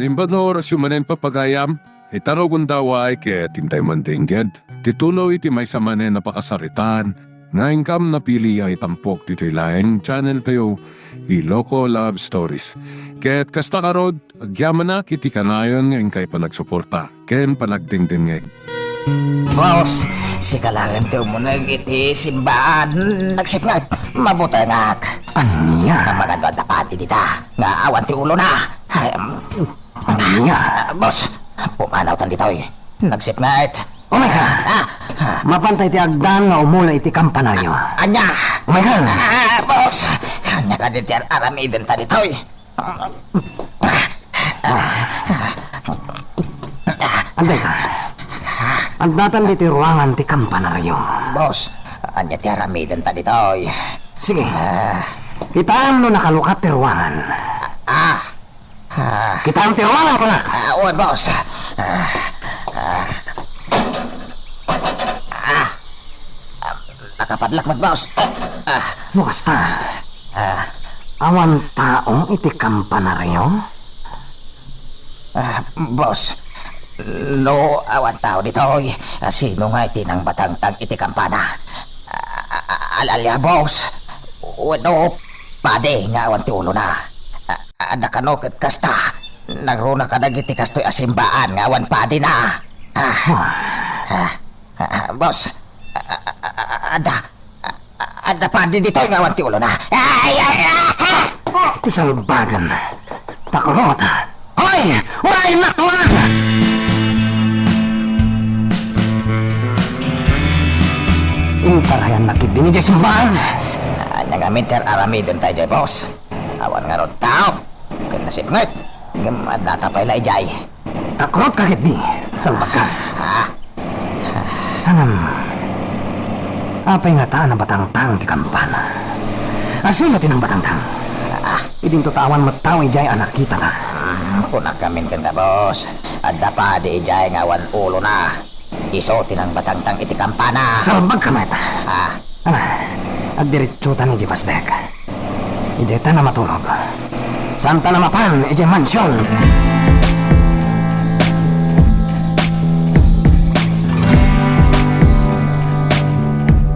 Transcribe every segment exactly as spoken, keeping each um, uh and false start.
Imbag nga orasyo manen, papagayam, ita no gundaway ket intay mandengngeg ti tuloy ti maysa manen a pakasaritaan nga inkam napili a itampok ditoy laeng channel tayo, Iloko Love Stories. Ket kasta ngarud, agyamanak iti kanayon nga inkay panagsuporta ken panagdengdengngeg. Boss, sika laeng ti umuneg iti simbaan. Nagsipnget, mabutengak. Ania? Amangan no adda padi dita nga awan ti ulona. Ay, um, Ania? Ah, boss, pumanawtan ditoy. Nagsipnget. Umayka! Ah! Mapanta iti agdan nga umuna iti kampanaryo. Ania? Umayka! Ah, boss! Ania kadi ti ar-aramidenta ditoy? Adda ita. Addatan ditoy ruangan ti kampanaryo. Boss, ania ti aramidenta ditoy? Sige. Ah. Kitaem no nakalukat ti ruangan. Ah. Ah. Kitaem ti ruangan, kunak. Ah, wen, boss. Ah. Ah. Ah. Nakapadlak met, boss. Ah. No kasta, ah, awan tao iti kampanaryo? Ah, boss, no awan tao ditoy, ah, sino ngay ti nangbatangtang iti kampana? Ah, ah, ah, al-, alia, boss, wenno padi nga awan ti ulona? Ah, adda kano ket kasta, nagruna kadagiti kastoy a simbaan nga awan padina. Ah, ah, ah, ah, boss, ah, ah, ah, ah, adda, ah, ah, adda padi ditoy nga awan ti ulona. Ay, ay, ah, ah! Ti salbagan. Takurot. Hoy! Uray, naktuan! Intarayan na ketdi idiay simbaan. Ania ngamin ti ar-aramidenta idiay, boss? Awan ngarud tao. Ken nasipnget. Ngem addata pay la idiay. Takurot ka ketdi, salbag ka. Ah. Ngem, apay ngata a nabatangtang ti kampana? Asino ti nangbatangtang? Ah. Idinto ta awan met tao idiay a nakitata. Hmm, kunak ngamin kenka, boss. Adda padi idiay nga awan ulona. Isu ti nangbatangtang iti kampana. Salbag ka met. Ah. Ala, agdiretsotan idiay pasdek. Idiay ta na maturog. Saan ta na mapan idiay mansion.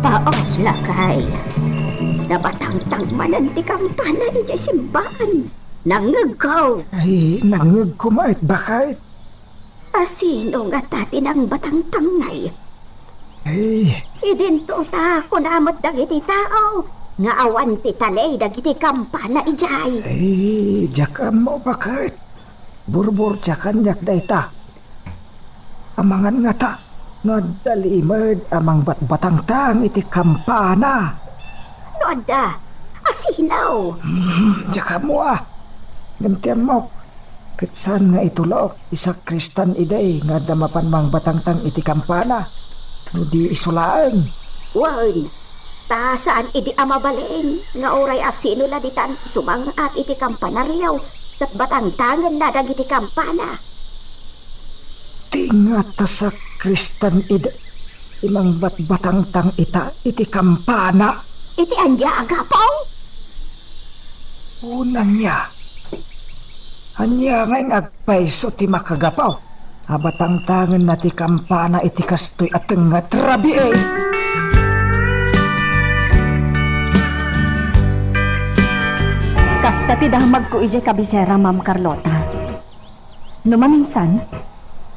Paos, lakay. Nabatangtang manen ti kampana idiay simbaan. Nangngegko. Ay, nangngegko met, baket. Asino ngata ti nangbatangtang ngay? Ay. Idinto ta kuna met dagiti tao nga awan ti tali dagiti kampana idiay. Ay, diak ammo, baket. Burbur ti kaniak dayta. Amangan ngata no adda limed a mangbatbatangtang iti kampana. No adda, asino? Hmm, diak ammo a. Ngem ti ammok, ket saan nga itulok ti sakristan idi nga adda mapan mangbatangtang iti kampana no di isu laeng. Wen, ta saan idi a mabalin nga uray asino la ditan sumang-at iti kampanaryo ket batangtangenna dagiti kampana. Ti ngata sakristan idi ti mangbatbatangtang ita iti kampana. Iti ania a gapu? Wen ania? Ania ngay nga agpayso ti makagapu a batangtangenna ti kampana iti kastoy a tengnga ti rabii? Kasta ti damagko idiay kabisera, Ma'am Carlota. No maminsan,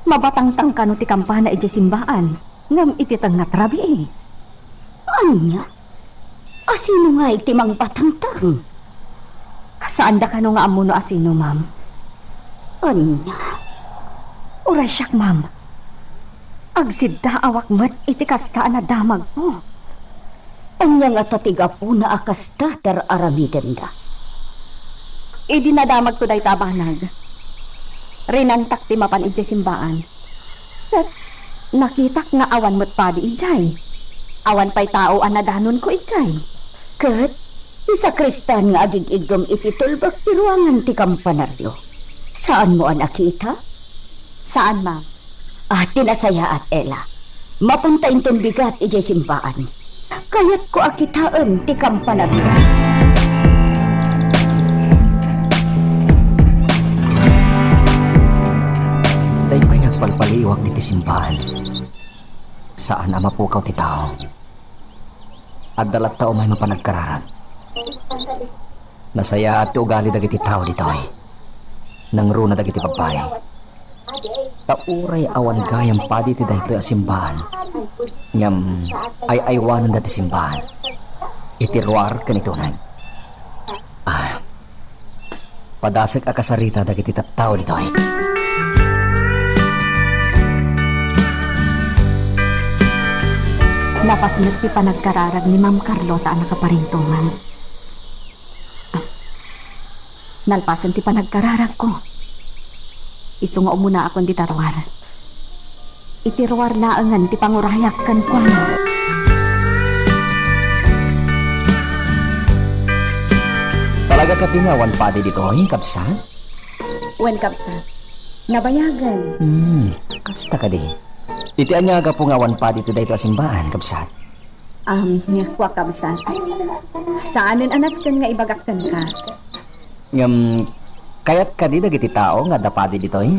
mabatangtang kano ti kampana idiay simbaan, ngem iti tengnga ti rabii. Ania? Asino ngay ti mangbatangtang? Saanda kano nga ammo no asino, ma'am. Ania? Uray siak, ma'am. Agsiddaawak met iti kasta a nadamagko. Ania ngata ti gapuna a kasta ti ar-aramidenda? Idi nadamagko dayta a banag, rinantak ti mapan idiay simbaan. Ket nakitak nga awan met padi idiay. Awan pay tao a nadanonko idiay. Ket ti sakristan nga agig-iggem iti tulbek ti ruangan ti kampanaryo. Saanmo a nakita? Saan, ma'am. Ah, ti nasayaat, Ella. Mapan ta inton bigat idiay simbaan. Kayatko a kitaen ti kampanaryo. Simbaan. Saan a mapukaw ti tao. Adda latta umay mapan agkararag. Nasayaat ti ugali dagiti tao ditoy. Nangruna dagiti babbai. Ta uray awan gayam padi ti daytoy a simbaan, ngem ay-aywananda ti simbaan iti ruar ken iti uneg. Ah, padasek a kasarita dagiti tattao ditoy. Napasnek ti panagkararag ni Ma'am Carlota a nakaparintumeng. Nalpasen ti panagkararagko. Isu nga umunaakon dita ruar. Iti ruar laengen ti pangurayak kenkuana. Talaga kadi nga awan padi ditoy, kabsat? Wen, kabsat. Nabayagen. Hmm, kasta kadi. Iti ania a gapu nga awan padi ti daytoy a simbaan, kabsat? Um, kua, kabsat. Saanen a nasken nga ibagak kenka. Ngem, kayat kadi dagiti tao nga adda padi ditoy?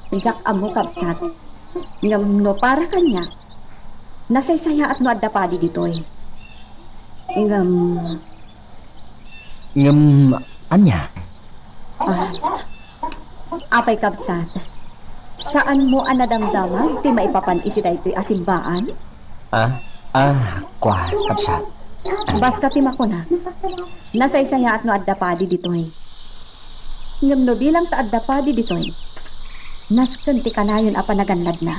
Diak ammo, kabsat. Ngem no para kaniak, nasaysayaat no adda padi ditoy. Ngem, Ngem, ania? Ah, apay, kabsat, saanmo a nadamdamag ti maipapan iti daytoy a simbaan? Ah, ah, kua, kabsat. Basta ti makuna, nasaysayaat no adda padi ditoy. Ngem no bilang ta adda padi ditoy, nasken ti kanayon a panagannadna.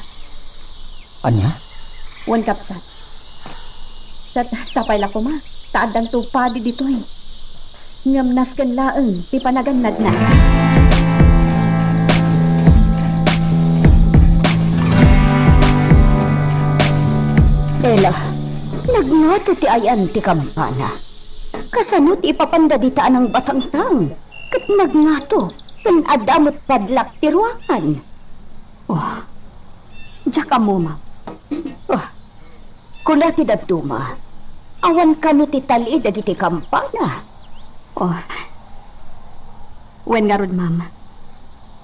Ania? Wen, kabsat. Ket sapay la koma, ta addanto padi ditoy. Ngem nasken laeng ti panagannadna. Ela, nagngato ti ayan ti kampana. Kasano ti ipapanda dita a nangbatangtang? Ket nagngato, ken adda met padlak ti ruangan. Oh, diak ammo, ma'am. Oh, kuna ti dadduma, awan kano ti tali dagiti kampana. Oh, wen ngarud, ma'am.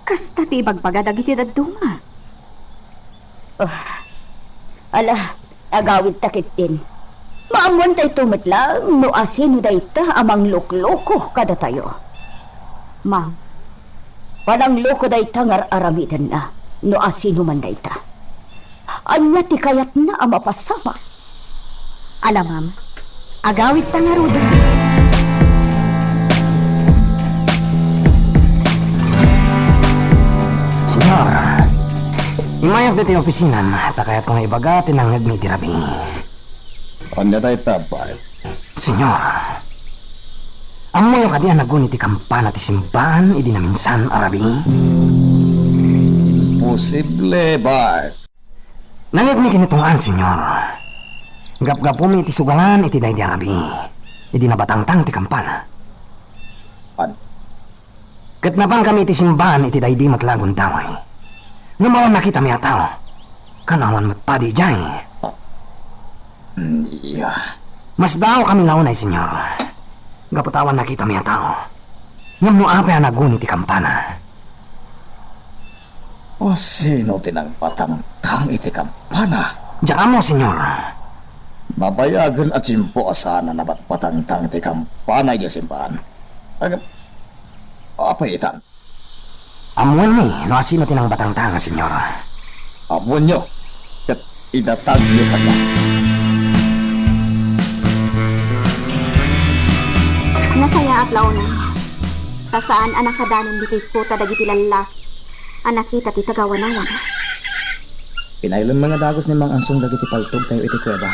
Kasta ti ibagbaga dagiti dadduma. Oh, ala, agawidta ketdin. Maammuantayto met laeng no asino dayta a manglukloko kadatayo. Ma'am, panangloko dayta nga ar-aramidenna no asino man dayta. Ania ti kayatna a mapasamak? Ala, ma'am, agawidta ngaruden. Señor, immayak ditoy opisinam, ta kayatko nga ibaga ti nangngegmi iti rabii. Ania dayta, baet? Señor, ammoyo kadi a naguni ti kampana ti simbaan idi naminsan a rabii? Imposible, baet. Nangngegmi kanitungaan, Señor. Gapgapumi iti sugalan iti daydi a rabii, idi nabatangtang ti kampana. An- Ket napankami iti simbaan iti daydi met la a gundaway. Ngem awan nakitami a tao. Kano awan met padi idiay. Iya. Masdaawkami la unay, Señor. Gapu ta awan nakitami a tao. Ngem no apay a naguni ti kampana? O sino ti nangbatangtang iti kampana? Diak ammo, Señor. Mabayagen a tiempo a saan a nabatbatangtang ti kampana idiay simbaan. Ngem, apay itan? Ammoenmi no asino ti nangbatangtang, Señor. Ammoenyo, ket idatagyo kaniak. Nasayaat la unay, ta saan a nakadanon ditoy kota dagiti lallaki a nakita ti tagawanawana. Pinailem nga dagus ni Mang Ansong dagiti paltogtayo iti kuweba,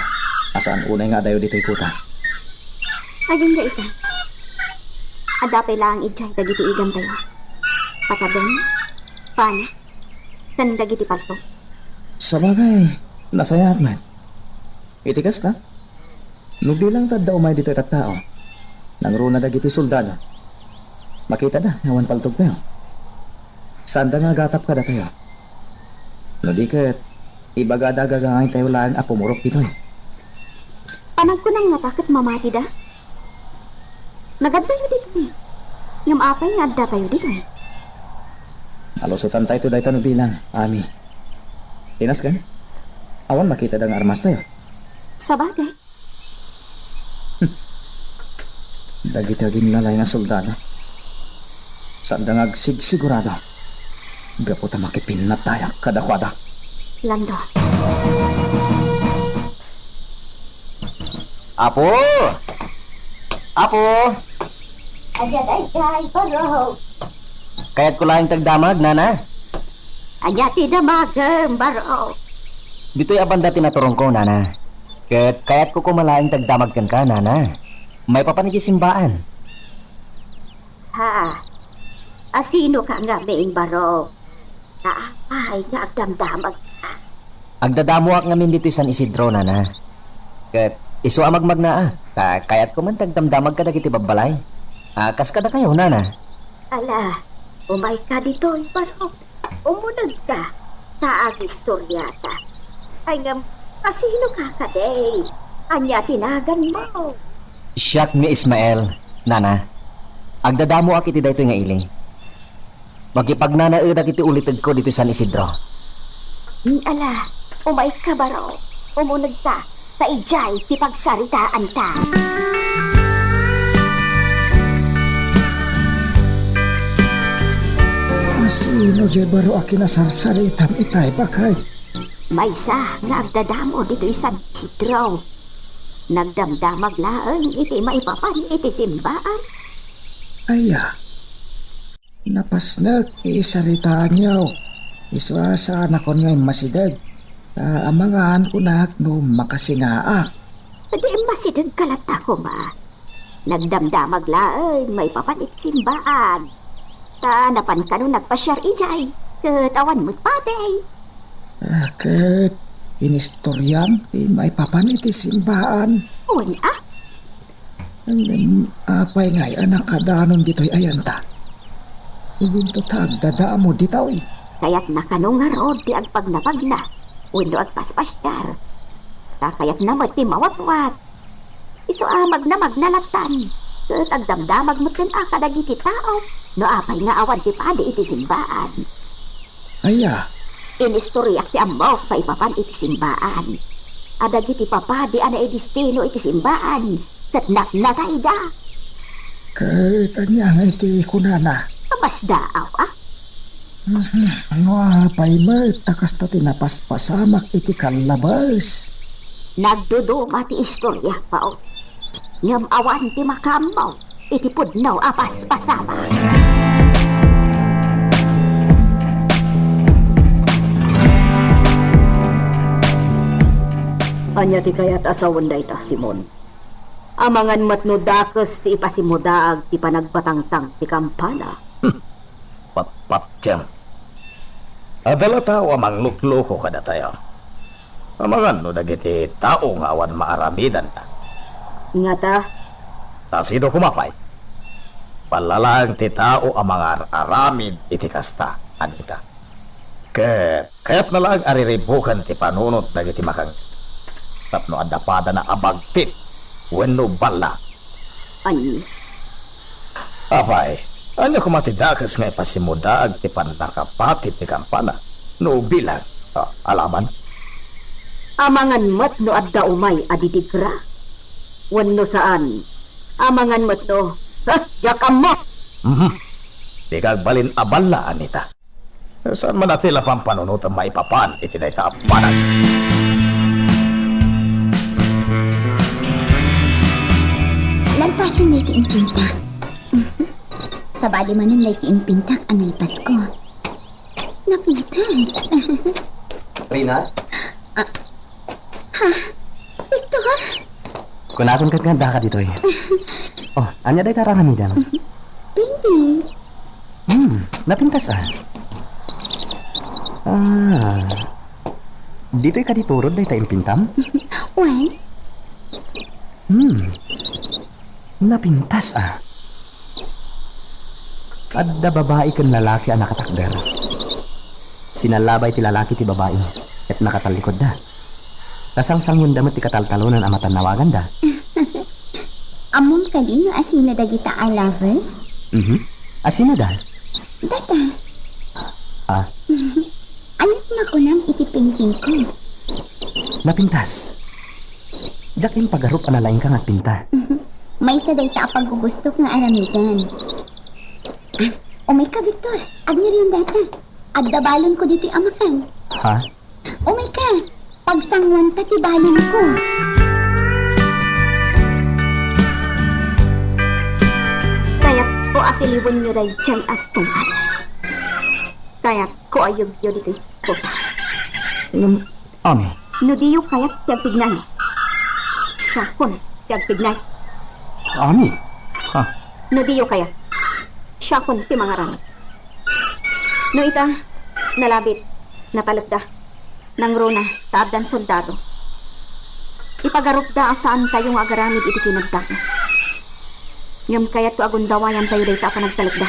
a saan unay nga adayo ditoy kota. Agingga ita. Adda pay laeng idiay dagiti igantayo. Pataben, pana, ken dagiti paltog. Sabagay, nasayaat met. Iti kasta, no bilang ta adda umay ditoy tattao, nangruna dagiti soldado. Makitada nga awan paltogtayo. Saanda nga agatap kadatayo. No di ket, ibagada gagangaytayo laeng a pumurot ditoy. Panagkunam ngata ket mamatida? Nagaddayo ditoy. Ngem apay nga addatayo ditoy? Alusotantayto dayta no bilang, Ami. Inas ken? Awan makitada nga armastayo. Sabagay. Dagiti aginlalay nga soldado, saanda nga agsigsigurado gapu ta makipinnatayak kadakuada. Lando. Apo! Apo! Ania daydiay, Barok? Kayatko laeng ti agdamag, nana. Ania ti damagem, Barok? Ditoy a banda ti naturongko, nana. Ket kayatko koma laeng ti agdamag kenka, nana. Maipapan iti simbaan. Ha? Asinoka ngamin, Barok? Apay nga agdamdamagka? Agdadamoak ngamin ditoy San Isidro, nana. Ket isu a magmagnaak, ta kayatko man ti agdamdamag kadagiti babbalay. A, kas kadakayo, nana. Ala, umayka ditoy, Barok. Umunegka, ta agistoriata. Ay ngem, asinoka kadi? Ania ti naganmo? Siak ni Ismael, nana. Agdadamoak iti daytoy nga ili. Makipagnanaedak iti ulitegko ditoy San Isidro. Hmm, ala, umayka, Barok. Umunegka, ta idiay ti pagsaritaanta. Asino diay baro a kinasarsaritam itay, baket? Maysa nga agdadamo ditoy San Isidro. Nagdamdamag laeng iti maipapan iti simbaan. Aya, napasnek ti isaritaanyo. Isu a saanakon nga immasideg. Ta amangan kunak no makasingaak. Di immasidegka latta koma. Nagdamdamag laeng maipapan iti simbaan. Ta napan kano nagpasiar idiay, ket awan met padi. A, ket inistoriam ti maipapan iti simbaan. Wen a? Ngem apay ngay a nakadanon ditoy ayanta? Ibinto ta agdadamo ditoy. Kayatna kano ngarud ti agpagnapagna wenno agpaspasiar. Ta kayatna met ti mawatwat. Isu a magnamagna lattan, ket agdamdamag metten a kadagiti tao no apay nga awan ti padi iti simbaan. Aya? Inistoriak ti ammok maipapan iti simbaan. A dagiti papadi a naidistino iti simbaan, ket napnatayda. Ket ania ngay ti kunana? Masdaaw, a? Mhm. No apay met ta kasta ti napaspasamak iti kallabes? Nagduduma ti istoriak, Pao. Ngem awan ti makaammo iti pudno a paspasamak. Ania ti kayat a sawen dayta, Simon? Amangan met no dakes ti ipasimudaag ti panagbatangtang ti kampana. Hmm. Patpatiem. Adda la tao a manglukloko kadatayo. Amangan no dagiti tao nga awan maaramidanda. Ngata? Ta sino koma pay? Balla laeng ti tao a mangar-aramid iti kasta, Anita. Ket kayatna laeng a riribuken ti panunot dagiti makangngeg tapno adda padana a bagtit wenno balla. Ania? Apay, ania koma ti dakes nga ipasimudaag ti pannakapati ti kampana no bilang, ah, alaman? Amangan met no adda umay a didigra wenno saan. Amangan met no, ha, diak ammo. Mhm. Dika agbalin a balla, Anita. Saan man a ti la pampanunotem maipapan iti dayta a banag. Nalpasen dayta impintak. Sabali manen dayta impintak a nalpasko. Napintas. Rina? Ah, Ha? Victor? Kunakon ket nga addaka ditoy. Oh, ania dayta ar-aramidem? Painting. Hmm, napintas a. Ah. Ditoy kadi turod dayta impintam? Wen? Hmm. Napintas a. Adda babai ken lalaki a nakatakder. Sinallabay ti lalaki ti babai ket nakatallikudda. Ta sangsangionda met ti kataltalonan a matannawaganda. Ammom kadi no asino dagita a lovers? Mhm. Asinoda? Data. Ah. Ania ti Makunam iti paintingko. Napintas. Diak impagarup a nalaingka nga agpinta. Maysa dayta a paggugustok nga aramiden. Ah, umayka, Victor. Agmeriendata. Adda balonko ditoy a makan. Ha? Umayka. Pagsanguanta ti balonko. Kayatko a piliwenyo daydiay a tungpal. Kayatko a yegyo ditoy kota. Ngem, Ami. No diyo kayat ti agtignay, siakon ti agtignay. Ami? Ha? No diyo kayat, siakon ti mangaramid. No ita, nalabit, natalekda, nangruna, ta addan soldado. Ipagarupda a saantayo nga agaramid iti kinadakes. Ngem kayatko a gundawayantayo dayta a panagtalekda.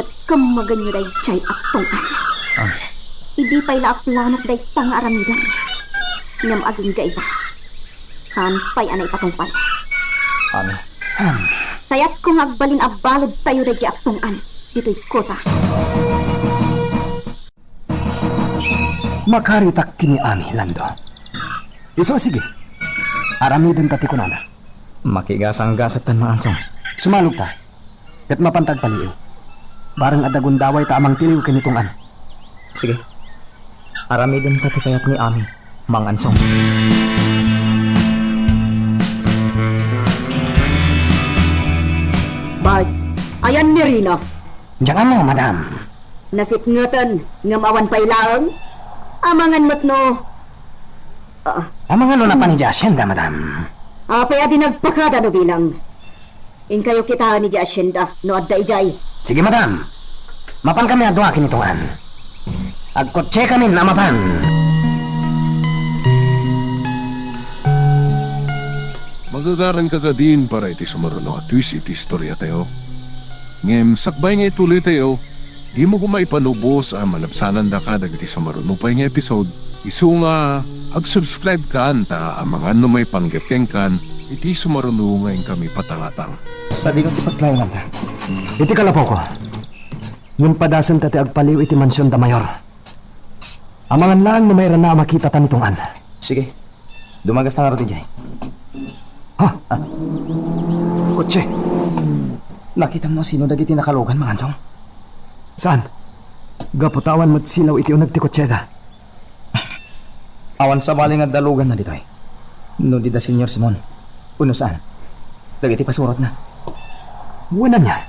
Ket kemmegenyo daydiay a tungpal. Ah. Idi pay la a planok dayta nga aramiden. Ngem agingga ita, saan pay a naipatungpal. Ami. Kayatko nga agbalin a baledtayo daydiay a tungpal ditoy kota. Makaritak ken ni Ami, Lando. Isu a sige. Aramidenta ti kunana. Makigasanggasat ta, Mangansong. Sumalogta. Ket mapanta agpaliiw. Bareng adda gundawayta a mangtiliw ken ni Tungpal. Sige. Aramidenta ti kayat ni Ami, Mangansong. Bay, ayan ni Rina. Diak ammo, madam. Nasipngeten, ngem awan pay laeng. Amangan met no, ah. Amangan no napan idiay asienda, madam. Apay a di nagpakada no bilang? Inkayo kitaen idiay asienda no adda idiay. Sige, madam. Mapankami a dua ken ni Tungpal. Agkotsekamin a mapan. Magagaranka kadin para iti sumaruno a twist iti istoriatayo. Ngem sakbay nga ituloytayo, dimo koma ipanubos a malabsanandaka dagiti sumaruno pay nga episode, isu nga ag-subscribe kan ta amangan no maipanggep kenkan iti sumaruno nga inkami patangatang. Sadino ti patlaenanta? Iti kalapawko. Ngem padasenta ti agpaliw iti mansion da Mayor. Amangan laeng no mairana a makitata ni Tungpal. Sige. Dumagasta ngarud idiay. Ha? Ah. Kotse. Nakitam no sino dagiti nakalugan, Mangansong? Saan? Gapu ta awan met silaw iti uneg ti kotseda. Awan sabali nga adda luganna ditoy. No di da Señor Simon. Wenno saan? Dagiti pasurotna. Wen ania?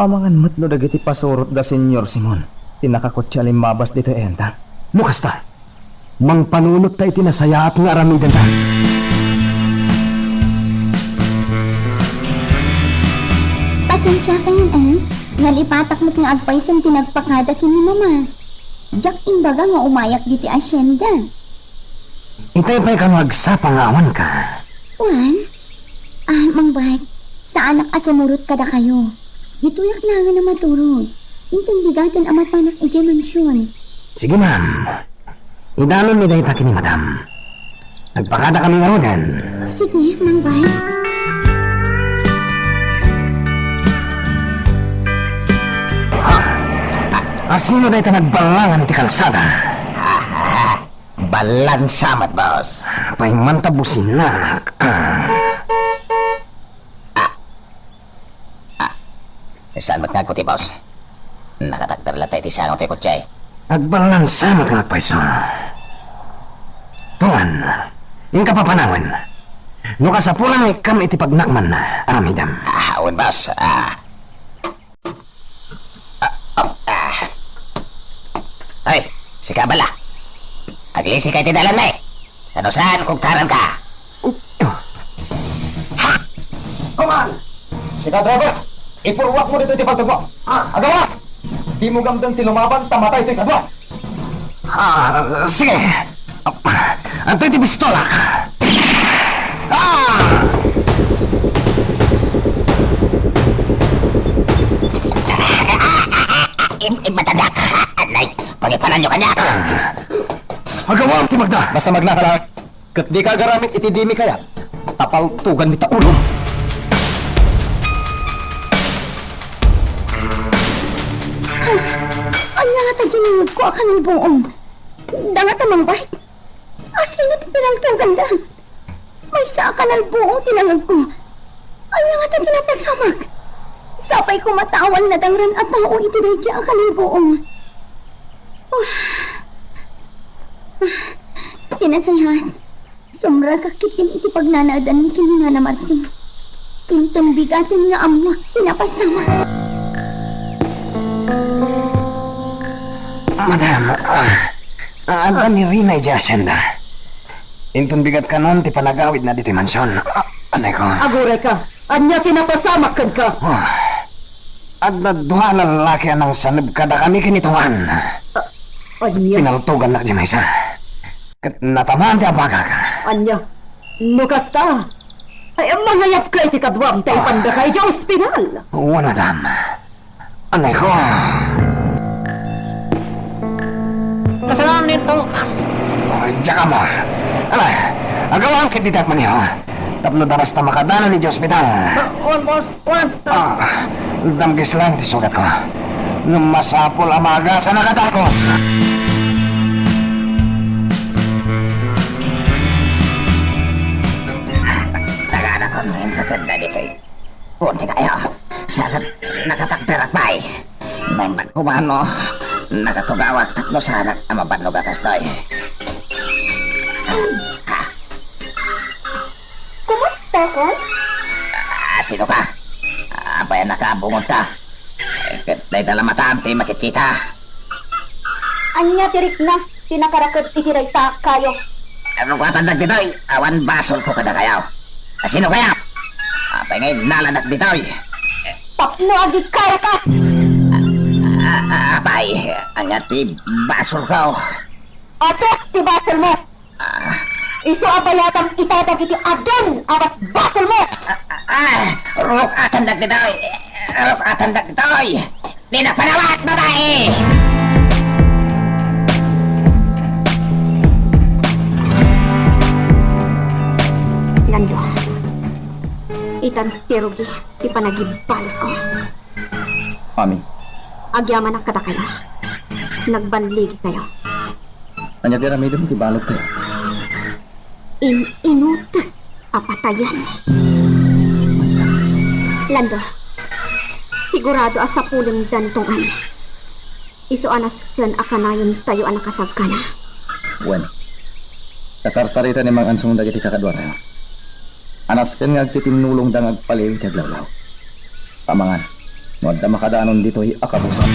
Amangan met no dagiti pasurot da Señor Simon ti nakakotse a limmabas ditoy ayanta. No kasta, mangpanunot ta iti nasayaat nga aramidenta. Pasensiakayon, eh. Nalipatak met nga agpayso ti nagpakada ken ni Mama. Diak imbaga nga umayak ditoy asienda. Itay pay kano agsapa nga awanka? Wen? Ah, Mangbay, saanak a sumurot kadakayo. Ditoyak laengen a maturog. Inton bigaten a mapanak idiay mansion. Sige, ma'am. Idanonmi dayta ken ni Madam. Nagpakadakami ngaruden. Sige, Mangbay. Ah, asino dayta nagballangan iti kalsada? Ballansa met, boss. Apay man ta businak. Ah. Ah. Ah. Saan met nga agkuti, boss? Nakatakder latta iti sango ti kotse. Agballansa met nga agpayso. Tuan, inka papanawen. No kasapulan nga ikkam iti pagnakman, aramidem. Ah, wen, boss. Ah. Ah, ah, ah. Ay, sika bala. Aglisi ka iti dalan, eh. Ano saan, kugtaran ka? Ha? Kuman! Sika, driver! Ipurwak mo dito iti paltog mo. Ah. Agawa! Di mo gamdeng ti lumaban, ta matay to'y kadua. Ah, sige. Adtoy ti pistola. Ah! Im-, im-, matanda. Anay, pangipananyo kaniak. Agawam ti magna. Basta magna ka lang. Ket di ka agaramid iti dimi kayat. Tapaltugan mi ta ulo. Ania ngata dinayeg Maysa-maysaanko a kanalbuong. Dangata mangbike. Asino ti pinaltoganda? Maysa a kanalbuong ti nangegko. Ania ngata ti napasamak? Sapay koma ta awan nadangran a tao iti daydiay a kanalbuong. Ah. Ah. Ti nasayaat, sumrekak ketdin iti pagnanaedanmi ken ni Nana Marcing. Inton bigaten nga ammoak ti napasamak. Madam, ah, ah, adda ni Rina idiay hacienda. Inton bigat kanon ti panagawidna ditoy mansion. Ah, anay ko. Agurayka, ania ti napasamak kenka? Ah, adda dua a lallaki a nangsaneb kadakami ken ni Tungan. Ah, ania? Pinaltogannak diay maysa. Ket natamaan ti abagak. Ania? No kasta, ay, mangayabka iti kaduam ta ipandaka idiay ospital. Wen, madam. Anay ko. Kasano nito? Ay, diak ammo. Ala, agawam ket ditak maniho. Tapno daras ta makadanon idiay ospital. Wen, boss. Wen. Ah, damgis lang ti sugatko. Ngem masapul a maagasannaka, dakes. Taganakon, inreken dagitoy. Punti kayo. Sarap nakatakderak pay. Naimbag ko mano, nakatugawak tapno saanak a mabannog a kastoy. Kumusta ka? Ah, sino ka? Apay a nakabungod ka? Ket dayta la matam ti makitkita. Ania ti rikna ti nakaraked iti dayta a kayo? Rugatandak ditoy, awan basolko kadakayo. Sino kaya? Apay nga innaladak ditoy? Tapno agikayaka! Ah, ah, apay, ania ti basolko? Apay ti basolmo? Ah. Isu a bayatam ita dagiti adun a basbasolmo. Ah, ah, ah, rugatandak ditoy. Rugatandak ditoy. Dinak panawat, babai! Lando, itan ti rugi ti panagibalusko. Ami. Agyamanak kadakayo. Nagballigikayo. Ania ti aramidem iti balud tayo? In-inut a patayen. Lando, sigurado a sapulenda ni Tungan. Isu a nasken a kanayon tayo a nakasagkana. Wen, kasarsarita ni Mang Ansong dagiti kakaduatayo. A nasken nga agtitinnulongda nga agpaliw iti aglawlaw. Pamangan, no adda makadanon ditoy a kabuson.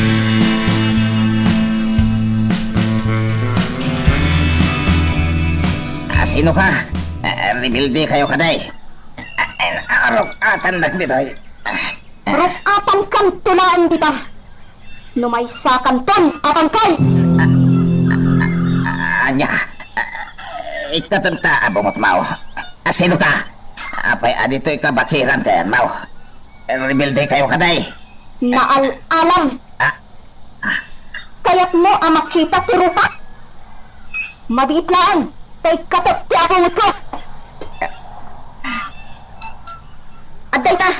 Ah, sino ka? Ah, rebelde kayo kaday. Ah, ah, rugatandak ditoy. Rugatankanto laeng dita. No maysakanton a bangkay! Ah, ah, ah, ania? Ah, ikkatem ta a bungotmo. Ah, sino ka? Apay a ditoy kabakiran ti ayanmo? Rebelde kayo kaday. Naal-alam. Ah, ah. Kayatmo a makita ti rupak? Mabiit laeng ta ikkatek ti abungotko. Adda ita.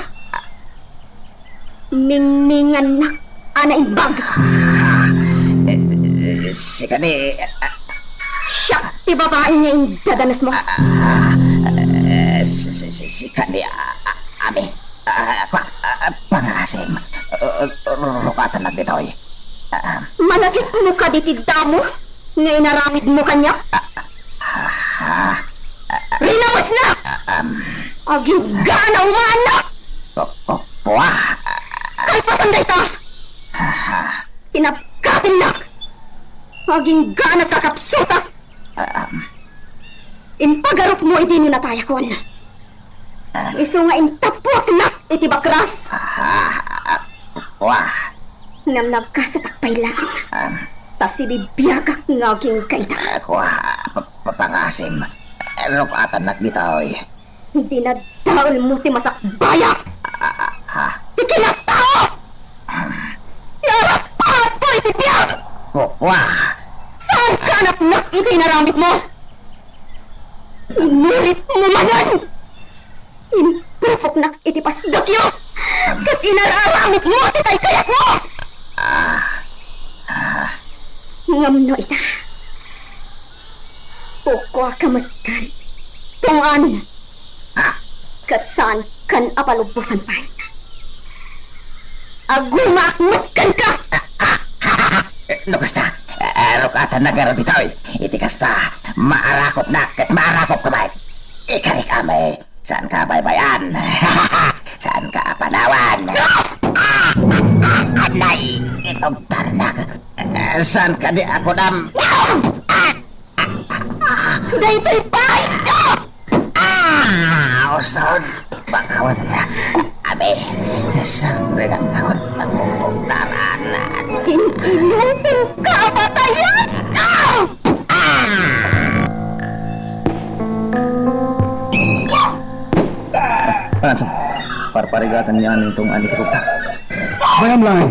Ningningannak a naimbag. Ah, eh, eh, sika ni, ah, Siak ti babai nga indadanesmo. Ah, eh, si, si, si, sika ni, ah, ah, Ami. Ah, kua, ah, pangaasim. Ah, rugatannak ditoy. Ah, ah. Managitmo kadi ti damo nga inaramidmo kaniak? Ah, ah, ah. Rinabusna! Ah, um. Agingga a naungaannak! Ku-, ku-, kua. Kalpasan dayta! Ah, ah. Pinagkabilnak! Agingga a nagkakapsutak! Ah, um. Impagarupmo idi no natayakon. Ah. Isu nga intappuaknak iti bakras. Ah, ah, ah, wah. Ngem nagkasatak pay laeng. Ah. Ta sibibiagak nga agingga ita. Ah, wah, pa-, pa-, pangaasim. Rugatannak ditoy. Dinadaelmo ti masakbayak. Ah, ah, ah. Ti kinatao! Ah. Ti arapaatmo iti biag! Wa-, wah. Saan ka anaknak iti inaramidmo? Iniritmo manen! Impupoknak iti pasdekyo, ket inararamidmo ti kaykayatmo! Ah. Ah. Tapno ita, ukoaka metten, Tong-an. Ah! Ket saankan a palubbosan pay. Agumaak met kenka! No kasta, eh, ruk-atannak ngarud ditoy. Iti kasta, maarakopnak ket maarakopka met. Ikarik, Ami, saanka a baybay-an. Saanka a panawan. Anay, itugtarnak. Saanka di a kunam. Daytoy pay! Ah! Uston! Pakawanak! Ami! Sardengan nakon pagkukuktaran! In-inutin ka, patayan ka! Ah! Anso, parparigatan niya ni Tong-an iti kukta. Bayam lang.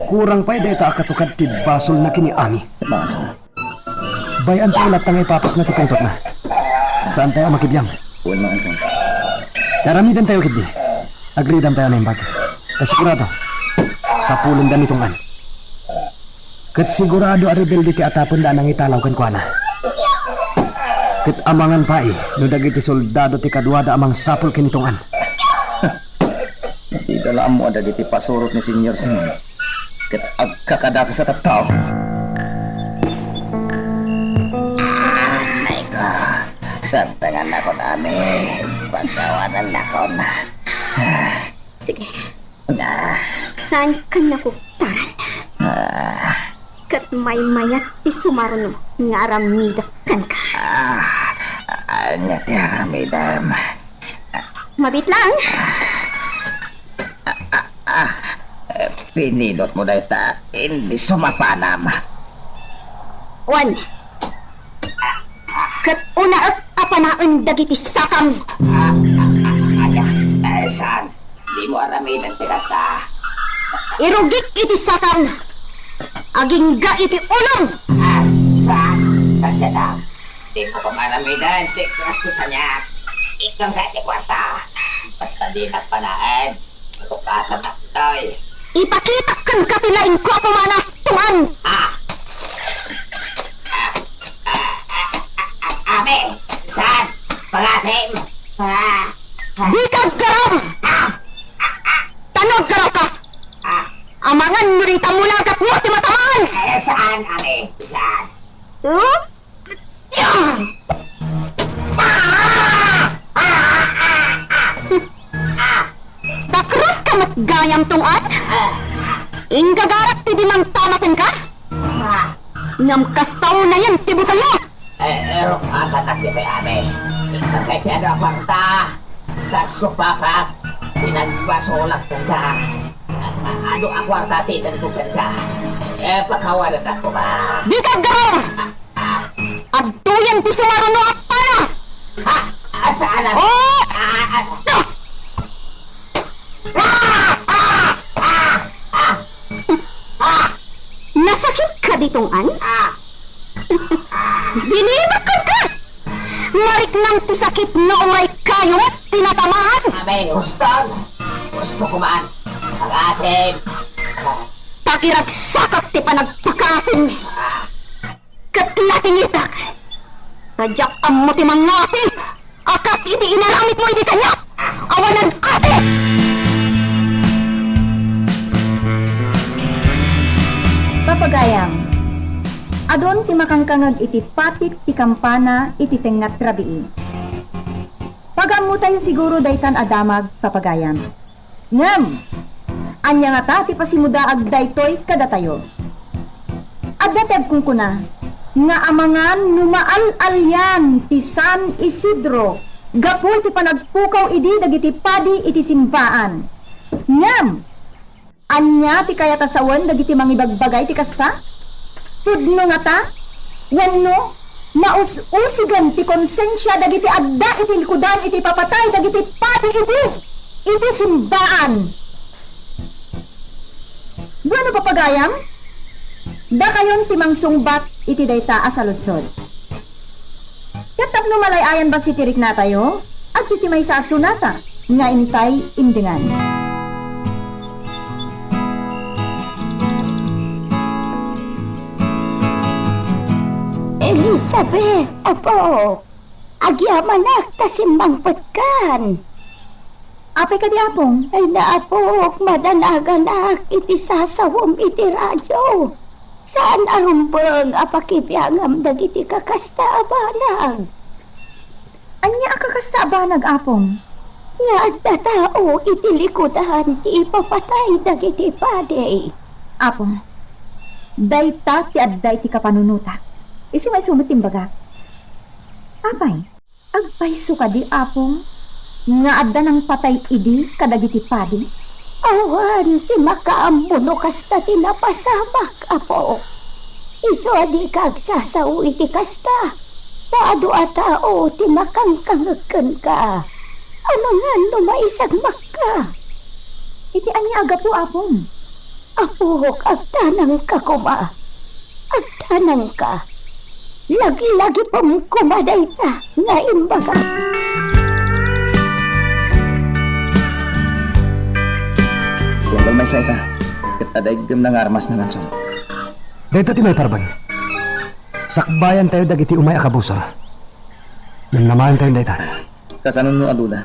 Kurang pay dayta a katukad ti basolna ken ni Ami. Manganso. Bay-antayo latta nga ipapasna ti pungtotna. Saantayo a makibiang. Wen, Manganso. Aramidentayo ketdi. Agridamtayo a naimbag. Ta sigurado, sapulenda ni Tong-an. Ket sigurado a rebelde ti atapenda a nangitalaw kenkuana. Ket amangan pay no dagiti soldado ti kaduada a mangsapul ken ni Tong-an. Dida la ammo dagiti pasurot ni Señor Simon. Ket agkakadakes a tattao. Anay ko, sardengan nakon, Ami. Pagkawanan nakon. Sige. Na. Saankan a kuktaran. Ah. Ket maymayat ti sumaruno nga aramidek kenka. Ah, ania ti aramidem? Mabiit lang. Ah, eh, pinilotmo dayta, indi sumapanam. Wen, ket unaek a panaen dagiti sakam. Ah, ah, ah, ah, eh, saan? Dimo aramiden ti kasta. Irugik iti sakam. Agingga iti ulom. Asa? Kasianak. Dimo koma aramiden ti kasta kaniak. Ikkan ka ti kuarta. Basta dinak panaen. Makukatannak toy. Ipakitak kenka ti laingko a pumanaw, Tong-an. Ah! Ah! Ah! Ah! Ah! Ah! Ami! Saan? Pangasim! Ah! Ah! Dika aggaraw! Ah! Ta no aggaraka, amangan no dita mulagatmo ti matamaan! Eh, saan, Ami? Saan? Huh? Takrotka met gayam, Tong-an? Inggagarak ti di mangtama kenka? Ngem kasta unayen ti butengmo. Eh, eh, ruk-atannak ditoy, Ami. Ikkan kay ti adu a kuarta. Kas supapak, pinagbasolak kenka. Adu a kuarta ti itedko kenka. Eh, pakawanennak koma. Dika aggaraw! Adtoyen ti sumaruno a pana! Ha? Asa alam? Oh! Ah, ah. Ah! Ah! Ah! Ah! Ah! Nasakit ka di, Tong-an? Ah! Bilibek kenka! Mariknam ti sakit no uray kayo met ti natamaan! Abe, husto! Husto koma! Pagkasim! Pakiragsakak ti panagpakasim! Ah! Ket latingitak! Ta diak ammo ti mangngasi a kas iti inaramidmo idi kaniak! Awanan ati! Papagayam, adun ti makangkangeg iti patik ti kampana iti tengnga ti rabii. Pagaammotayo siguro daytan a damag, papagayam. Ngem, ania ngata ti pasimudaag daytoy kadatayo? Adda ti agkunkuna nga amangan no maal-alian ti San Isidro gapu iti panagpukaw idi dagiti padi iti simbaan. Ngem, ania ti kayat a sawen dagiti mangibagbagay ti kasta? Pudno ngata? Wenno, maus-usigen ti konsensia dagiti adda iti likudan iti ipapatay dagiti padi idi iti simbaan? Bueno, papagayam, dakayon ti mangsungbat iti dayta a saludsod. Ket tapno malay-ayan bassit ti riknatayo, adda ti maysa a sonata nga intay imdengan. Elizabeth, Apo, agyamanak ta simmangpetkan. Apay kadi, Apong? Ay, Apok, madanaganak iti sasawem iti radio. Saan a rumbeng a pakibiangam dagiti kakasta a banag. Ania a kakasta a banag, Apong? Nga adda tao iti likudan ti ipapatay dagiti padi. Apong, dayta ti adda iti kapanunotak. Isu nga isu met ti imbagak. Apay, agpayso kadi, Apong, nga adda nangpatay idi kadagiti padi? Awan ti makaammo no kasta ti napasamak, Apo. Isu a dika agsasao iti kasta, ta adu a tao ti makangkangeg kenka. Amangan no maisagmakka. Iti ania a gapu, Apong? Apok, agdanangka koma. Agdanangka. Laglagipem koma dayta nga imbagak. Tunggal maysa ita, ket adda iggemna nga armas, Manganson. Dayta ti maiparbeng. Sakbayantayo dagiti umay a kabusor. Namnamaentayo dayta. Kasano no aduda?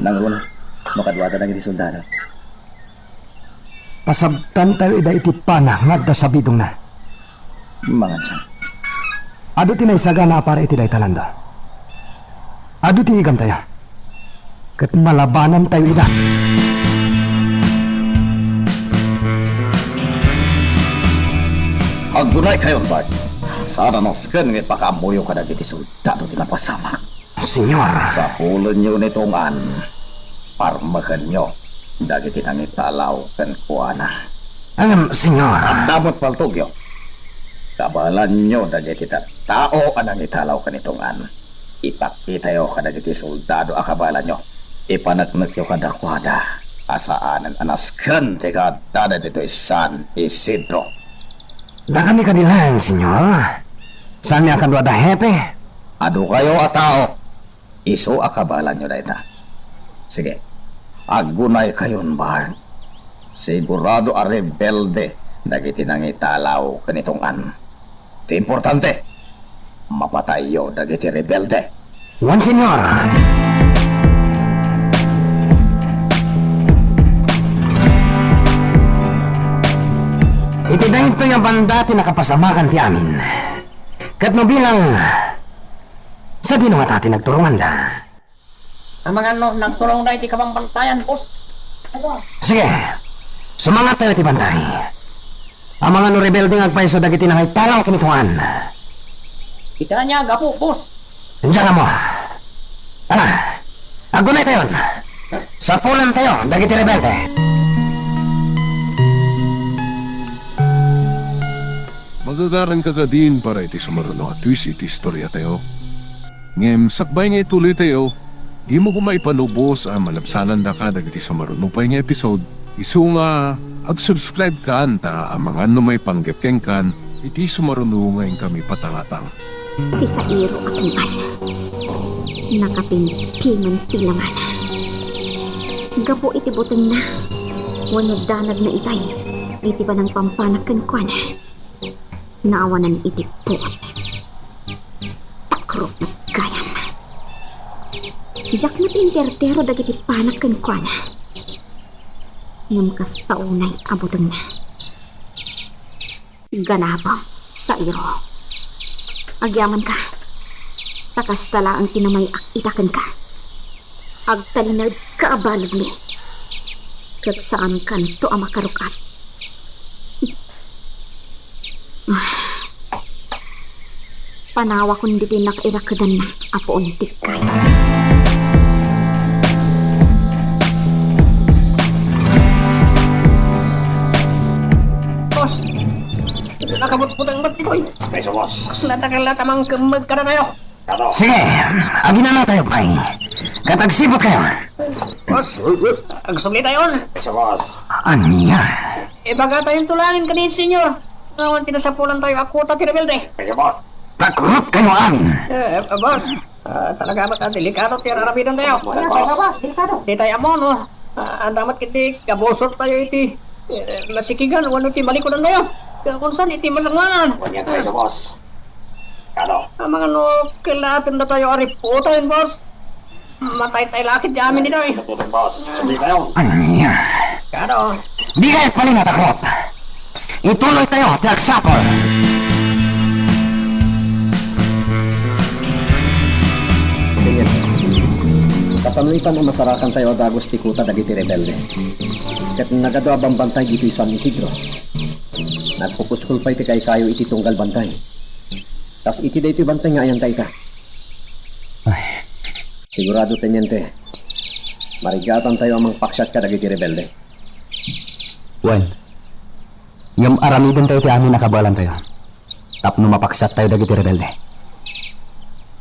Nangruna, no kaduada dagiti soldado. Pasabtantayo ida iti pana nga adda sabidongna. Manganson. Adu ti naisagana a para iti dayta, Lando. Adu ti igamtayo. Ket malabanantayo ida. Aggunaykayon, Bart. Saan a nasken nga ipakaammoyo kadagiti soldado ti napasamak. Señor. Sapulenyo ni Tong-an, parmekenyo dagiti nangitalaw kenkuana. Ngem, Señor. Adda met paltogyo. Kabaelanyo dagiti tattao a nangitalaw ken ni Tong-an. Ipakitayo kadagiti soldado a kabaelanyo. Ipaneknekyo kadakuada a saanen a nasken ti kaaddada ditoy San Isidro. Dakami kadi laeng, Señor. Saanmi a kaduada, hepe? Adukayo a tao. Isu a kabaelanyo dayta. Sige, aggunaykayon, Bart. Sigurado a rebelde dagiti nangitalaw ken ni Tong-an. Ti importante, mapatayyo dagiti rebelde. Wen, Señor. Iti daytoy a banda ti nakapasamakan ti amin. Ket no bilang, sadino ngata ti nagturonganda? Amangan no nagturongda iti kabambantayan, boss. Sige, sumangattayo iti bantay. Amangan no rebelde nga agpayso dagiti nangitalaw ken ni Tong-an. Ita ania a gapu, boss? Diak ammo. Ala, aggunaytayon. Sapulantayo dagiti rebelde. Magagaranka kadin para iti sumaruno a twist iti istoriatayo. Ngem sakbay nga ituloytayo, dimo koma ipanubos a malabsanandaka dagiti sumaruno pay nga episode, isu nga ag-subscribe kan ta amangan no maipanggep kenkan iti sumaruno nga inkami patangatang. Ti sairo a tunggal, nakatimtiman ti langan. Gapu iti butengna wenno danagna itay iti panangpampanak kenkuana. Naawanan iti puot. Takrok met gayam. Diak met intertero dagiti panak kenkuana. Ngem kasta unay a butengna. Ganabem, sairo. Agyamanka. Ta kasta laeng ti namay-ak ita kenka. Agtalinedka a balegmi, ket saankanto a makaruk-at. Panawakon ditoy nakairakedanna a puon ti kayat. Boss, nakabutbuteng met ditoy. Kaysa, boss. Kasla ta kalla ta mangkemmeg kadatayo. Sige, aginanatayo pay. Ket agsiputkayo. Boss, agsublitayon. Siya, boss. Ania? Ibagatayon to laeng kadin, Senyor. Awan ti nasapulantayo a kuta ti rebelde. Sige, boss. Takrotkayo amin. Eh, eh, boss. Ah, talaga met a delikado ti ararabidantayo. Boss. Delikado. Di tayo ammo, no? Ah, adda met iti kabusortayo iti, eh, masikigan, wenno ti malikudantayo. Kung saan iti masangoanan. Wen, yan tayo, boss. Mangano, kailangan datayo a riputan, boss. Mataytay lakit di amin ditoy. Boss, sunditayo. Ania? Kano? Di kayo pali natakrot. Ituloy tayo, ti agsapul. Kasano itan a masarakan tayo a dagus ti kuta dagiti rebelde? Ket nagadu a bambantay ditoy San Isidro. Nagpupuskol pay ti kaykayo iti tunggal bantay. Kas iti daytoy bantay nga ayan ta ita. Ay. Sigurado, Teniente, marigatantayo a mangpaksiat kadagiti rebelde. Wen, ngem aramidentayo ti amin a kabaelantayo tapno mapaksiattayo dagiti rebelde.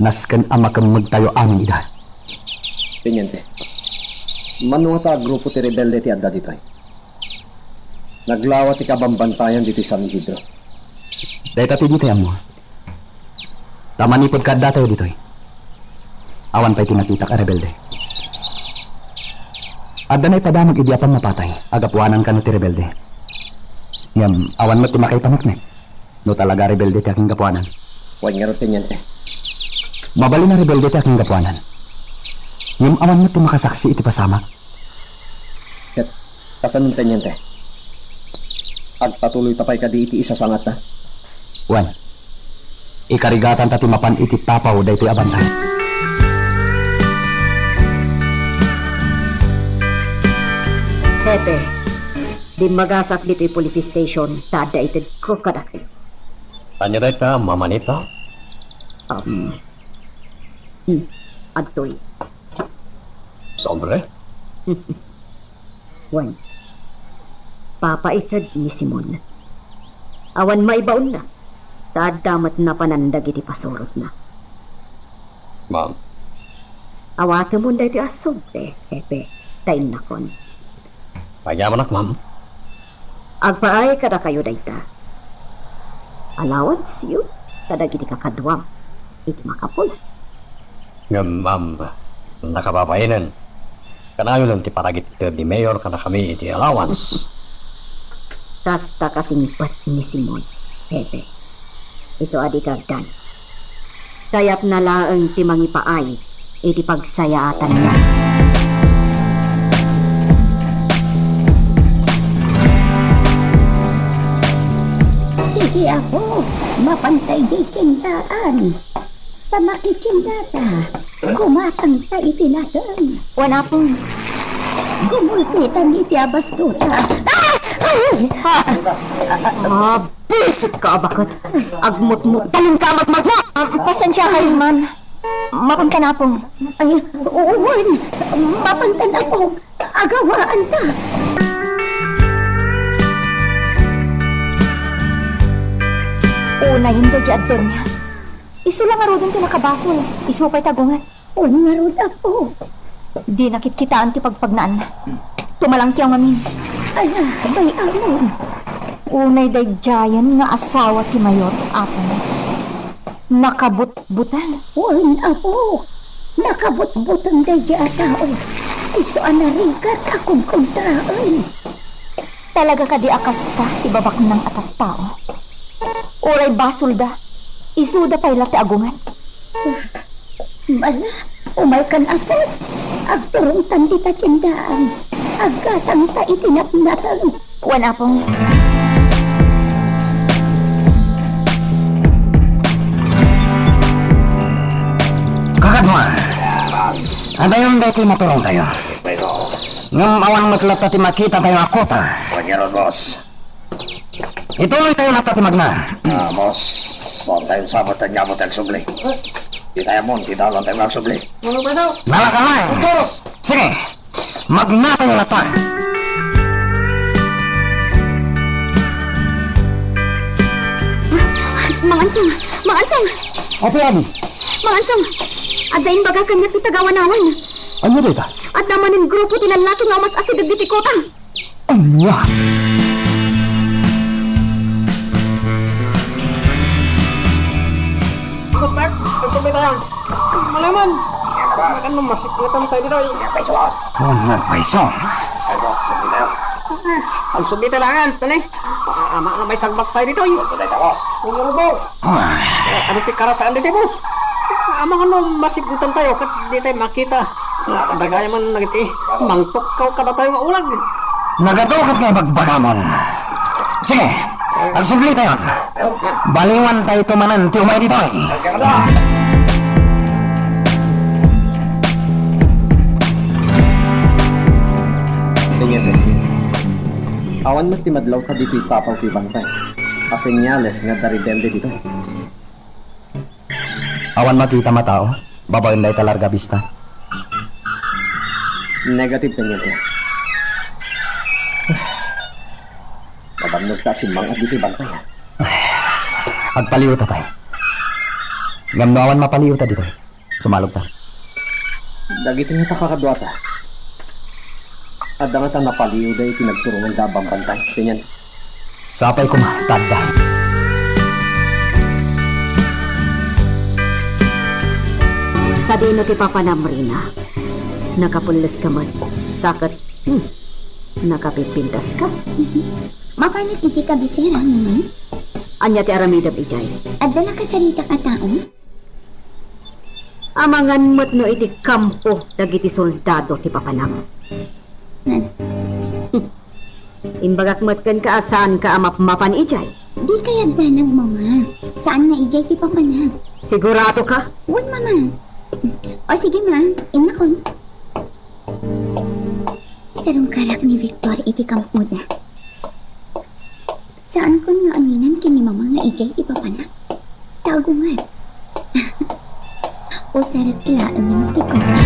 Nasken a makemmegtayo amin ida. Teniente, mano ngata a grupo ti rebelde ti adda ditoy? Naglawa ti kabambantayan ditoy San Isidro. Dayta ti ditoy ammo. Ta manipud kaaddatayo ditoy, awan pay ti nakitak a rebelde. Adda naipadamag idi apan mapatay a gapuanan kano ti rebelde. Ngem awan met ti makaipaneknek no talaga rebelde ti akinggapuanan. Wen ngarud, Teniente. Mabalin a rebelde ti akinggapuanan. Ngem awan met ti makasaksi iti pasamak. Ket kasano, Teniente? Agpatuloyta pay kadi iti isasangatta? Wen, ikarigatanta ti mapan iti tapaw daytoy a bantay. Hepe, dimmagasat ditoy police station ta adda itedko kadakayo. Ania dayta, Mama Anita? Um, hmm, adtoy. Sobre? Wen, papaited ni Simon. Awan maibaonna, ta adda met napanan dagiti pasurotna. Ma'am. Awatemon daytoy a sobre, Hepe, ta innakon. Agyamanak, ma'am. Agpaay kadakayo dayta. Allowance-yo kadagiti kakaduam iti makapul. Ngem, ma'am, nakababainen. Kanayonen ti paragited ni Mayor kadakami iti allowance. Kasta kasingpet ni Simon, Pepe. Isu a di kagdan. Kayatna laeng ti mangipaay iti pagsayaatanna. Sige, Apo, mapantay di tiendaan. Ta makitiendata, gumatangta iti nateng. Wen, Apong. Gumulpitan iti abastota. Ah! Ay! Ah! Ah! Buisit ka, abaket. Agmutmutaling ka a magmagna. Ah, pasensiakayon, ma'am. Mapankan, Apong. Ay, wen. Mapankan, Apo. Agawaanta. Unayen daydiay a Doña. Isu la ngaruden ti nakabasol. Isu pay ti agunget. Wen ngarud, Apo. Dina kitkitaen ti pagpagnaanna. Tumalangtiaw ngamin. Ala, bay-amon. Unay daydiayen nga asawa ti Mayor, Apo. Nakabutbuteng. Wen, Apo. Nakabutbuteng daydiay a tao. Isu a narigat a kunkontraen. Talaga kadi a kasta ti babaknang a tattao? Uray basolda, isuda pay la ti agunget. Mala, umaykan, Apo. Agturongtan dita tiendaan. Aggatangta iti natnateng. Wen, Apong. Kakaduan, adayon daytoy naturongtayo. Ngem awan met latta ti makitatayo a kuta. Wen ngarud, boss. Ituloytayo latta ti magna. Ah, boss, saantayo sabet a nia met ti agsubli. Ditayo mon, ti dalantayo nga agsubli. Nalaka lang. Boss! Sige, magnatayo latta. Mangansong! Mangansong! Apo, Abi. Mangansong! Adda imbaga kaniak ti taga-Wanawen. Ania dayta? Adda manen grupo ti lallaki nga umas-asideg ditoy kuta. Ania? Boss Mark, agsubli tayo. Malaman. Makan mo, masiknatan tayo ditoy. Wen, paiso. Agsubli tayo. Agsubli tayo lang, tali. Ama, ano may sagbak tayo ditoy? Saan tayo, boss? Honorable. Ah. Ano ti karasaan ditoy, boss? Amangan no, masiggutan tayo, ket di tayo makita. Nakadagaya man nagiti mangtukkaw kada tayo nga ulag. Nagatukat nga ibagbagamon. Sige, agsubli tayo. Baliwan tayo tumanan ti umay ditoy. Tingin. Awan met ti madlawka ditoy papaw ti bantay a senyales nga adda rebelde ditoy. Awan makitam a tao babaen dayta larga bista? Negative, Teniente. Mabannogta a simmang-at ditoy bantay, a. Agpaliwta pay. Ngem no awan mapaliwta ditoy, sumalogta. Dagiti ngata kakaduata, adda ngata napaliwda iti nagturonganda a bambantay, Teniente? Sapay koma, ta adda. Sadino ti papanam, Rina? Nakapulleska met. Sa ket, hmm, nakapipintaska. Mapanak iti kabisera, Mama. Ania ti aramidem idiay? Adda nakasaritak a tao? Amangan met no iti kampo dagiti soldado ti papanam. Hmm. Imbagak met kenka a saanka a mapmapan idiay. Di kayat danag, Mama. Saan nga idiay ti papanam. Siguradoka? Wen, Mama. O sige, Ma. Innakon. Sarungkarak ni Victor iti kampoda. Saankon nga aminan ken ni Mama nga idiay ti papanak. Ta agungan. Usarek laeng ti kotse.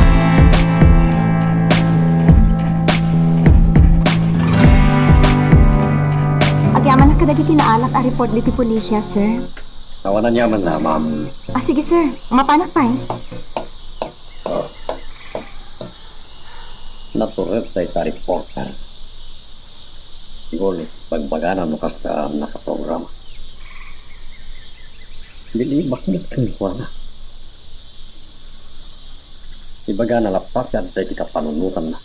Agyamanak kadagiti naalap a report diti pulisya, sir. Awan aniamanna, ma'am. Ah, sige, sir. Mapanak pay. Naturem dayta reporter. Siguro, bagbagana no kasta a nakaprograma. Nilibak met kenkuana. Ibagana latta ti adda iti kapanunotanna.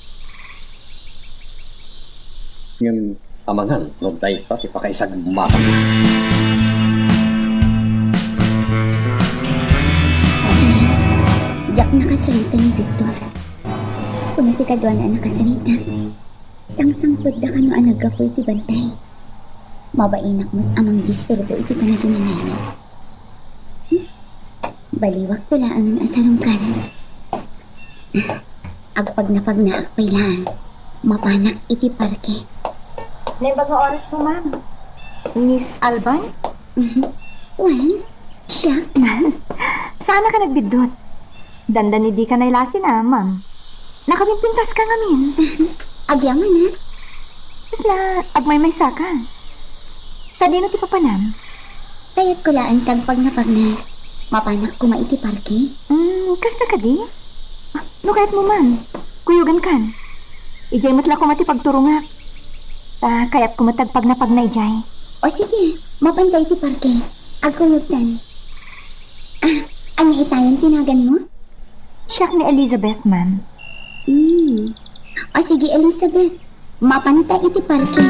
Ngem amangan no dayta ti pakaisagmatanna. Sir, diak nakasarita ni Victor. Kuna ti kaduana a nakasarita, sangsangpetda kano a naggapu iti bantay. Mabainak met a mangdisturbo iti panaginanayna. Hmm? Baliwakto laengen a sarungkaran. Agpagnapagnaak pay laeng. Mapanak iti parke. Naimbag nga oras mo, ma'am. Miss Alban? Mhm. Wen, siak. Saanka nagbiddut? Dandani dika nailasin a, ma'am. Nakapimpintaska ngamin. Agyaman, a? Kasla, agmaymaysaka. Sadino ti papanam? Kayatko laeng ti agpagnapagna. Mapanak koma iti parke. Hmm, kasta kadi? Ah, no kayatmo man, kuyogankan. Idiay met la koma ti pagturongak. Ta kayatko met ti agpagnapagna idiay. O sige, mapanta iti parke. Agkuyogtan. Ah, ania itayen ti naganmo? Siak ni Elizabeth, ma'am. Hmm. O sige, Elizabeth. Mapanta iti parke.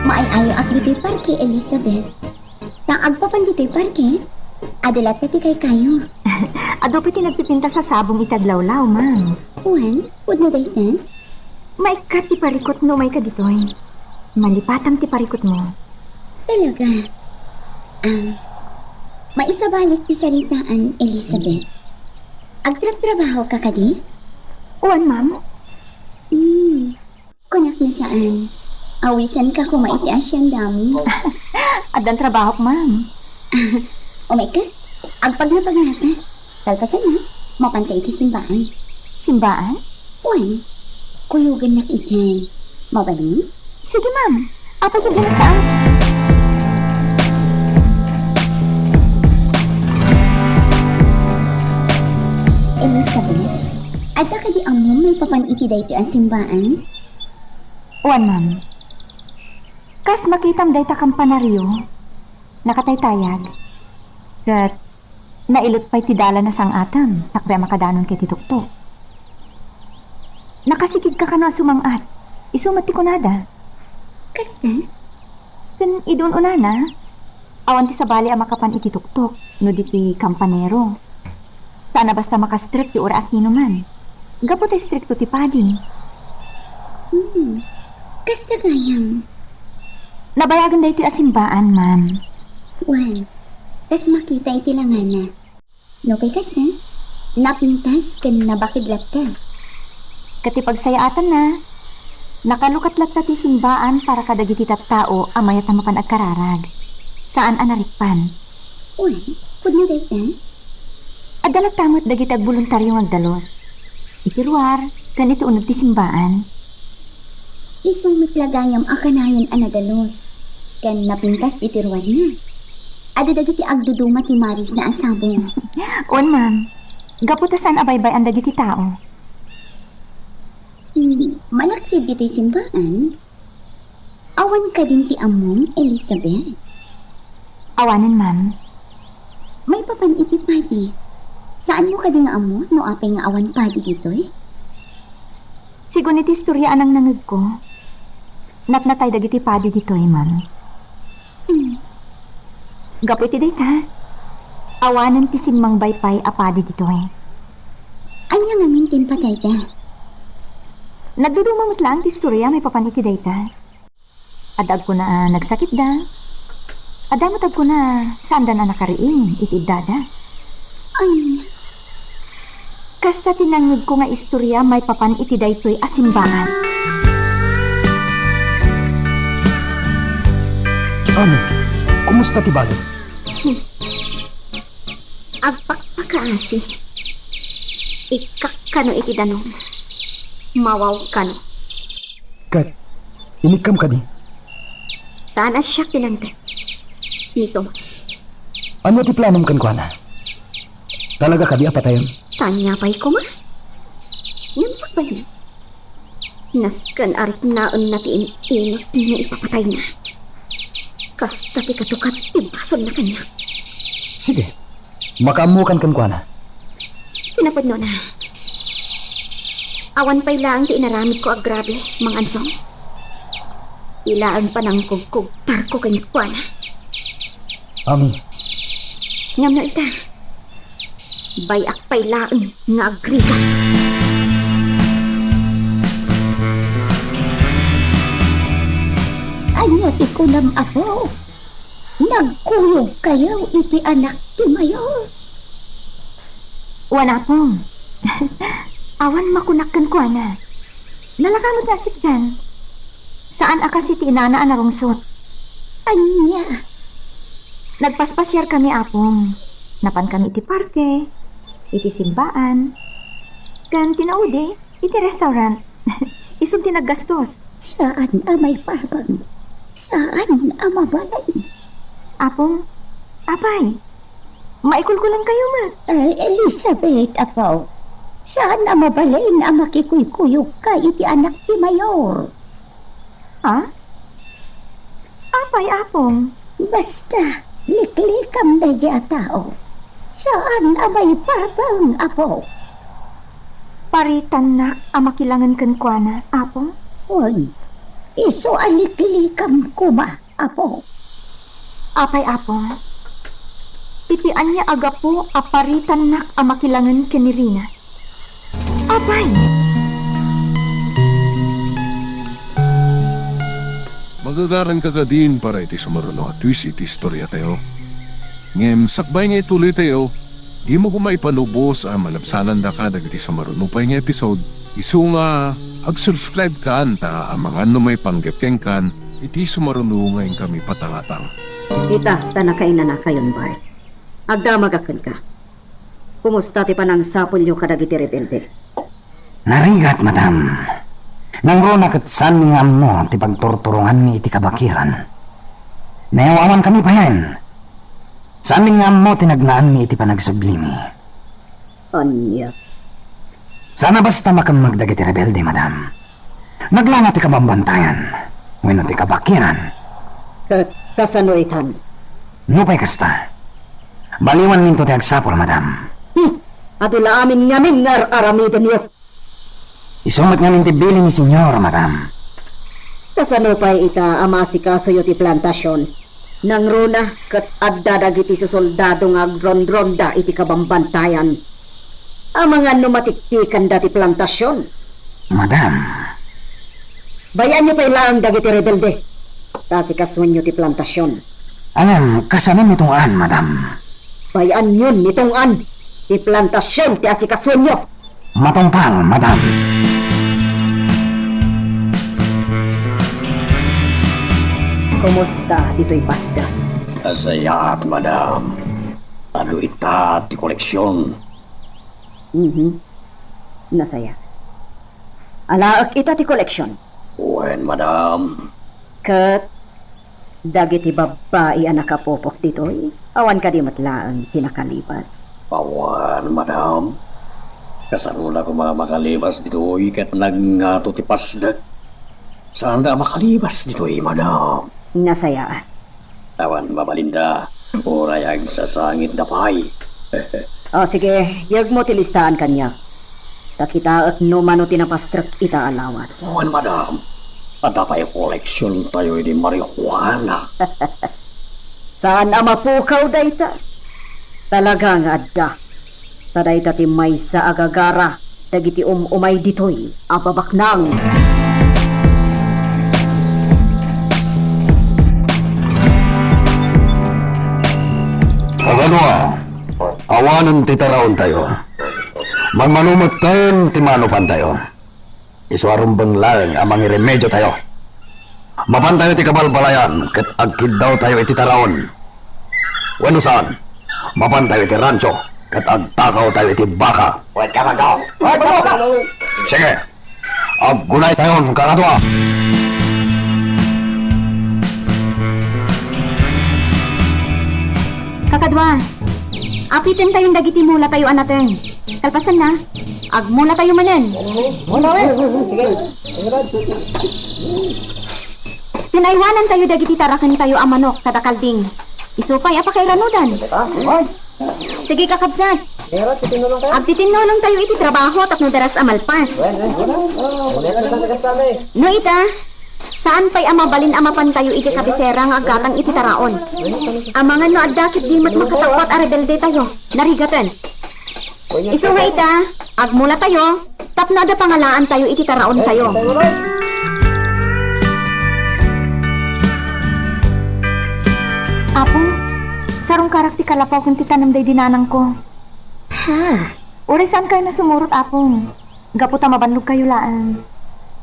Maay-ayoak ditoy parke, Elizabeth. Ta agpapan ditoy parke, adda latta ti kaykayo. Adu pay ti nagpipintas a sabong iti aglawlaw, ma'am. Wen, pudno dayta? Maikkat ti parikut no umayka ditoy. Malipatam ti parikutmo. Talaga? Ah, maisabalik ti saritaan, Elizabeth. Agtrabtrabahoka kadi? Wen, ma'am. Hmm. Kunak no saan. Awisanka koma iti asyendam. Addan trabahok, ma'am. Umayka? Agpagnapagnata. Kalpasanna, mapanta iti simbaan. Simbaan? Wen, kuyogannak idiay. Mabalin? Sige, ma'am. Apay ti di nasaat? Elizabeth, adda kadi ammom maipapan iti daytoy a simbaan? Wen, ma'am. Kas makitam dayta kampanaryo, nakataytayag. Ket nailut pay ti dalan a sang-atem sakbay a makadanon ket ti tuktok. Nakasikidka kano a sumang-at. Isu met ti kunada. Kasta? Ken idi un-unana, awan ti sabali a makapan iti tuktok no di ti kampanero. Saan a basta makastrek ti uray asinoman. Gapu ta istrikto ti padi. Hmm. Kasta gayam. Nabayagen daytoy a simbaan, ma'am. Wen, kas makita iti langana. Nupay kasta, napintas ken nabakid latta. Ket ti pagsayaatanna, nakalukat latta ti simbaan para kadagiti tattao a mayat a mapan agkararag. Saan a narikpan. Wen, pudno dayta? Adda latta met dagiti agboluntario nga agdalus. Iti ruar, ken iti uneg ti simbaan. Isu met la gayam a kanayon a nadalus, ken napintas iti ruarna. Adda dagiti agduduma ti marisna a sabong. Wen, ma'am. Gapu ta saan a baybay-an dagiti tao. Hmm, malaksid ditoy simbaan, awan kadin ti ammom, Elizabeth? Awanen, ma'am. Maipapan iti padi. Saanmo kadi nga ammo no apay nga awan padi ditoy? Sigun iti istoria a nangnangegko, natnatay dagiti padi ditoy, ma'am. Hmm. Gapu iti dayta, awanen ti simmangbaypay a padi ditoy. Ania ngamin ti impatayda? Nagduduma met laeng ti istoria maipapan iti dayta. Adda agkuna a nagsakitda. Adda met agkuna saandan a nakariing iti iddada. Ania? Kasta ti nangngegko nga istoria maipapan iti daytoy a simbaan. Ano? Kumusta ti balo? Hmm. Agpakpakaasi. Ikkakkano iti danum. Mawawkano. Ket, inikkam kadi? Saan a siak ti nangted ni Tomas. Ania ti planom kenkuana? Talaga kadi a patayen? Tania pay koma? Ngem sakbayna. Nasken a riknaenna ti in-inat nga ipapatayna. Kasta ti katukat ti basolna kaniak. Sige, makaammokan kenkuana. Kinapudnona, awan pay laeng ti inaramidko a grabe, Mang Ansong. Ilaeng panangkugkugtarko kenkuana. Ami. Ngem no ita, bay-ak pay laeng nga agrigat. Ania ti kunam, Apo? Nagkuyogkayo iti anak ti mayor? Wen, Apong. Awan makunak kenkuana. Nalaka met nga asitgan. Saan a kas iti inana a narungsot. Ania? Nagpaspasiarkami, Apong. Napankami iti parke, iti simbaan, ken ti naudi, iti restaurant. Isun ti naggastos. Saan a maiparbeng. Saan a mabalin. Apong, apay, maikulkulankayo met. Eh, Elizabeth, Apo, saan a mabalin a makikuykuyogka iti anak ti mayor. Ha? Apay, Apong? Basta, liklikam daydi a tao. Saan a maiparbeng, Apo. Paritannak a makilangen kenkuana, Apong? Wen, isu a liklikam koma, Apo. Apay, Apong? Iti ania a gapu a paritannak a makilangen ken ni Rina? Apay! Magagaranka kadin para iti sumaruno a twist iti istoriatayo. Ngem sakbay nga ituloytayo, dimo koma ipanubos a malabsanandaka dagiti sumaruno pay nga episode. Isu nga ag-subscribe kan ta amangan no maipanggep kenkan iti sumaruno nga inkami patangatang. Ita, ta nakainanakayon, Bart. Agdamagak kenka. Kumusta ti panangsapulyo kadagiti rebelde? Narigat, madam. Nangruna ket saanmi nga ammo ti pagturturonganmi iti kabakiran. Nayawawankami payen. Saanmi nga ammo ti nagnaanmi iti panagsublimi. Ania? Saan a basta makemmeg dagiti rebelde, madam. Naglanga ti kabambantayan wenno ti kabakiran. Ket kasano itan? Nupay kasta, baliwanminto ti agsapul, madam. Hmm, adu la amin ngamin nga ar-aramidenyo. Isu met ngamin ti bilin ni Señor, madam. Kasano pay ita a maasikasoyo ti plantasion? Nangruna ket adda dagiti susoldado nga agronronda iti kabambantayan. Amangan no matiktikanda ti plantasion. Madam. Bay-anyo pay laeng dagiti rebelde. Ta asikasuenyo ti plantasion. Ngem, kasano mitong-an, madam? Bay-anyon mitong-an ti plantasion ti asikasuenyo. Matungpal, madam. Kumusta ditoy pasda? Nasayaat, madam. Adu ita ti koleksion. Mhm. Nasaya. Alaek ita ti koleksion. Wen, madam. Ket dagiti babbai a nakapupok ditoy, awan kadi met laeng ti nakalibas? Awan, madam. Kasano la koma a makalibas ditoy ket nagngato ti pasdek? Saanda a makalibas ditoy, madam. Nasayaat. Awan mabalinda, uray agsasangitda pay. O, sige, yegmo ti listaan kaniak. Ta kitaek no mano ti napastrek ita a lawas. Wen, madam. Adda pay koleksiontayo iti marijuana. Saan a mapukaw dayta? Talaga nga adda. Ta dayta ti maysa a gagara dagiti um-umay ditoy a babaknang. Kakadua, awanen ti taraontayo. Manmanumetten ti manupantayo. Isu a rumbeng laeng a mangiremediotayo. Mapantayo iti kabalbalayan ket agkiddawtayo iti taraon. Wenno saan, mapantayo iti rancho ket agtakawtayo iti baka. Sige, aggunaytayon, kakadua. Kakadua, apitentayon dagiti mulatayo a nateng. Kalpasanna, agmulatayo manen. Sige. Pinaywanantayo dagiti tarakentayo a manok kada kalding. Isu pay a pakairanudan. Sige, kakabsat. Agtitinnulongtayo iti trabaho tapno daras a malpas. No ita, saan pay a mabalin a mapantayo iti kabisera nga aggatang iti taraon. Amangan no adda ketdi met makatappuat a rebeldetayo. Narigaten. Isu nga ita, agmulatayo, tapno adda pangalaantayo iti taraontayo. Apong, sarungkarak ti kalapaw ken ti tanem daydi nanangko. Ha? Uray saankayo nasumurot, Apong. Gapu ta mabannogkayo laeng.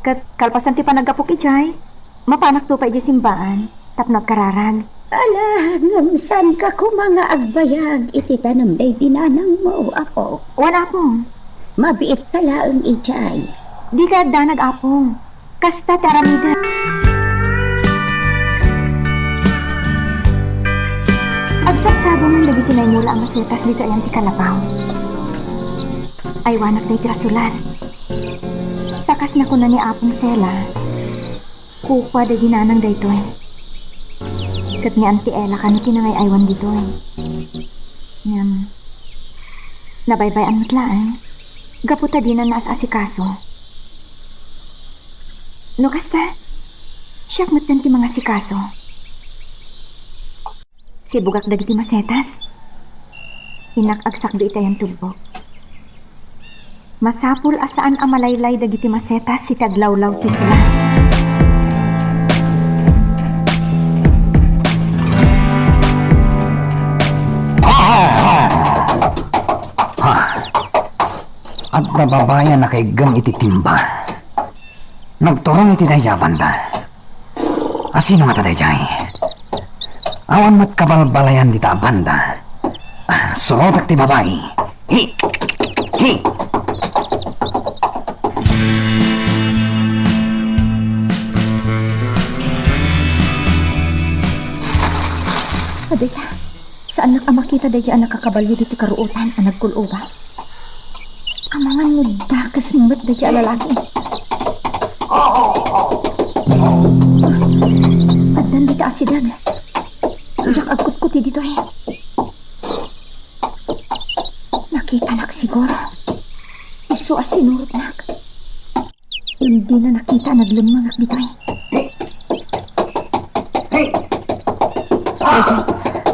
Ket kalpasan ti panaggapok idiay, mapanakto pay idiay simbaan tapno agkararag. Ala, ngem saanka koma nga agbayag iti tanem daydi nanangmo, Apo? Wen, Apong. Mabiitka laeng idiay. Dika agdanag, Apong. Kasta ti aramidek. Agsabsabong dagiti naimula a masetas ditoy ayan ti kalapaw. Aywanak daytoy a sulat. Ta kas nakuna ni Apong Sela, kukua dagiti nanang daytoy. Ket ni Auntie Ella kano ti nangay-aywan ditoy. Ngem, nabaybay-an met laeng, gapu ta dina naas-asikaso. No kasta, siak metten ti mangasikaso. Sibugak dagiti masetas. Innak agsakdo iti ayan tubbog. Masapul a saan a malaylay dagiti masetas iti aglawlaw ti sulat. Ha! Adda babai a nakaiggem iti timba. Nagturong iti daydiay a banda. Asino ngata daydiay? Awan met kabalbalayan dita a banda. Ah, surotek ti babai. Hi! Hi! Adita, saannak a makita daydiay a nakakabalio ditoy karuotan a nagkul-oba. Amangan no dakes met daydiay a lalaki. Addan dita asideg. Diak agkutkuti ditoy. Nakitanak siguro. Isu a sinurotnak. Ngem dina nakita a naglemmengak ditoy. Daydiay,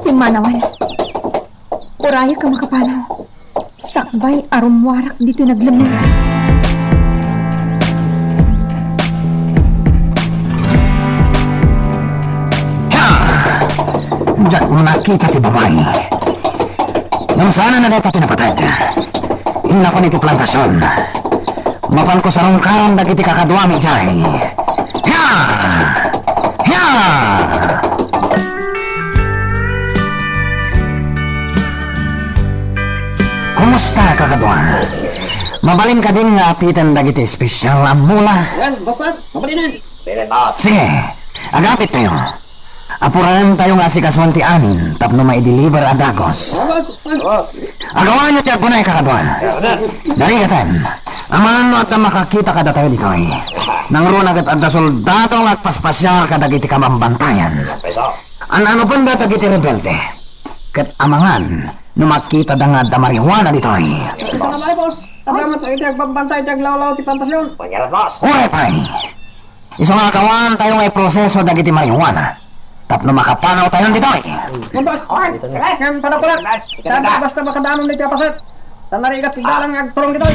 pimmanawen. Urayek a makapanaw. Sakbay a rummuarak ditoy naglemmengak. Ha! Diak nakita ti babai. Ngem saan a nadayta ti napateg. Innakon iti plantasion. Mapanko sarungkaran dagiti kakaduami idiay. Ya! Ya! Kumusta, kakadua? Mabalin kadin nga apiten dagiti espesyal a mula? Yan, boss, boss. Mabalin yan. Sige, agapit tayo. Apuraentayo nga asikasuan ti amin tapno maideliver a dagos. Agawanyo ti agkunay, kakadua. Darigaten, amangan no adda makakita kadatayo ditoy. Nangruna ket adda soldado nga agpaspasiar kadagiti kabambantayan. An-ano panda dagiti rebelde? Ket amangan no makitada nga adda marijuana ditoy. Isu nga, boss. Adda met dagiti agbambantay iti aglawlaw ti plantasion. Uray pay. Isu nga agawantayo nga iproseso dagiti marijuana tapno makapanawtayon ditoy. Ngem, boss, ngem padakulat. Saan basta makadanon ditoy a paset? Ta narigat ti dalan nga agturong ditoy.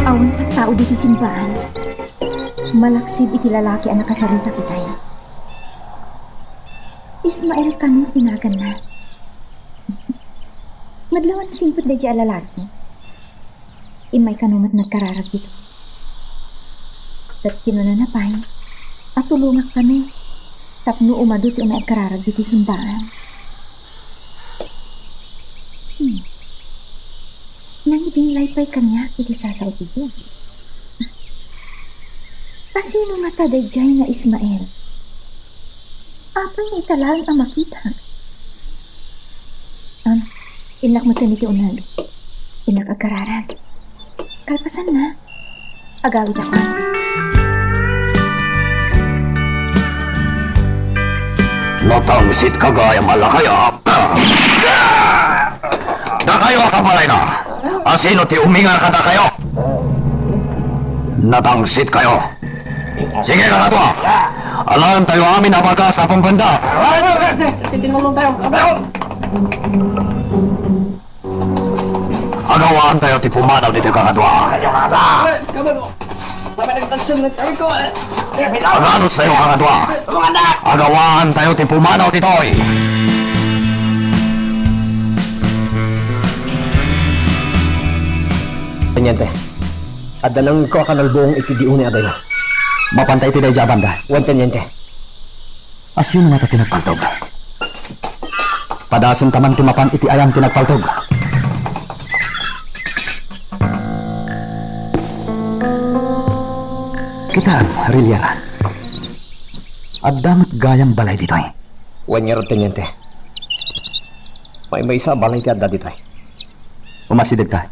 Awan tattao ditoy simbaan. Malaksid iti lalaki a nakasarita itay. Ismael kano ti naganna. Madlawan singpet daydiay a lalaki. Immay kano met nagkararag ditoy. Ket kinunana pay a tulongak kano tapno umadu ti umay agkararag ditoy simbaan. Hmm. Nangibinlay pay kaniak iti sasao ti Dios. Asino ngata daydiay nga Ismael? Apay nga ita laeng a makita? Am, innak metten iti uneg. Innak agkararag. Kalpasanna, agawidakon. Natangsit ka gayam a lakay. Dakayo a kabalayna, asino ti umingar kadakayo? Natangsitkayo. Sige, kakadua. Alaentayo amin a bagas a pumpenda. Titinulongtayo. Agawaantayo ti pumanaw ditoy, kakadua. Aganotsayo, kakadua. Agawaantayo ti pumanaw ditoy. Teniente, adda nangngegko a kanalbuong iti diune a dayo. Mapanta iti daydiay a banda. Wen, Teniente. Asino ngata ti nagpaltog? Padasenta man ti mapan iti ayan ti nagpaltog. Kitaem, Riliera. Adda met gayam balay ditoy. Wen ngarud, Teniente. Maymaysa a balay ti adda ditoy. Umasidegta.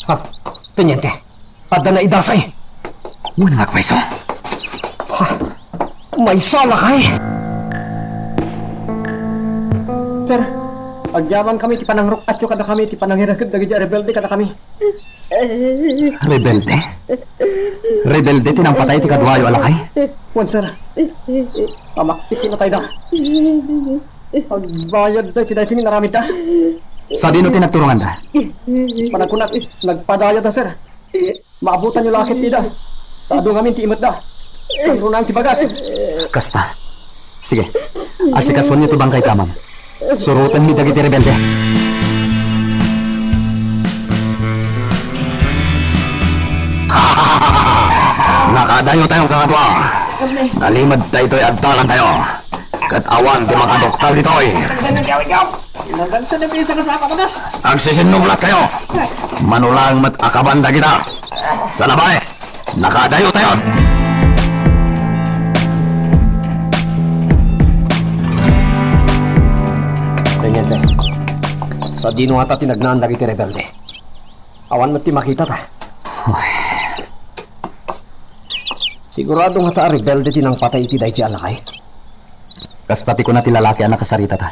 Ha, Teniente. Adda naidasay. Wen nga agpayso. Ha? Maysa lakay. Sir, agyamankami ti panangruk-atyo kadakami ti panangireged dagiti rebelde kadakami. Rebelde? Rebelde ti nangpatay ti kaduayo a lakay? Wen, sir. Pamakpiknatayda. Agbayadda iti daytoy nga inaramidda. Sadino ti nagturonganda? Panagkunak, nagpadayada, sir. Maabutanyo la ket ida. Ta adu ngamin ti imetda. Kangrunaan ti bagas. Kasta. Sige. Asikasuanyo ti bangkayta man. Surotenmi dagiti rebelde. Nakadayotayo, kakadua. Nalimed daytoy a dalantayo. Ket awan ti makaduktal ditoy. Nagdansa na bisa ka sa kapagas. Agsisinnublatkayo. Mano laeng met a kaban dagita. Sa labay, nakadayotayo. Teniente, sadino ngata ti nagnaan dagiti rebelde? Awan met ti makitata. Uy. Sigurado ngata a rebelde ti nangpatay iti daytoy a lakay? Kasta ti kuna ti lalaki a nakasaritata.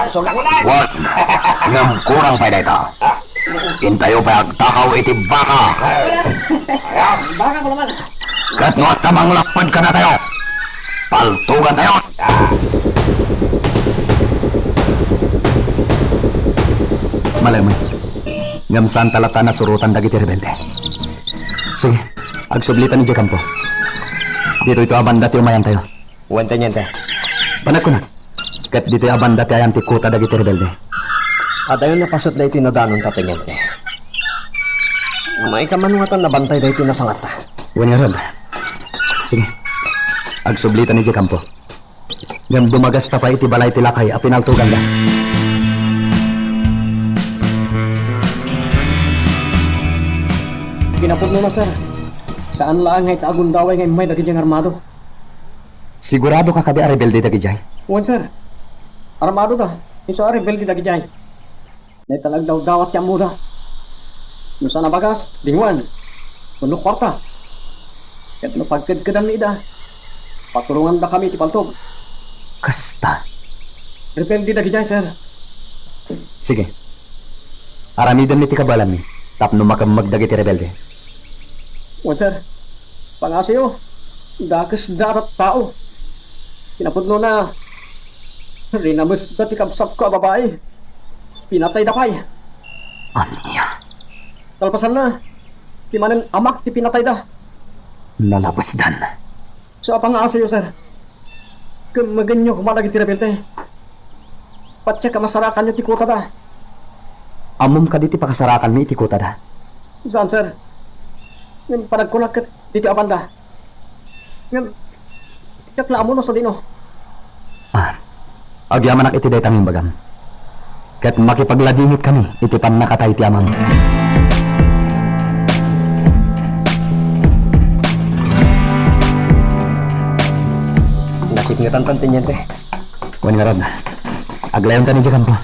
Wan, ngem kurang pay dayta. Intayo pay agtakaw iti baka. Baka ko naman. Ket no adda manglapped kadatayo, paltugantayo. Malem, ngem saanta latta a nasurotan dagiti rebelde. Sige, agsublitan idiay kampo. Ditoyto a banda ti umayantayo. Wen, teniente. Panagkunak, ket ditoy a banda ti ayan ti kuta dagiti rebelde. Adayon a paset daytoy nadanonta, teniente. Maikam a nabantay daytoy nasangatta. Wen ngarud. Sige, agsublitan idiay kampo. Ngem dumagasta pay iti balay ti lakay a pinaltoganda. Kinapudnona, sir. Saan laeng nga ita a gundaway nga immay dagidiay nga armado. Siguradoka kadi a rebelde dagidiay? Wen, sir. Armadoda. Isu a rebelde dagidiay. Dayta la agdawdawat ti ammoda. No saan a bagas, dingoan. Wenno kuarta. Ket no pagkedkedanmi ida, paturongandakami iti paltog. Kasta. Rebelde dagidiay, sir. Sige. Aramidenmi ti kabaelanmi tapno makemmeg dagiti rebelde. Wen, sir. Pangasayo, dakesda a tattao. Kinapudnona, rinamesda ti kabsatko a babai. Pinatayda pay. Ania? Kalpasanna, ti manen amak ti pinatayda. Nalabesdan. Isu a pangasayo, sir. Kemmegenyo koma dagiti rebelde. Patiek a masarakanyo ti kutada. Ammom kadi ti pakasarakanmi iti kutada? Saan, sir. Ngem panagkunak ket ditoy a banda. Ngem, diak la ammo no sadino. Ah, agyamanak iti dayta nga imbagam. Ket makipagladingitkami iti pannakatay ti amam. Nasipngetantan, teniente. Wen ngarud, aglayontan idiay kampo.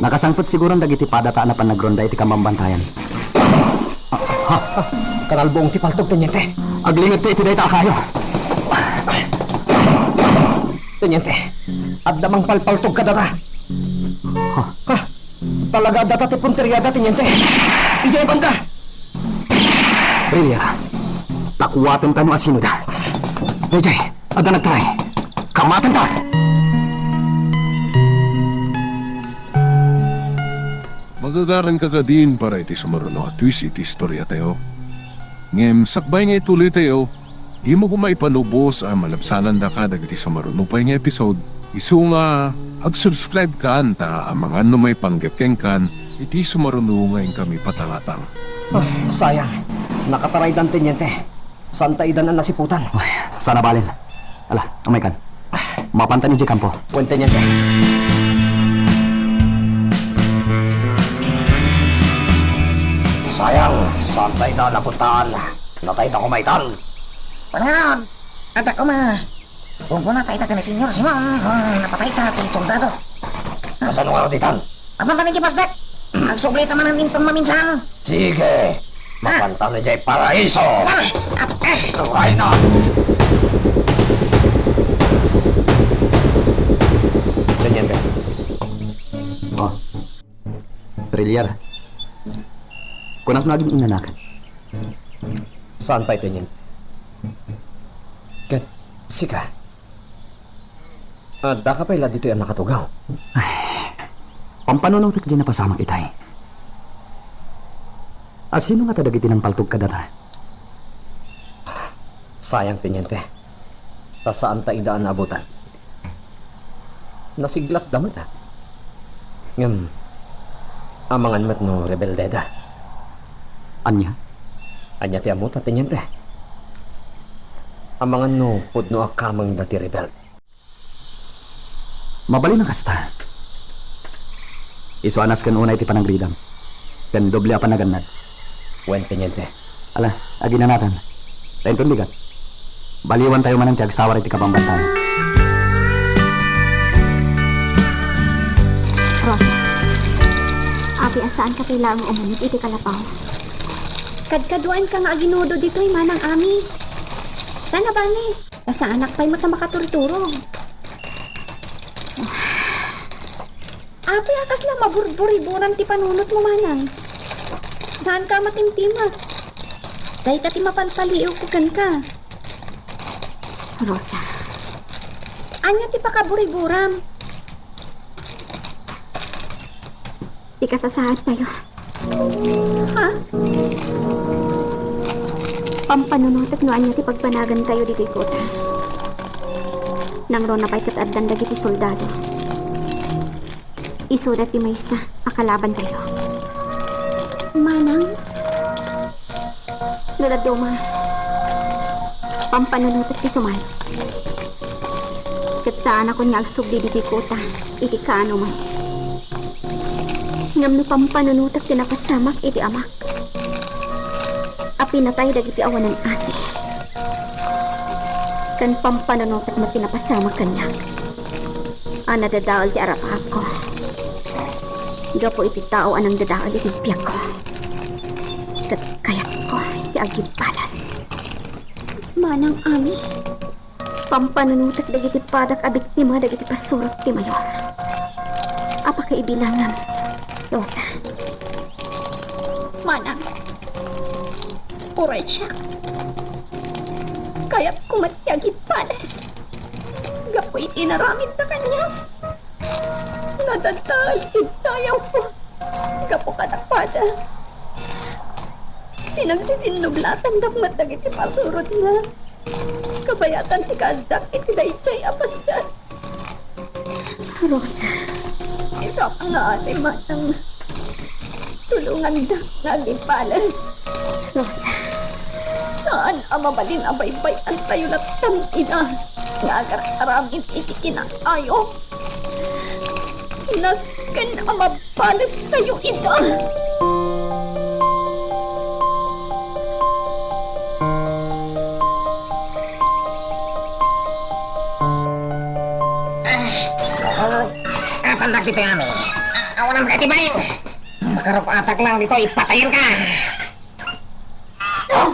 Nakasangpet siguron dagiti padata a napan nagronda iti kamambantayan. Ha? Kanalbuong ti paltog, teniente. Aglingedta iti dayta a kayo. Teniente, adda mangpalpaltog kadata. Ha? Ha? Talaga, addata ti punteriada, teniente. Idiay banda. Rillier, takuatenta no asinoda. Daydiay, adda nagtaray. Kamatenta! Magagaranka kadin para iti sumaruno a twist iti istoriatayo. Ngem sakbay nga ituloytayo, dimo koma ipanubos a malabsanandaka dagiti sumaruno pay nga episode, isu nga ag-subscribe kan ta amangan no maipanggep kenkan iti sumaruno nga inkami patangatang. Ay, sayang. Nakataraydan, teniente. Saanta idan a nasiputan. Ay, saan a bale. Ala, umaykan. Mapantan idiay kampo. Wen, teniente. Sayang, saanta ida a napuntaan. Natayda koma itan. Panginoon, adda koma. Gunggonata ita ken ni Señor Simon, hmm, napatayta ti soldado. Kasano nga ditan? Apan, panagipas dek. Agsublita manen inton maminsan. Sige. Ah. Mapantan idiay paraiso. Ah, ah, ah. Turay na. Teniente. Oh. Rillier. Kunak no agin-inanakan. Saan pay, teniente? Ket sika? Addaka pay la ditoy a nakatugaw? Ay, pampanunotek diay napasamak itay. Asino ngata dagiti nangpaltog kadata? Sayang, teniente. Ta saanta ida a naabutan. Nasiglatda met, a. Ngem, amangan met no rebeldeda. Ania? Ania ti ammota, teniente? Amangan no pudno a kamengda ti rebelde. Mabalin a kasta. Isu a nasken unay ti panagridam. Ken doble a panagannad. Wen, teniente. Ala, aginanakan. Ta inton bigat, Baliwantayo manen ti agsawar iti kabambantayo. Rosa, apay a saanka pay laeng nga umuneg iti kalapaw? Kadkaduaenka nga aginudo ditoy, Manang Ami. Saan a bale? Ta saanak pay met a makaturturog. Apay a kasla maburburiburam ti panunotmo, Manang? Saanka a matimtimek? Dayta ti mapalpaliiwko kenka. Rosa, ania ti pakaburiburam? Ti kasasaadtayo. Ha? Pampanunotek no ania ti pagbanagantayo ditoy kota. Nangruna pay ket addan dagiti soldado. Isuda ti maysa a kalabantayo. Manang? No dadduma, pampanunotek ti sumay. Ket saanakon nga agsubli ditoy kota iti kaano man. Ngem no pampanunotek ti napasamak iti amak a pinatay dagiti awanan asi, ken pampanunotek met ti napasamak kaniak a nadadael ti arapaapko gapu iti tao a nangdadael iti biagko, ket kayatko ti agibalas. Manang Ami, pampanunotek dagiti padak a biktima dagiti pasurot ti mayor a pakaibilangam, Rosa. Manang, uray siak, kayatko met ti agibalas gapu iti inaramidda kaniak. Nadadael ti dayawko gapu kadakuada. Pinagsisinnublatandak met dagiti pasurotna. Kabayatan ti kaaddak iti daydiay a bassit. Rosa. Isaka nga asi, Manang. Tulongandak nga agibalas. Rosa. Saan a mabalin a baybay-antayo latta ida nga agar-aramid iti kinaayo. Nasken a mab- Palastayo ida! Ah, oh, atannak ditoy, Ami. Ah, awanan ka iti bain. Makaruk-atak lang ditoy, patayen ka. Oh!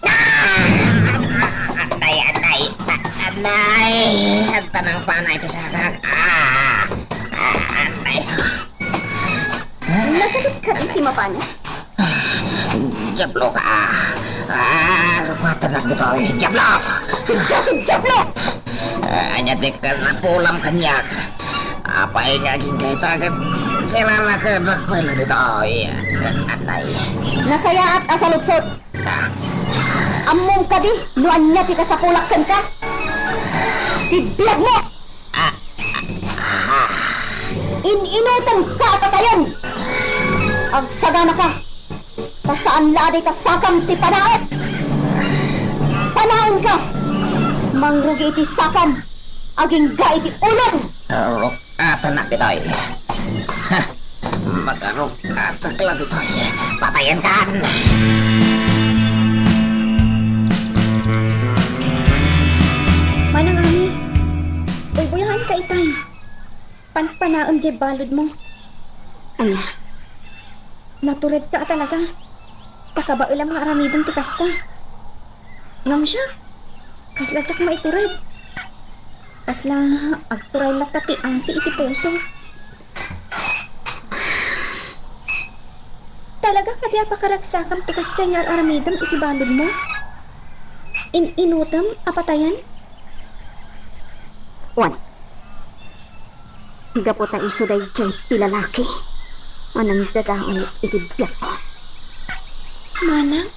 Ah! Anay, anay, a-, anay! Agtanang panay ti sakak. Ah! Ah, anay! Nasakit ka rin ti mapano? Diablo ka! Ah, rukatan lang ditoy. Diablo! Sika ti Diablo! Ah, anya ti kanapulam kaniak? Apay nga aging kayta ket sirara ka dakpela ditoy. Anay. Nasayaat a saludsod. Ammom kadi no ania ti kasapulak kenka? Ti biagmo! In-inutem ka a patayen! Agsaganaka, ta saan la a dayta sakam ti panaek! Panaenka! Mangrugi iti sakam, agingga iti ulom! Atannak ditoy. Ha! Magarog-atak la ditoy. Patayenkan! Manang Ami, buybuyaanka itay. Panpanaem diay baludmo. Ania? Naturedka a talaga. Ta kabaelam nga aramidem ti kasta. Ngem siak, kasla diak maitured. Kasla agturay latta ti asi iti puso. Talaga kadi a pakaragsakam ti kasdiay nga ar-aramidem iti baludmo? In-inutem a patayen? Wen, gapu ta isu daydiay ti lalaki a nangdadael iti biagko. Manang?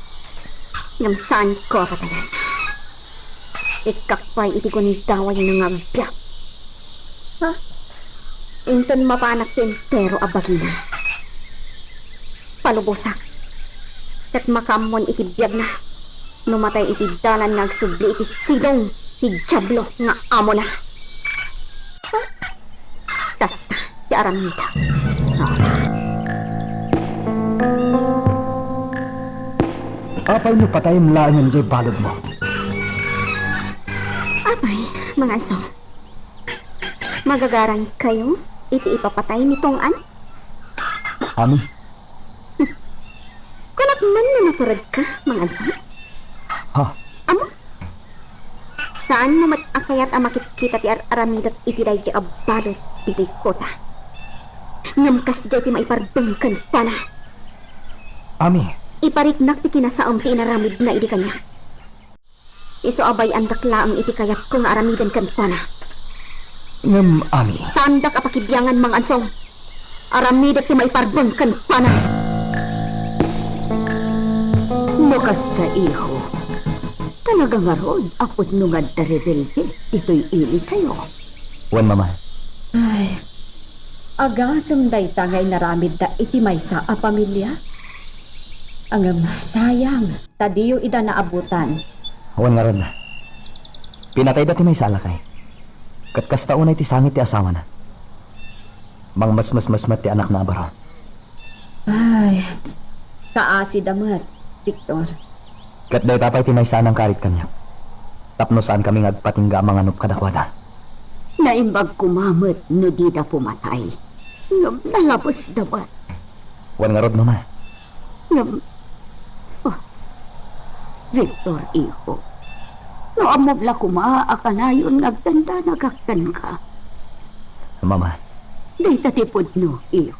Ngem saanko a patayen. Ikkak pay iti gundawayna nga agbiag. Ha? Inton mapanak ti entero a bagina, palubosak, ket makaammon iti biagna no matay iti dalan nga agsubli iti sidong ti Diablo nga amona. Ha? Kasta ti aramidek, Rosa. Apay no patayem laengen diay baludmo? Apay, Mangang Ansong, magagaran kayo iti ipapatay ni Tong-an? Ami. Kunak man no naparegka, Mangang Ansong? Ha? Amo? Saanmo met a kayat a makitkita ti ar-aramidek iti daydi a balud ditoy kota ngem kasdiay ti maiparbeng kenkuana? Ami. Ipariknak ti kinasaem ti inaramidna idi kaniak. Isu a bay-andak laeng iti kayatko nga aramiden kenkuana. Ngem, Ami. Saandak a pakibiangan, Mangang Ansong. Aramidek ti maiparbeng kenkuana. No kasta, iho, talaga ngarud a pudno nga adda rebelde ditoy ilitayo. Wen, Mama. Ay, agasem dayta nga inaramidda iti maysa a pamilia. Ngem, sayang. Ta diyo ida naabutan. Awan ngarud. Pinatayda ti maysa a lakay. Ket kasta unay ti sangit ti asawana. Mangmasmasmas met ti anakna a baro. Ay, kaasida met, Victor. Ket dayta pay ti maysa a nangkarit kaniak. Tapno saankami nga agpatingga a manganup kadakuada. Naimbag koma met no dida pumatay. Ngem nalabesda met. Wen ngarud, Mama. Ngem, oh, Victor, iho, no ammom la koma a kanayon nga agdandanagak kenka. Mama. Dayta ti pudno, iho.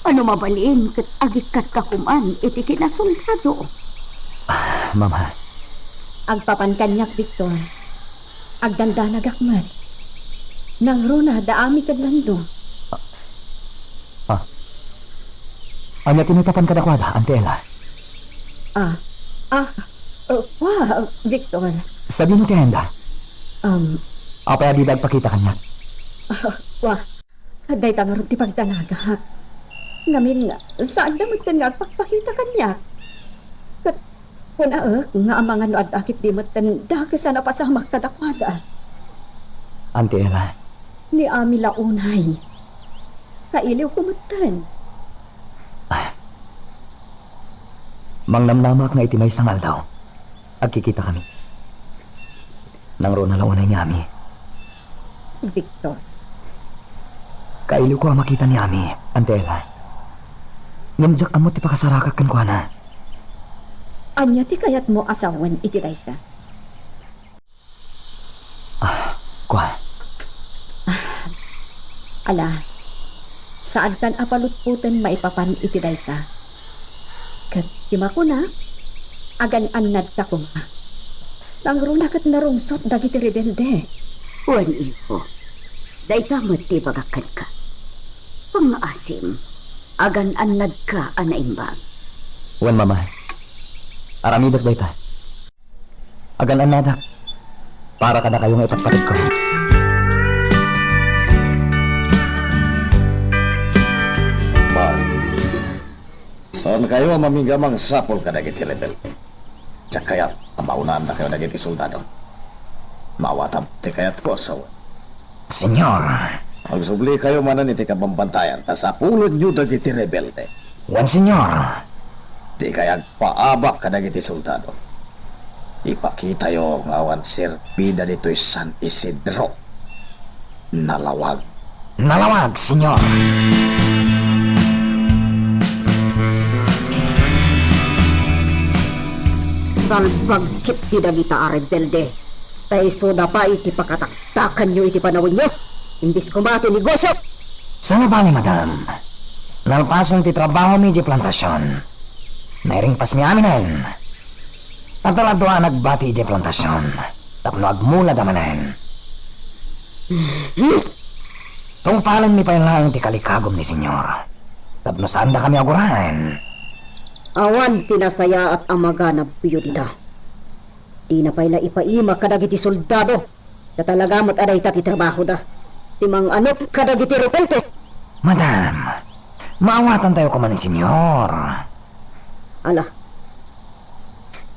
Ano mabalin ket agikkatka koman iti kinasoldado? Ah, Mama. Agpapan kaniak, Victor. Agdandanagak met. Nangruna da Ami ken Lando. Ah. Ania ti maipapan kadakuada, Auntie Ella? Ah. Ah. Uh, wa, Victor. Sadino ti ayanda? Um. Apay a dida agpakita kaniak? Wa. Dayta ngarud ti pagdanagak. Ngamin, saanda metten nga agpakpakita kaniak. Ket kunaek nga amangan no adda ketdi metten dakes a napasamak kadakuada. Auntie Ella. Ni Ami la unay. Kailiwko metten. Ah. Mangnamnamak nga iti maysa nga aldaw, agkikitakami. Nangruna la unay ni Ami. Victor. Kailiwko a makita ni Ami, Auntie Ella. Ngem diak ammo ti pakasarakak kenkuana. Ania ti kayatmo a sawen iti dayta? Ah, kua. Ala, saankan a palutpoten maipapan iti dayta. Ket ti makuna, agan-annadka koma. Nangruna ket narungsot dagiti rebelde. Wen, iho, dayta met ti ibagak kenka. Pangngaasim, agan-annadka a naimbag. Wen, Mama. Aramidek dayta. Agan-annadak para kadakayo nga ipatpateg ko. Ba, saankayo a mamingga mangsapul kadagiti rebelde. Diak kayat a maunaandakayo dagiti soldado. Maawatam ti kayatko a sawen. Señor. Agsublikayo manen iti kabambantayan ta sapulenyo dagiti rebelde. Wen, Señor. Dikay agpaabak kadagiti soldado. Ipakitayo nga awan serbida ditoy San Isidro. Nalawag. Nalawag, Señor. Salbag ketdi dagita a rebelde. Ta isuda pay ti pakataktakanyo iti panawenyo, imbes koma ti negosio. Saan a bale, madam. Nalpasen ti trabahomi idiay plantasion. Nairingpasmi aminen. Adda la dua a nagbati idiay plantasion tapno agmulada manen. Tungpalenmi pay laeng ti kalikagum ni Señor tapno saandakami aguraen. Awan ti nasayaat a maganabyo dita. Dina pay la ipaima kadagiti soldado. Ta talaga met a dayta ti trabahoda, ti manganup kadagiti rebelde. Madam, maawatantayo koma ni Señor. Ala.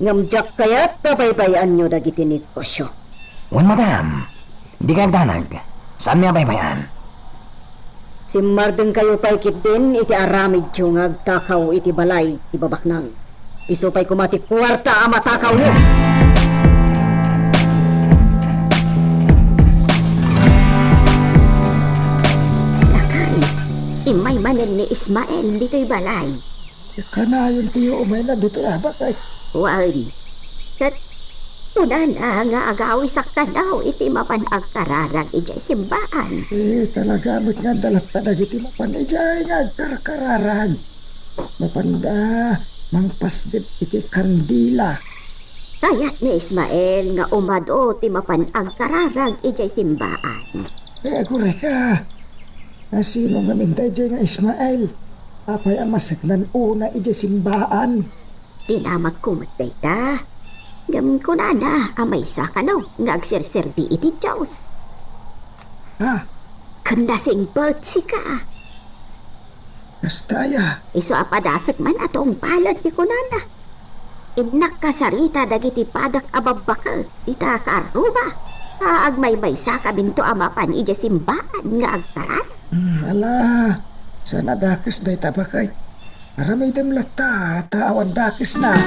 Ngem diak kayat a baybay-anyo dagiti negosio. Wen, madam. Dika agdanag. Saanmi a baybay-an. Simmardengkayo pay ketdin iti aramidyo nga agtakaw iti balay ti babaknang. Isu pay koma ti kuarta a matakawyo. ken ni Ismael ditoy balay. Kanayon ti umayna ditoy, a, baket. Wen, ket kunana nga agawisak kano iti mapan agkararag idiay simbaan. Eh, talaga met nga adda latta dagiti mapan idiay nga agkarkararag. Mapanda mangpasdep iti kandila. Kayat ni Ismael nga umadu ti mapan agkararag idiay simbaan. Ay, agurayka. Asino ngamin daydiay nga Ismael? Apay a maseknan una idiay simbaan? Dinamagko met dayta. Ngem kunana a maysa kano nga agserserbi iti Dios. Ha? Ken nasingbet sika. Kasta aya? Isu a padasek man a tungpalen ti kunana. Innak kasarita dagiti padak a babbaket ita kaarruba a agmaymaysa kaminto a mapan idiay simbaan nga agkararag. Hmm, ala, saan a dakes dayta, baket. Aramidem latta ta awan dakesna.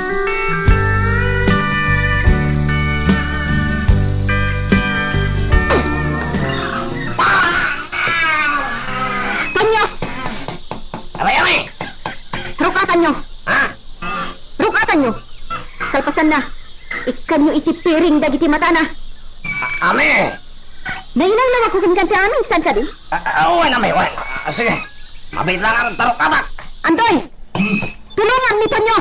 Tonyo! Aray, aray! Rukatanyo! Ha? Rukatanyo! Kalpasanna, ikkanyo iti piring dagiti matana. A-, Ami! Nainangnawagko kenka ti amin, saan kadi? A-, a-, wen, Ami, wen. A, sige. Mabiit lang ang tarok atak. Andoy! Tulongan ni Tonyo!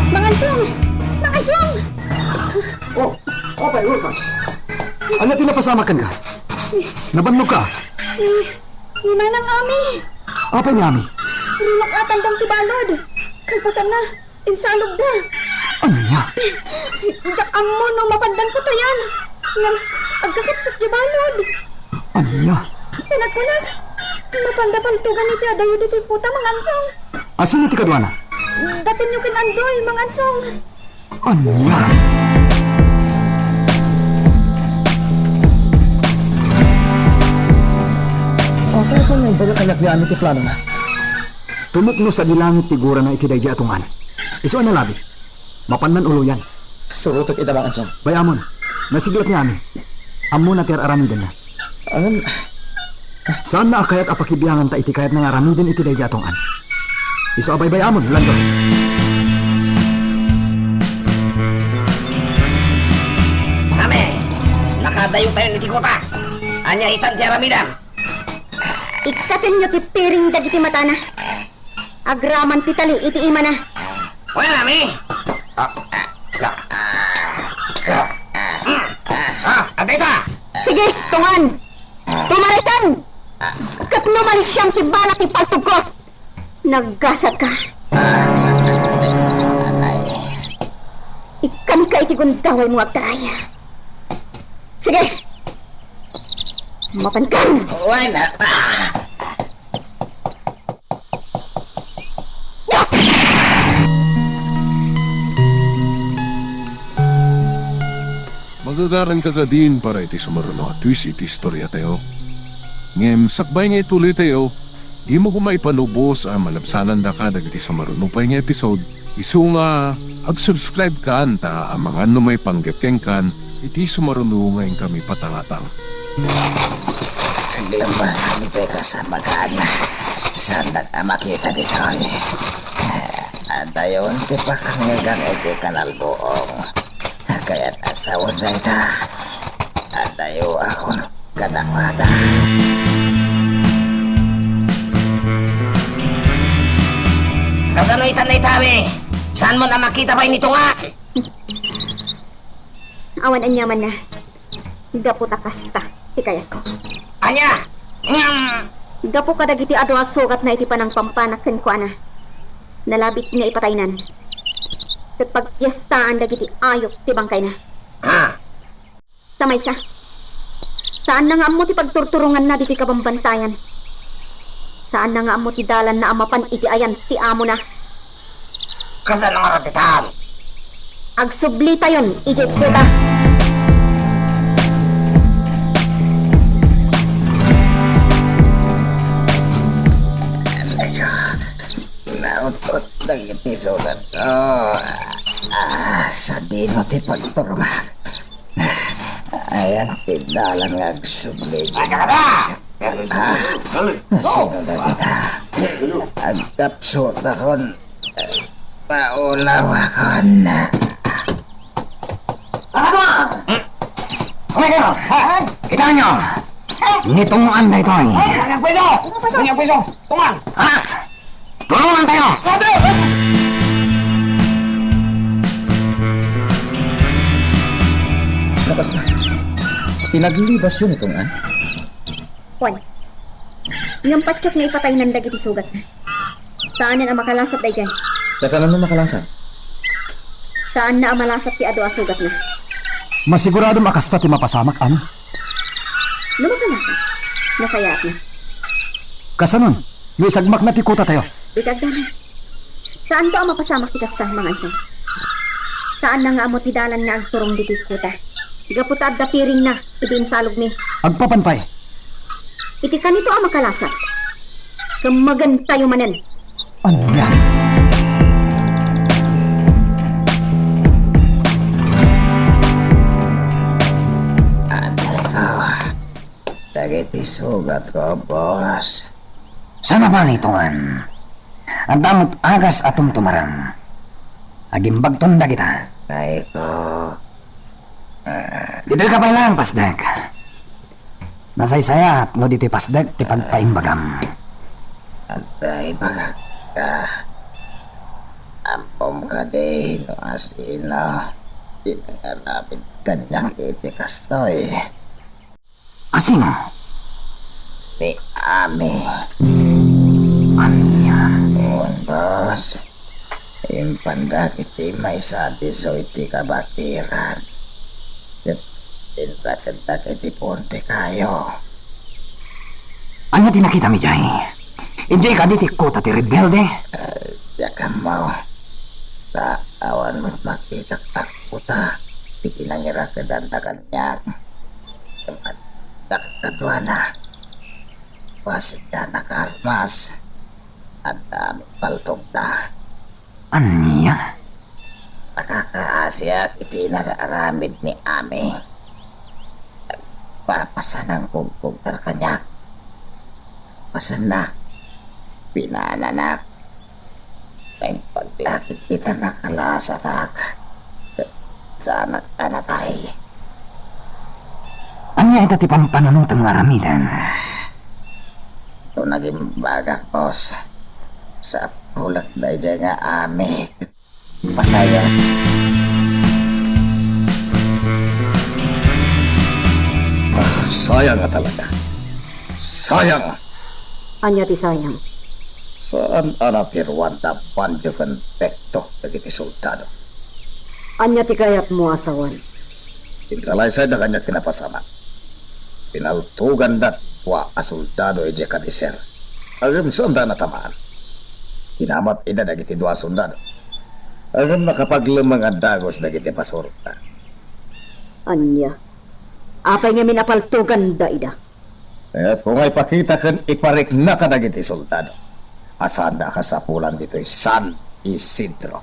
Mangansong! Mangansong! Oh, apay, Rosa? Ania ti napasamak kenka? Nabannog ka? Ni, ni Manang Ami. Apay ni Ami? Rinukatan dam ti balod. Kalpasanna, insalogda. Ania? Diak ammo no mapandan patayan. Ngem agkakapsek ti balod. Ania? Panagkunak, mapanda paltugan iti adayo ditoy kuta, Mangansong. Asino ti kaduana? Datenyo ken Andoy, Mangansong. Ania? O, kaya saan nga imbagak anak ni Ami ti planona? Tumukno sadi langit ti gurana iti daydi a tungan. Isu a nalabi. Mapannan uloyan. Surotek ida, Mangansong. Bay-amon. Nasiglat ni Ami. Ammona ti ar-aramidenna. Ngem, saanna a kayat a pakibianganta iti kayatna nga aramiden iti daydi a tungan. Isu a baybay-amon, Landoy. Ami, nakadayotayon iti kuta. Ania itan ti aramidem? Ikkatenyo ti piring dagiti matana. Agraman ti tali iti imana. Wen, Ami. Ah, ah, ah, ah, ah, ah, adda ita. Sige, tungan. Tumarikan. Ket no malisiam ti bana ti paltogko, naggasatka. Ikkanka iti gundawaymo, agtaray. Sige. Mapankan. Wen, ah. Magagaranka kadin para iti sumaruno a twist iti istoriatayo. Ngem sakbay nga ituloytayo, dimo koma ipanubos a malabsanandaka dagiti sumaruno pay nga episode. Isu nga ag-subscribe kan ta amangan no maipanggep kenkan iti sumaruno nga inkami patangatang. Aglabangan iti kasamakan. Saandak a makita ditoy. Adayon ti pakangngegan iti kanalbuong. Kayat a sawen dayta. Adayoakon kadakuada. Kasano itan dayta, Ami? Saanmon a makita pay ni Tunga? Awan aniamanna. Gapu ta kasta ti kayatko. Ania? Ngem gapu kadagiti adu a sugatna iti panangpampanak kenkuana, nalabit nga ipataynan. Ket pagpiestaan dagiti ayup ti bangkayna. Ha? Ta maysa, saanna nga ammo ti pagturturonganna ditoy kabambantayan. Saanna nga ammo ti dalanna a mapan iti ayan ti amona. Kasano nga ratitan? Agsublitayon idiay kuta. Nautut dagiti sugatko. Ah, sadino ti pagturongak? Ayan ti dalan nga agsubli. Ay, kakada! Ah, sino dagita? Agkapsutakon. Paulawakon. Kakada! Kumay kayo! Ha? Kita nyo! Ni Tungoan daytoy. Ay, ang pweso! Ang pweso! Ang pweso! Tungoan! Ha? Tulungan tayo! Ate! Nakasta. Pinaglibas yun itong, ah? Juan, ngem patiek nga ipataynan dagiti sugatna. Saanen a makalasat daydiay. Kasano no makalasat? Saanna a malasat ti adu a sugatna. Masiguradom a kasta ti mapasamak, Ami? No makalasat, nasayaatna. Kasanon, no isagmakna ti kutatayo? Dita agdama. Saanto a mapasamak ti kasta, Mang Anson. Saanna nga ammo ti dalan nga agturong ditoy kuta. Gapu ta adda piringna iti insalogmi. Agpapan pay. Iti kanito a makalasat, kemmegantayo manen. Ania? Anay ko. Dagiti sugatko, boss. Saan a bali, Tungoan? Adda met agas a tumtumaram. Agimbagton dagita. Ay ko. Ah. Ditoy ka pay laeng, Pasdek. Nasaysayaat no ditoy Pasdek ti pagpaimbagam. Adda ibagak ka. Ampom kadi no asino ti nangaramid kaniak iti kastoy? Asino? Ni Ami. Ania? Wen, boss. Impandak iti maysa a disso iti kabakiran. Ket intakeddak iti puon ti kayo. Ania ti nakitami idiay? Idiay kadi ti kuta ti rebelde? Eh, diak ammo. Ta awan met makitak a kuta ti kinangirakedan ta kaniak. Adda kaduana. Basitda nakaarmas. Adda met paltogda. Ania? Nakakaasiak iti inararamid ni Ami. Nagpapasanang kugkugtar kaniak. Pasanna, pinananak. Naimbag la iti ta nakalasatak. Saanak a natay. Ania ita ti pampanunotem nga aramiden? No nagimbagak, boss, sapulek daydiay nga Ami. Pataya. Ah, sayang nga talaga. Sayang! Ania ti sayang? Saan a natiruan ta bandio ken pekto dagiti soldado? Ania ti kayatmo a sawen? Insalaysayda kaniak ti napasamak. Pinaltoganda ti dua a soldado idiay kadi, sir. Ngem saanda a natamaan. Kinamat ida dagiti dua a soldado. Ngem nakapaglemmeng a dagus dagiti pasurotna. Ania? Apay ngamin a paltoganda ida? Kayatko nga ipakita ken iparikna kadagiti soldado a saanda a kasapulan ditoy San Isidro.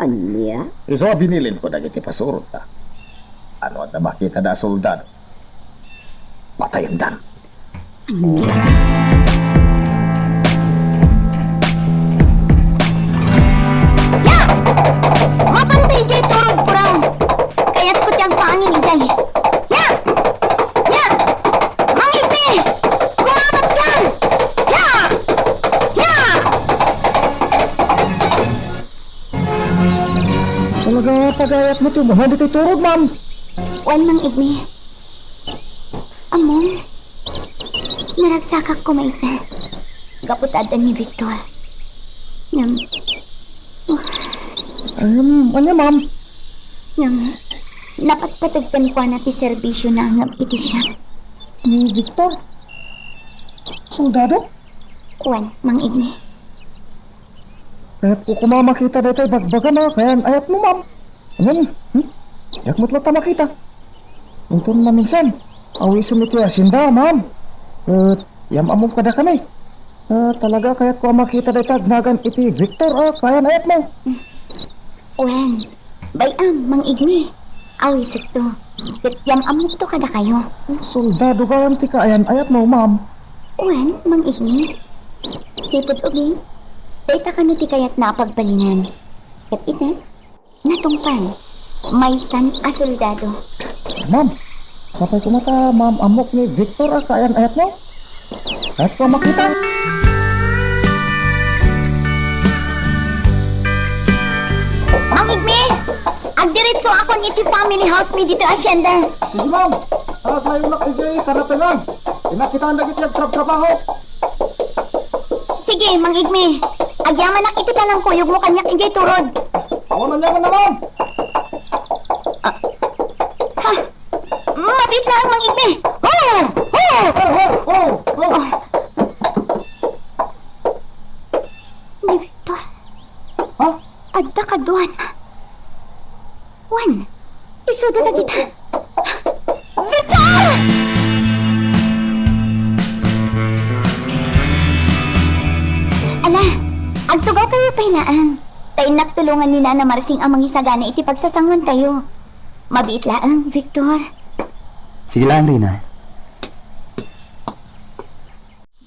Ania? Isu a binilinko dagiti pasurotna. No adda makitada a soldado, patayendan. Ya! Mapan ta idiay turod, Kurang. Kayatko ti agpaangin idiay. Ya! Ya! Mangipit! Kumamatkan! Ya! Ya! Talaga, pagayat mo ti umuna ditoy turod, ma'am. Wen, Mang Igni. Ammom, naragsakak koma ita. Gapu ta adda ni Victor. Ngem, Ngem, ania, ma'am? Ngem, napatpateg kenkuana ti serbisyona ngem iti siak. Ni Victor? Soldado? Wen, Mang Igni. Kayatko koma a makita daytay bagbagam a kayan-ayatmo, ma'am. Ngem, hmm? Diak met latta makita. Inton maminsan, awisom iti asinda, ma'am. Ket yam-ammom kadakami. Ah, talaga, kayatko a makita dayta agnagan iti Victor a kayan-ayatmo. Wen, bay-am, Mang Igni. Awisekto. Ket yam-ammokto kadakayo. Soldado gayam ti kaayan-ayatmo, ma'am. Wen, Mang Igni. Sipud ubing, dayta kano ti kayatna a pagbalinan. Ket ita, natungpal. Maysan a soldado. Ma'am, sapay koma ta maam-ammok ni Victor a kaayan-ayatmo? Kayatko a makita. Mang Igmi! Agdiretsoakon iti family house mi ditoy hacienda. Sige, ma'am. Aglayonak idiay karatengan. Inakitaan dagiti agtrabtrabaho. Sige, Mang Igmi. Agyamanak iti panangkuyogmo kaniak idiay turod. Awan aniamanna, ma'am. Ah. Ha? Mabit laeng, Mang Igmi! Oh! Oh! Oh, oh, oh, oh. Ni Victor. Ha? Adda kaduana. Wen, isuda dagita. Victor! Ala, agtugawkayo pay laeng. Ta innak tulongan ni Nana Marsing a mangisagana iti pagsasanguantayo. Mabiit laeng, Victor. Sige laeng, Rina.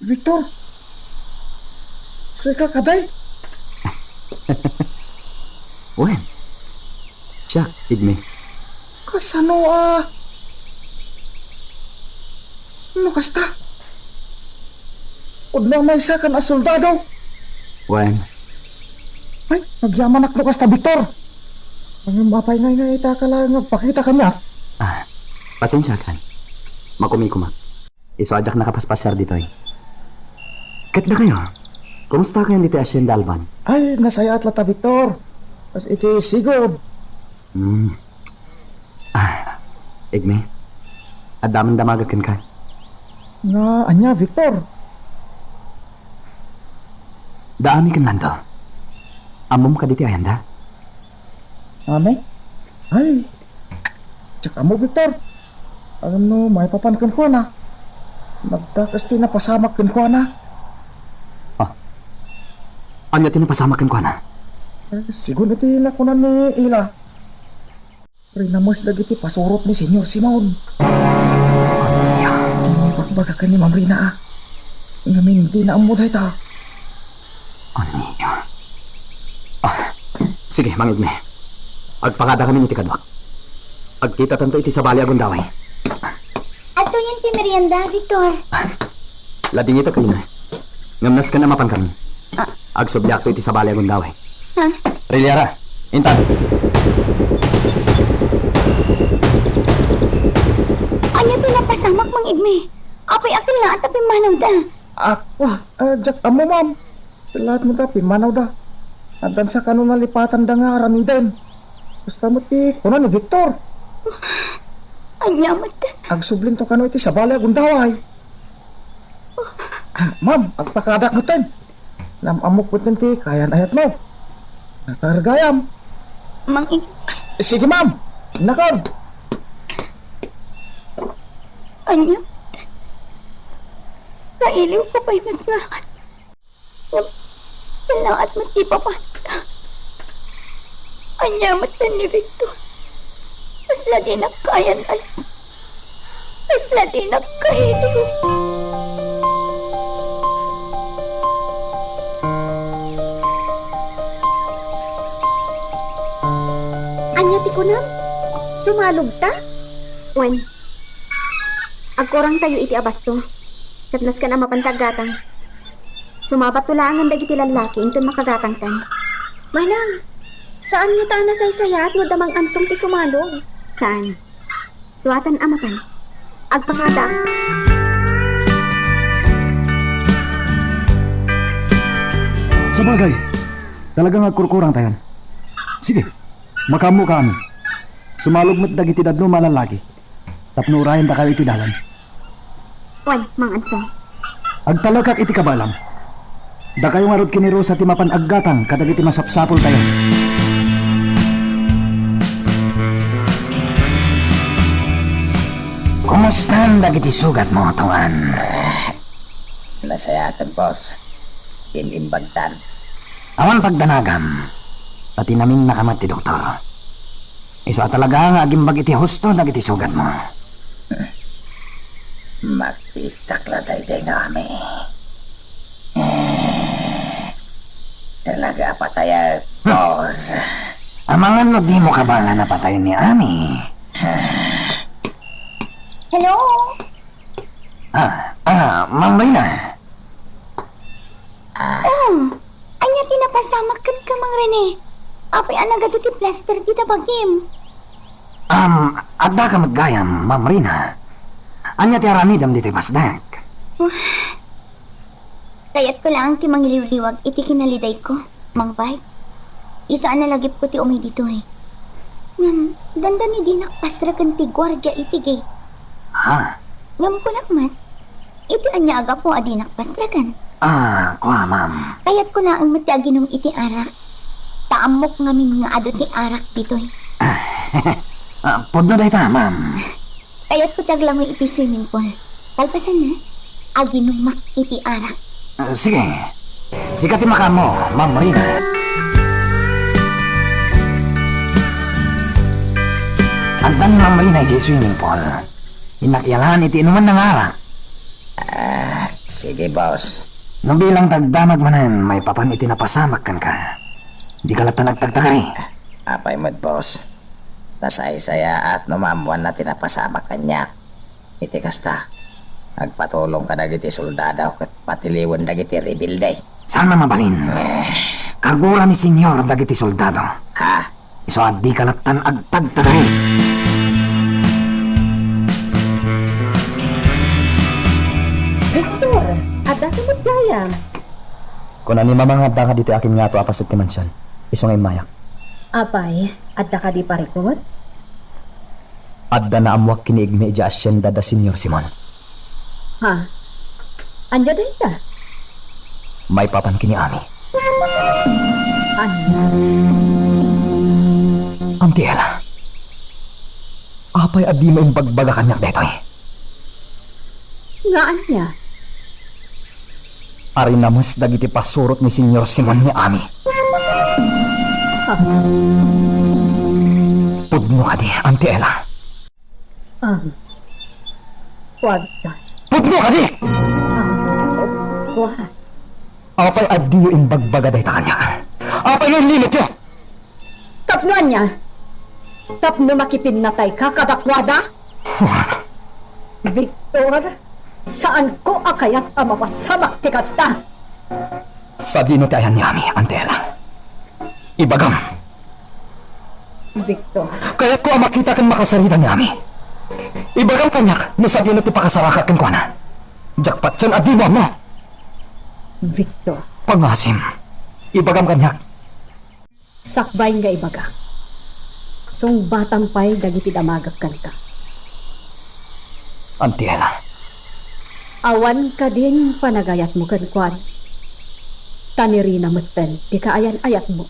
Victor, sika kadi? Wen, siak, Igmi. Kasano a? No kasta? Pudno a maysakan a soldado? Wen. Ay, agyamanak no kasta, Victor. Ngem apay ngay nga ita ka laeng nga agpakita kaniak? Ah, pasensiakan. Makumikumak. Isu a diak nakapaspasiar ditoy. Ket dakayo, kumustakayon ditoy Hacienda Alban? Ay, nasayaat latta, Victor. Kas iti sigud. Hmm. Ah, Igmi, adda man damagek kenka. Nga ania, Victor? Da Ami ken Lando. Ammom kadi ti ayanda? Ami? Ay, diak ammo, Victor. Alam no maipapan kenkuana. Nagdakas ti napasamak kenkuana. Ah, ania ti napasamak kenkuana? Eh, sigun iti nakunan ni Ila. Rinames dagiti pasurot ni Señor Simon. Ania? Ti maipagbagak ken ni Ma'am Rina, a. Ngamin, dina ammo dayta. Ania? Ah, sige, Mang Igmi. Agpakadakamin iti kaduak. Agkitatanto iti sabali a gundaway. Adtoyen ti merienda, Victor. Ladingitak, Rina. Ngem nasken a mapankami. Ah. Agsubliakto iti sabali a gundaway. Ha? Riliara, intan. Ania ti napasamak, Mang Igmi? Apay a kellaat a pimmanawda? Ako, ah, diak ammo, ma'am. Kellaat met a pimmanawda. Addansa kano nalipatanda nga aramiden. Kasta met ti kuna ni Victor. Ania met? Agsublinto kano iti sabali a gundaway. Ah, ma'am, agpakadaak metten. Nam-ammok metten ti kaayan-ayatmo. Nakargayam. Mang Ig- Sige, ma'am. Nakon. Ania? Kailiwko pay met ngarud. Ngem, kellaat met ti papananda. Ania met ni Victor? Kasla dinak kaayan-ayat. Kasla dinak kailiw. Ania ti kunam? Sumalogta? Wen. Agkurangtayo iti abasto, ket nasken a mapan ti aggatang. Sumabatto laengen dagiti lallaki inton makagatangtan. Manang, saan ngata a nasaysayaat no adda Mang Ansong ti sumalog? Saan? Duatan a mapan. Agpakada. Sabagay, talaga nga agkurkurangtayon. Sige, makaammoka amin. Sumalog met dagiti dadduma a lallaki tapno urayendakayo iti dalan. Wen, Mang Ansong. Agtalekak iti kabaelam. Dakayo ngarud ken ni Rosa ti mapan aggatang kadagiti masapsapultayo. Kumustan dagiti sugatmo, Tungan? Nasayaaten, boss. Im-imbagtan. Awan pagdanagam. Pati naminnaka met ti doktor. Isu a talaga nga agimbag iti husto dagiti sugatmo. Makittak la daydiay nga amin. Eh, talaga a patayek, boss. Amangan no dimo kabaelan a patayen ni Ami. Hello? Ah, ah, Ma'am Rina. Ah. Oh, ania ti napasamak kenka, Mang Rene? Apay a nagadu ti plaster dita bagim? Um, addaka met gayam, Ma'am Rina. Ania ti aramidem ditoy pasdek? Wah, kayatko laeng ti mangiliwliwag iti kinalidayko, Mang Bart. Isu a nalagipko ti umay ditoy. Ngem, dandani dinak pastreken ti guardia iti gate. Ha? Ngem kunak met, iti ania a gapu a dinak pastreken? Ah, kua, ma'am. Kayatko laeng met ti aginum iti arak. Ta ammok ngamin nga adu ti arak ditoy. Ah, pudno dayta, ma'am. Kayatko ti aglangoy iti swimming pool. Kalpasanna, aginumak iti arak. Ah, sige. Sika ti makaammo, Ma'am Rina. Adda ni Ma'am Rina iti swimming pool. Innak iyalan iti inumanna nga arak. Ah, sige, boss. No bilang ti agdamag manen maipapan iti napasamak kenka, dika latta agtagtagari. Apay met, boss? Nasaysayaat no maammoanna ti napasamak kaniak. Iti kasta, agpatulong kadagiti soldado ket patiliwen dagiti rebelde. Saan a mabalin. Eh. Kagura ni Señor dagiti soldado. Ha? Isu a dika lattan agtagtagari. Victor, adda ka met gayam? Kuna ni Mama nga adda ka ditoy akin ngato a paset ti mansion. Isu nga immayak. Apay, adda kadi parikut? Adda naammoak ken ni Igme idiay asienda da Señor Simon. Ha? Ania dayta? Maipapan ken ni Ami. Ania? Auntie Ella, apay a dimo imbagbaga kaniak daytoy? Nga ania? Arinames dagiti pasurot ni Señor Simon ni Ami. Ha? Pudno kadi, Auntie Ella? Ang. Kuan ta. Pudno kadi! Ang. Kua. Apay a diyo imbagbaga dayta kaniak? Apay nga inlimekyo? Tapno ania? Tapno makipinnatayka kadakuada? Victor, saanko a kayat a mapasamak ti kasta. Sadino ti ayan ni Ami, Auntie Ella? Ibagam. Victor. Kayatko a makita ken makasarita ni Ami. Ibagam kaniak no sadino ti pakasarakak kenkuana. Diak patien a dimo ammo. Victor. Pangasim. Ibagam kaniak. Sakbay nga ibagak, sungbatam pay dagiti damagek kenka. Auntie Ella. Awan kadin panagayatmo kenkuana. Ta ni Rina metten ti kaayan-ayatmo.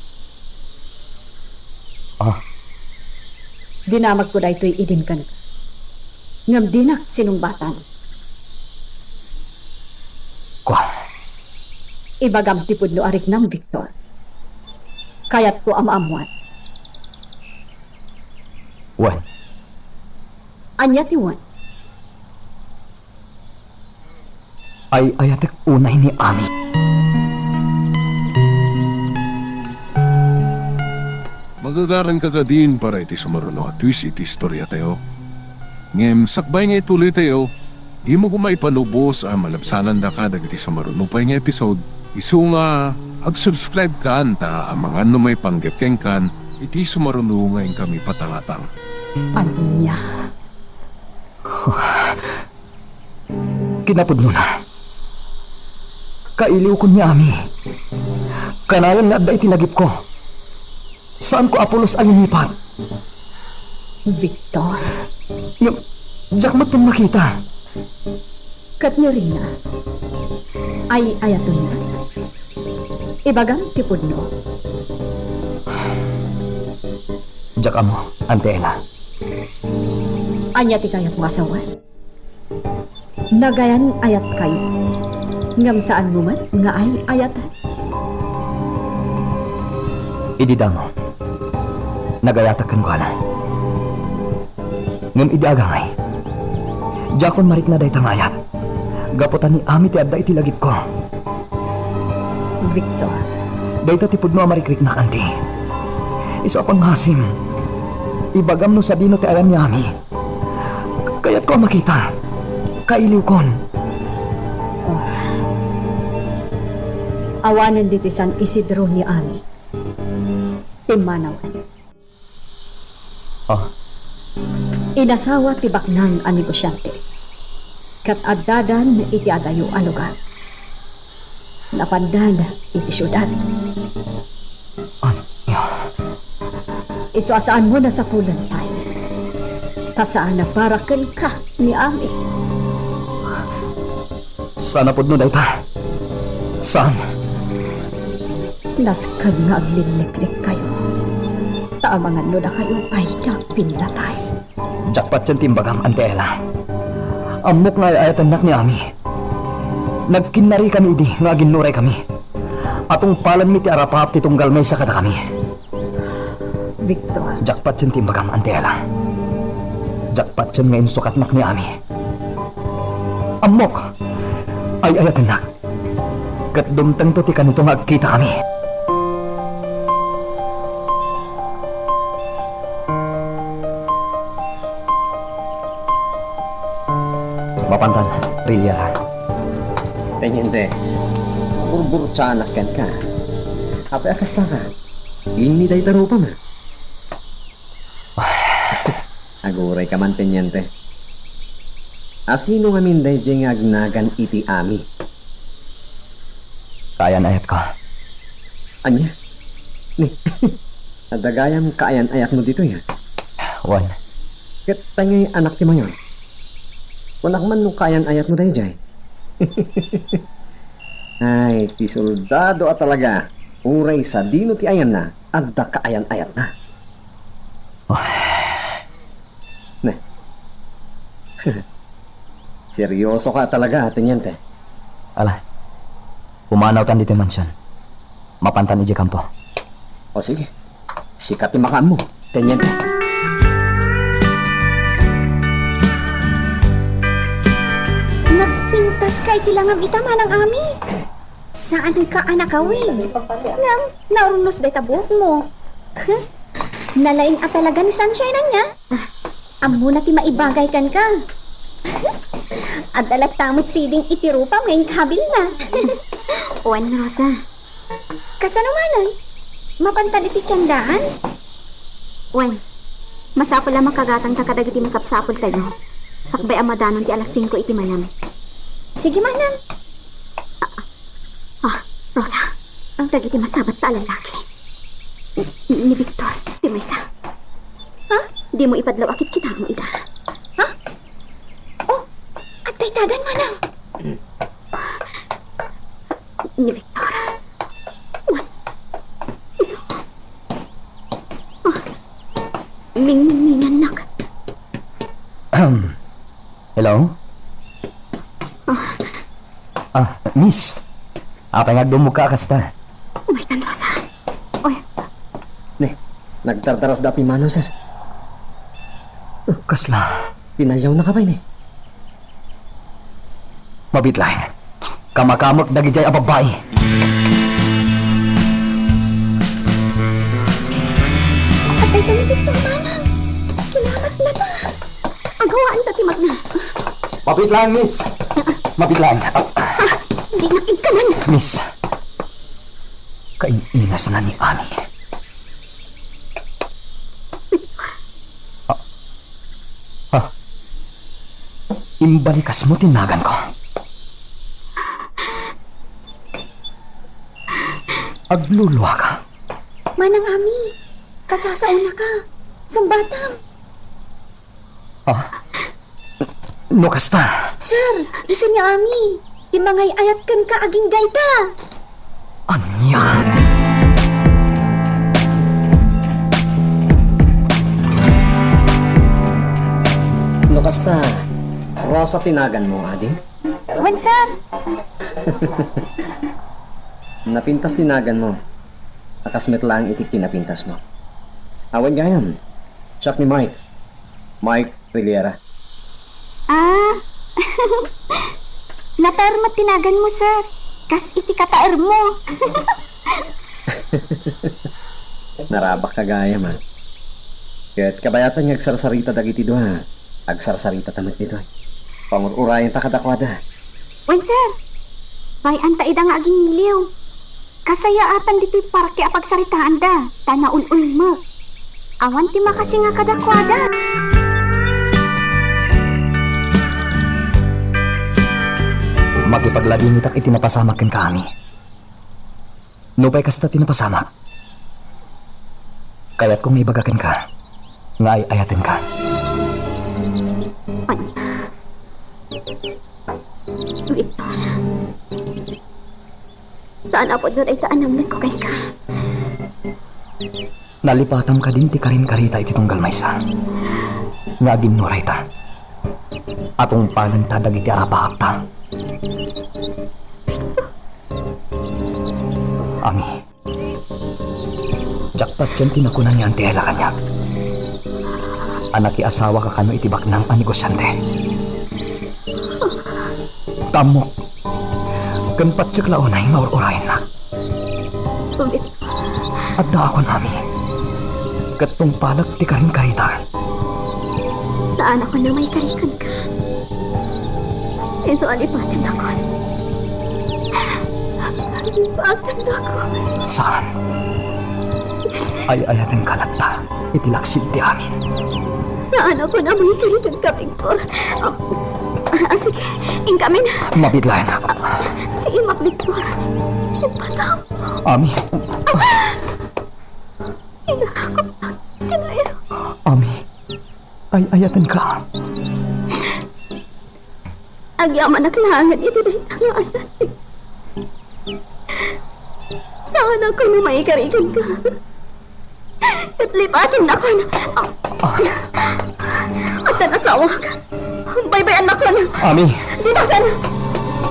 Ah. Dinamagko daytoy idin kenka. Ngem dinak sinungbatan. Kua. Ibagam ti pudno a riknam, Victor. Kayatko a maammuan. Wen. Ania ti wen? Ay-ayatek unay ni Ami. Magagaranka kadin para iti sumaruno a twist iti istoriatayo. Ngem sakbay nga ituloytayo, dimo koma ipalubos a malabsanandaka dagiti sumaruno pay nga episode. Isu nga ag-subscribe kan ta amangan no maipanggep kenkan iti sumaruno nga inkami patangatang. Ania? Kinapudnona, kailiwkon ni Ami. Kanayon nga adda iti lagipko. Saanko a pulos a linipat. Victor. Ngem, diak metten makita. Ket ni Rina, ay-ayatenmo. Ibagam ti pudno. Diak ammo, Auntie Ella. Ania ti kayatmo a sawen? Nagayan-ayatkayo, ngem saanmo met nga ay-ayatan. Idi damo, nagayatak kenkuana. Ngem idi agangay, diakon marikna dayta nga ayat, gapu ta ni Ami ti adda iti lagipko. Victor. Dayta ti pudno a marikriknak, anti. Isu a pangngasim, ibagam no sadino ti ayan ni Ami. Kayatko a makita. Kailiwkon. Ah. Awanen ditoy San Isidro ni Ami. Pimmanawen. Ah. Inasawa ti baknang a negosiante, ket addadan iti adayo a lugar. Napandan iti siudad. Ania? Isu a saanmo a sapulen pay, ta saan a para kenka ni Ami. Saan a pudno dayta? Saan? Nasken nga aglinneknekkayo, ta amangan no dakayo pay ti agpinlatay. Diak patien ti imbagam, Anti Ella. Ammok nga ay-ayatennak ni Ami. Nagkinnarikami idi nga aginnuraykami. Atungpalenmi ti arapaap ti tunggal maysa kadakami. Victor. Diak patien ti imbagam, Anti Ella. Diak patien nga insukatnak ni Ami. Ammok! Ay-ayatennak. Ket dumtengto ti kanito nga agkitakami. Mapantan, Rilliara. Teniente, burburtianak kenka. Apay a kastaka? Inmi dayta rupam, a? Agurayka man, Teniente. A sino ngamin daydiay nga agnagan iti Ami? Kaayan-ayatko. Ania? Ni, adda gayam kaayan-ayatmo ditoy, a? Wen. Ket pay ngay anak ti mayor? Kunak man no kaayan-ayatmo daydiay. Ay, ti soldado a talaga, uray sadino ti ayanna, adda kaayan-ayatna. Ne. Seryoso ka talaga, Teniente. Ala, pumanawtan ditoy mansion. Mapantan idiay kampo. O sige, sika ti makaammo, Teniente. Nagpintaska iti langam ita, Manang Ami. Saanka a nakawig. Ngem, naurnos dayta buokmo. Nalaing a talaga ni Sunshine ania. Ammona ti maibagay kenka. Adda latta met siding iti rupam nga inkabilna. Wen, Rosa. Kasano manen? Mapantan iti tiendaan? Wen, masapul a makagatangta kadagiti masapsapultayo sakbay a madanon ti alas singko iti mayam. Sige, manang. Ah, Rosa, dagiti masabatta a lalaki, ni Victor ti maysa. Ha? Dimo ipadlaw a kitkitangmo ida. Ha? Oh, adda itadan, manang. Ni Victor. Wen, isu. Ah, mingmingmingannak. Hello? Ah. Ah, miss. Apay nga agdummogka a kasta? Umaykan, Rosa. Oy. Ne, nagdardarasda a pimmanaw, sir. Kasla? Tinaliawnaka pay, ne? Mabiit laeng. Kamakamek dagidiay a babbai. Adda ita ni Victor, manang. Kinamatnata. Agawaanta ti magna. Mabiit laeng, miss. Mabiit laeng. Ah, di na igkanan. Miss, kain-inasna ni Ami. Ah, ah. Imbalikasmo ti naganko. Agluluaka. Manang Ami, kasasaonaka. Sungbatam. Ah, no kasta. Sir, isu ni Ami. Ti mangay-ayat kenka agingga ita. Ania? No kasta, Rosa ti naganmo, adi? Wen, sir. Napintas ti naganmo. A kas met laeng iti kinapintasmo. Awan gayam. Siak ni Mike. Mike, Riliera. Ah, nataer met ti naganmo, sir. Kas iti kataermo. Narabak ka gayam, a. Ket kabayatan nga agsarsarita dagiti dua, agsarsarita ta met ditoy. Pangur-urayenta kadakuada. Wen, sir. Bay-anta ida nga agingiliw. Kasayaatan ditoy parke a pagsaritaanda, ta naul-ulmek. Awan ti makasinga kadakuada. Makipagladingitak iti napasamak kenka, Ami. Nupay kasta ti napasamak, kayatko nga ibaga kenka nga ay-ayatenka. Ania? Victor, saan a pudno dayta a namnekko kenka. Nalipatam kadin ti karinkarita iti tunggal maysa nga aginnuray ta a tungpalenta dagiti arapaapta. Victor. Ami, diak patien ti nakuna ni Auntie Ella kaniak a nakiasawaka kano iti baknang a negosiante. Ta ammok, ken patiek la unay nga ur-urayennak. Victor. Addaakon, Ami, ket tungpalek ti karinkarita. Saan a kunam a ikarikanka. Isu a lipatennakon. Lipatennakon. Saan? Ay-ayatenka latta iti laksid ti amin. Saan a kunam a ikarikanka, Victor. Ah, ah, sige, inkamin. Mabitlaenak. Ti imak, Victor. Ipataw. Ami. Inarakop. Tinayo. Ami. Ay-ayatenka. Agyamanak laeng iti dayta nga ayat. Saan a kunam a ikarikanka. Ket lipatennakon. Addan asawak. Baybay-annakon. Ami. Dinagan.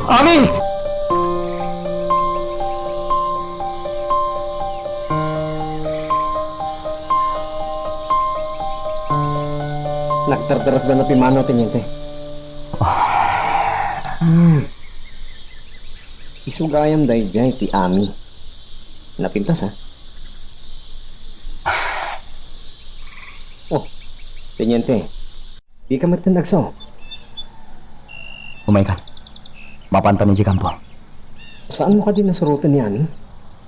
Ami! Nagdardarasda na pimanaw, Teniente. Ah. Hmm. Isu gayam daydiay ti Ami. Napintas, a? Oh, Teniente. Dika metten agsuot. Umaykan. Mapantan idiay kampo. Saanmo kadi nasuroten ni Ami?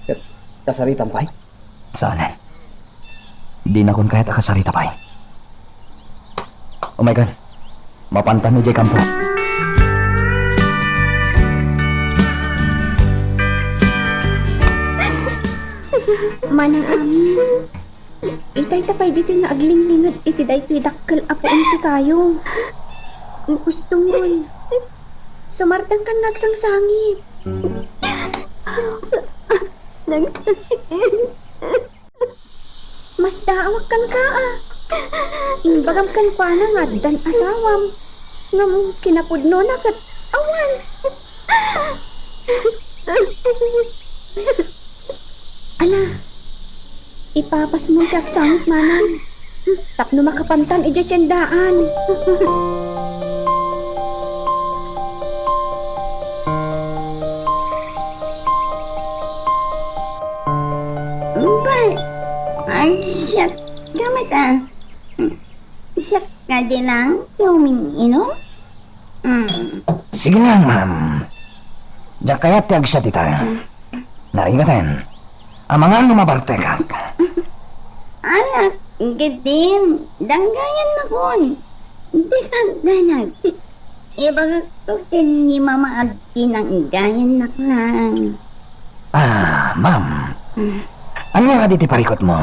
Ket kasaritam pay? Saanen. Dinakon kayat a kasarita pay. Umaykan. Mapantan idiay kampo. Manang Ami. Itay ta pay ditoy nga aglinglinged iti daytoy dakkel a puon ti kayo. Ustongon. Sumardengkan nga agsangsangit. Sa-, nagsangit. Masdaawak kenka, a. Imbagam kenkuana nga addan asawam. Ngem kinapudnona ket awan. Ala, ipapasmo ti agsangit, manang, tapno makapantan idiay tiendaan. Bay, ay, siak ka met, a. Siak kadi laeng ti umin-inom? Mm. Sige lang, ma'am. Diak kayat ti agsiat ita. Narigaten. Amangan no mabartekak. Anak, Gedin, danggayannakon. Dika agdanag. Ibagakto ken ni Mama a dinanggayannak lang. Ah, ma'am. Ania kadi ti parikutmo?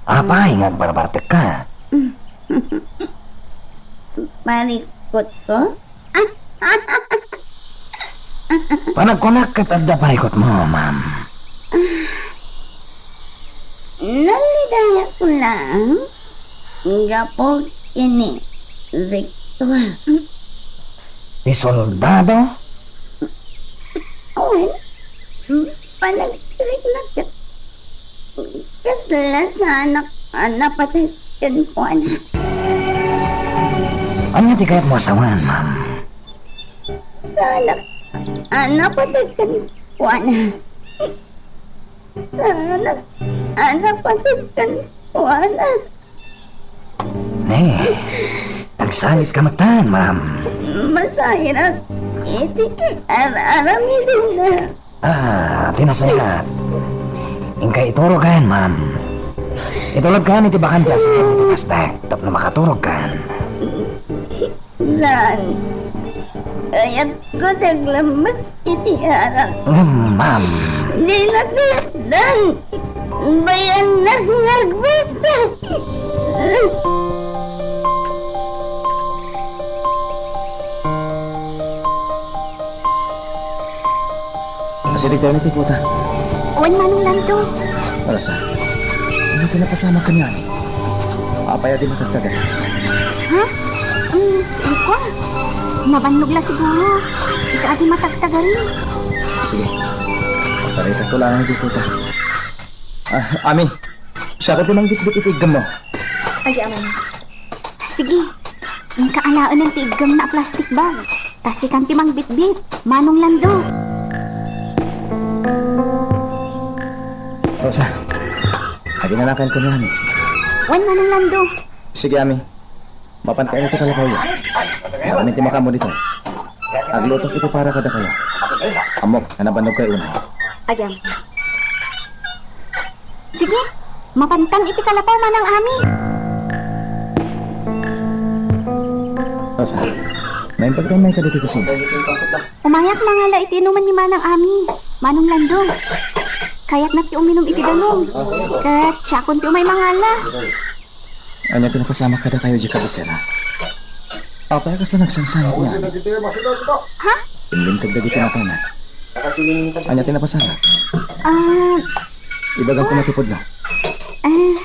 Apay nga agbarbartekka? Parikutko? Panagkunak ket adda parikutmo, ma'am. Nalidayak lang gapu ken ni Victor. Ti soldado? Wen, panagtiriknak ket kasla saanak a napateg kenkuana. Ania ti kayatmo a sawen, ma'am? Saanak a napateg kenkuana. Saanak a napateg kenkuana. Ne, agsangit ka metten, ma'am. Masayaat iti ar-aramidenna. Ah, ti nasayaat. Inkay iturogkan, ma'am. Itulodkan iti bakante a sukad iti pastek tapno makaturogkan. Saan. Kayatko ti aglammes iti arak. Ngem, ma'am. Dina kayatdan. Bayanak nga agbagta. Masirig tayo ni Tipota. Wen, Manong Lando. Rosa, ano ti napasamak kaniami? Apay a di matagtagari? Ha? Um, iko. Nabannog la siguro. Isu a di matagtagari. Sige. Pasaritak ko lang ni Tipota. Ah, Ami, siya ko ti mangbitbit iti iggemmo. Ay, aman. Sige, inka alaen ti iggemna a plastic bag. Ta sikan ti mangbitbit, Manong Lando. Rosa, aginanakan ko ni Ami. Wen, Manong Lando. Sige, Ami. Mapankayo iti kalapawyo. Amin ti makaammo ditoy. Aglutok iti para kadakayo. Ammok a nabannog kayo unay. Agyam. Sige, mapankan iti kalapaw, Manang Ami. Rosa, naimbag tayo may kaditi kusina. Umayak mangala iti inuman ni Manang Ami, Manong Lando. Kayatna ti uminum iti danum. Ket siakon ti umay mangala. Ania ti napasamak kadakayo, diay kabisera? Apay a kasla nagsangsangit ni Ami? Ha? Inlinteg dagiti matana. Ania ti napasamak? Ah. Ibagam koma ti pudno. Eh,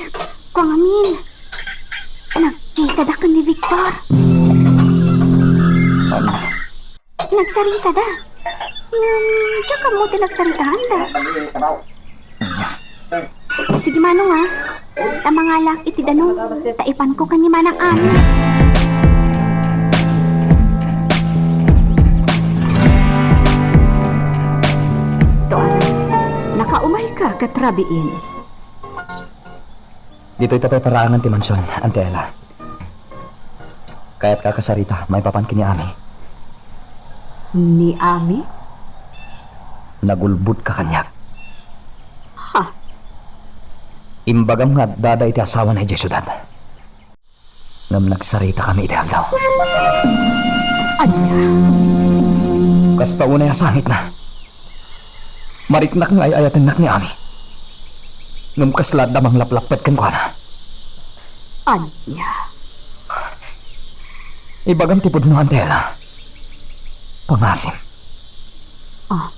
kuangamin. Nagkita da ken ni Victor. Ano? Nagsaritada. Ngem, diak ammo ti nagsaritaanda. Ania? Sige, Manong, a. Ta mangalak iti danum, ta ipanko ken ni Manang Ami. Tuan, nakaumayka ket rabiin. Ditoy ta pay paraangan ti mansion, Auntie Ella. Kayatka a kasarita maipapan ken ni Ami. Ni Ami? Nagulbodka kaniak. Ha? Imbagam nga adda dayta iti asawana idiay siudad. Ngem nagsaritakami iti aldaw. Ania? Kasta unay a sangitna. Mariknak nga ay-ayatennak ni Ami. Ngem kasla adda manglaplapped kenkuana. Ania? Ibagam ti pudno, Auntie Ella. Pangasim. Ah.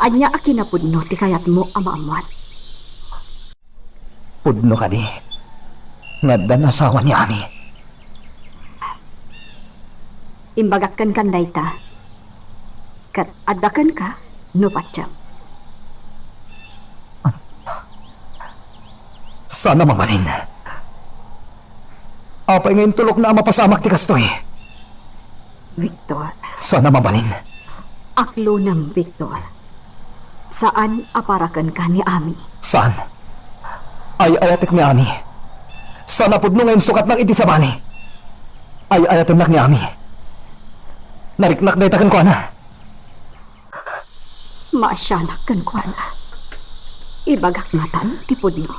Ania a kinapudno ti kayatmo a maammuan? Pudno kadi nga addan asawa ni Ami? Imbagak kenka dayta, ket adda kenka no patiem. Saan a mabalin. Apay nga intulokna a mapasamak ti kastoy? Victor. Saan a mabalin. Aklonam, Victor. Saan a para kenka ni Ami. Saan? Ay-ayatek ni Ami. Saan a pudno nga insukatnak iti sabali. Ay-ayatennak ni Ami. Nariknak dayta kenkuana. Maasianak kenkuana. Ibagak ngatan ti pudno.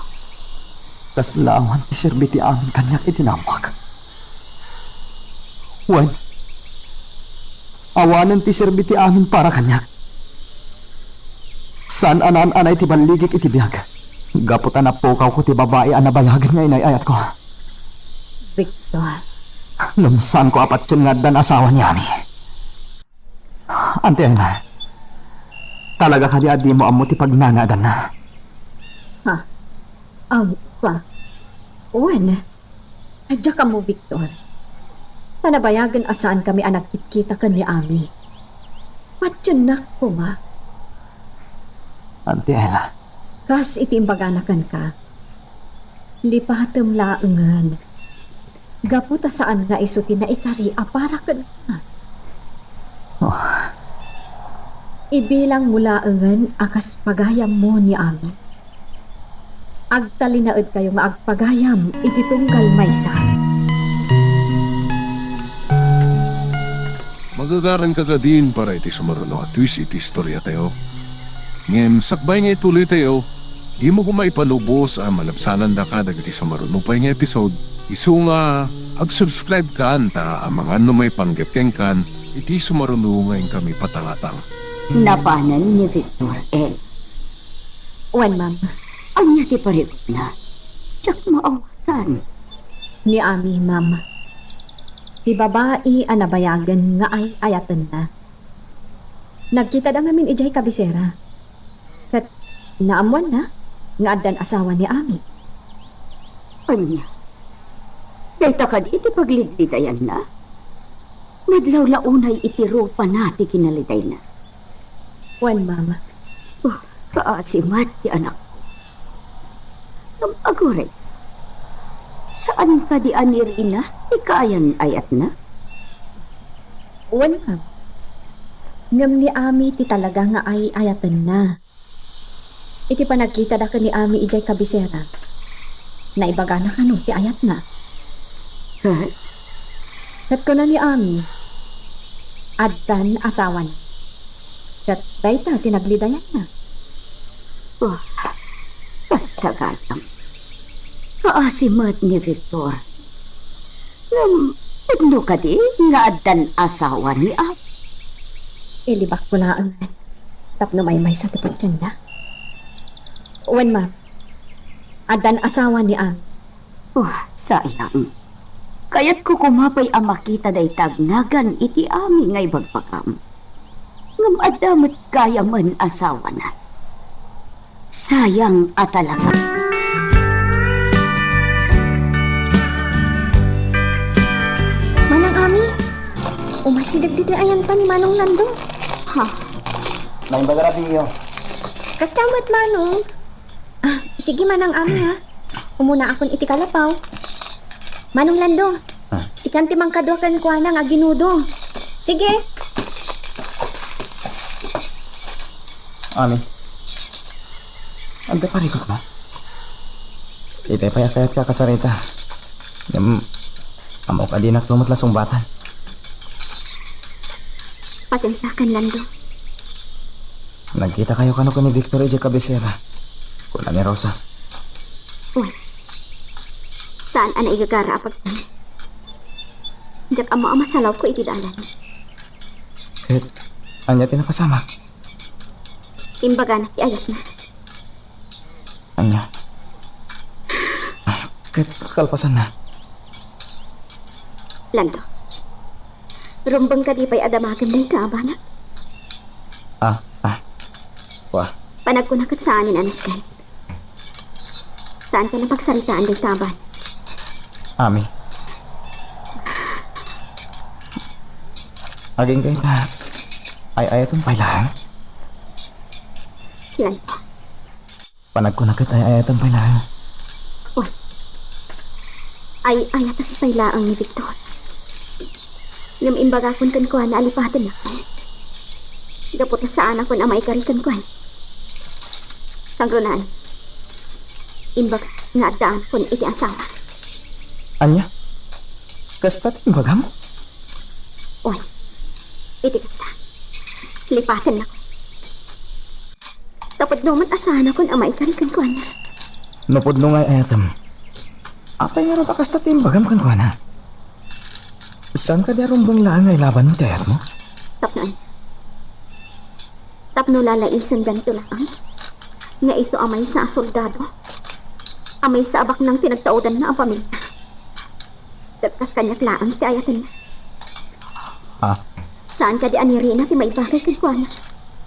Kasla awan ti serbi ti Ami kaniak iti naammoak. Wen, awanen ti serbi ti Ami para kaniak. Saan a naan-anay ti balligik iti biag. Gapu ta napukawko ti babai a nabayagen nga inay-ayatko. Victor. Ngem saanko a patien nga addan asawa ni Ami. Auntie Ella, talaga kadi a dimo ammo ti pagnanaadanna? Ha? Aw, pa. Wen, diak ammo, Victor. Ta nabayagen a saankami a nagkitkita ken ni Ami. Patiennak koma. Auntie Ella. Kas iti imbagana kenka, lipatem laengen. Gapu ta saan nga isu ti naikari a para kenka. Oh. Ibilangmo laengen a kas pagayammo ni Ami. Agtalinaedkayo nga agpagayam iti tunggal maysa. Magagaranka kadin para iti sumaruno a twist iti istoriatayo. Ngem sakbay nga ituloytayo, dimo koma ipalubos a malabsanandaka dagiti sumaruno pay nga episode, isu nga ag-subscribe kan ta amangan no maipanggep kenkan iti sumaruno nga inkami patangatang. Napanen ni Victor L. Wen, ma'am. Ania ti parikutna? Diak maawatan. Ni Ami, ma'am. Ti babai a nabayagen nga ay-ayatenna. Nagkitada ngamin idiay kabisera. Ket naammoanna nga addan asawa ni Ami. Ania? Dayta kadi ti pagliglidayanna? Madlaw la unay iti rupana ti kinalidayna. Wen, ma'am. Oh, kaasi met ti anakko. Ngem aguray, saan kadi a nirina ti kaayan-ayatna? Wen, ma'am. Ngem ni Ami ti talaga nga ay-ayatenna. Iti panagkitada ken ni Ami idiay kabisera, naibagana kano ti ayatna. Ket? Ket kuna ni Ami, addan asawana. Ket dayta ti naglidayanna. Oh, kasta gayam. Kaasi met ni Victor. Ngem, pudno kadi nga addan asawa ni Ami? Ilibakko laeng tapno maymaysa ti patienna. Wen, ma'am. Addan asawa ni Ami. Oh, sayang. Kayatko koma pay a makita dayta agnagan iti Ami nga ibagbagam. Ngem adda met gayamen asawana. Sayang a talaga. Manang Ami, umasideg ditoy ayanta ni Manong Lando. Ha? Naimbag a radio. Kasta met, Manong. Ah, sige, Manang Ami, ha. Umunaakon iti kalapaw. Manong Lando, ah, sikan ti mangkadua kenkuana nga aginudo. Sige. Ami, adda parikutmo? Itay pay a kayatka a kasarita. Ngem, ammok a dinak met la sungbatan. Pasensiakan, Lando. Nagkitakayo kano ken ni Victor idiay kabisera, kuna ni Rosa. Wen, saan a naigagara a pagtengek. Diak ammo a masalawko iti dalan. Ket ania ti napasamak? Imbagana ti ayatna. Ania? Ket kalpasanna? Lando, rumbeng kadi pay a damagen dayta a banag? Ah, ah. Wa. Panagkuna ket saanen a nasken. Saanka a pagsaritaan dayta a banag. Ami. Agingga ita, ay-ayatem pay laeng? Lando. Panagkuna ket ay-ayatem pay laeng. Wen. Ay-ayatek pay laeng ni Victor. Ngem imbagakon kenkuana a lipatennak. Gapu ta saanakon a maikari kenkuana. Kangrunaan, imbaga nga addaanakon iti asawa. Ania? Kasta ti imbagam? Wen. Iti kasta, lipatennak. Tapno met a saanakon a maikari kenkuana. No pudno nga ay-ayatem, apay ngarud a kasta ti imbagam kenkuana? Saan kadi a rumbeng laeng nga ilabanmo ti ayatmo? Tapno ania? Tapno lalaisen dayta laeng nga isu a maysa a soldado, a maysa a baknang ti nagtaudanna a pamilya. Ket kas kaniak laeng ti ayatenna. Ah. Saan kadi a nirina ti maibagay kenkuana,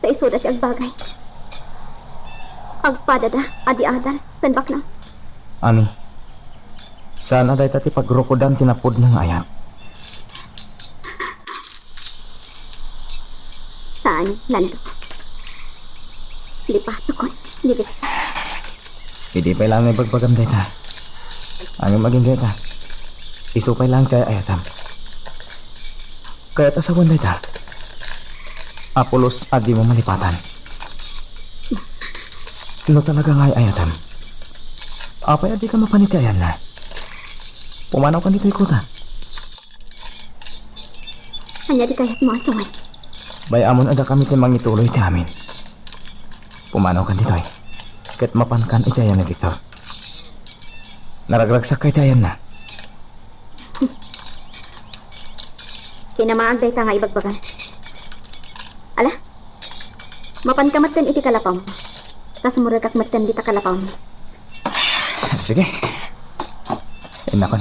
ta isuda ti agbagay. Agpadada a di adal ken baknang. Ami, saan a dayta ti pagrukodan ti napudno nga ayat. Saan, Lando. Lipatekon, lipatek. Idi pay laeng nga ibagbagam dayta. Ngem agingga ita. Isu pay laeng ti ay-ayatem. Kayat a sawen dayta. Apulos a dimo malipatan. No talaga nga ay-ayatem, apay a dika mapan iti ayanna? Pumanawkan ditoy kota. Ania ti kayatmo a sawen? Bay-amon a dakami ti mangituloy ti amin. Pumanawkan ditoy, ket mapankan iti ayan ni Victor. Naragragsak ka iti ayanna. Tinamaan dayta nga ibagbagam. Ala, mapanka metten iti kalapawmo. Ta sumurekak metten dita kalapawmo. Sige. Innakon.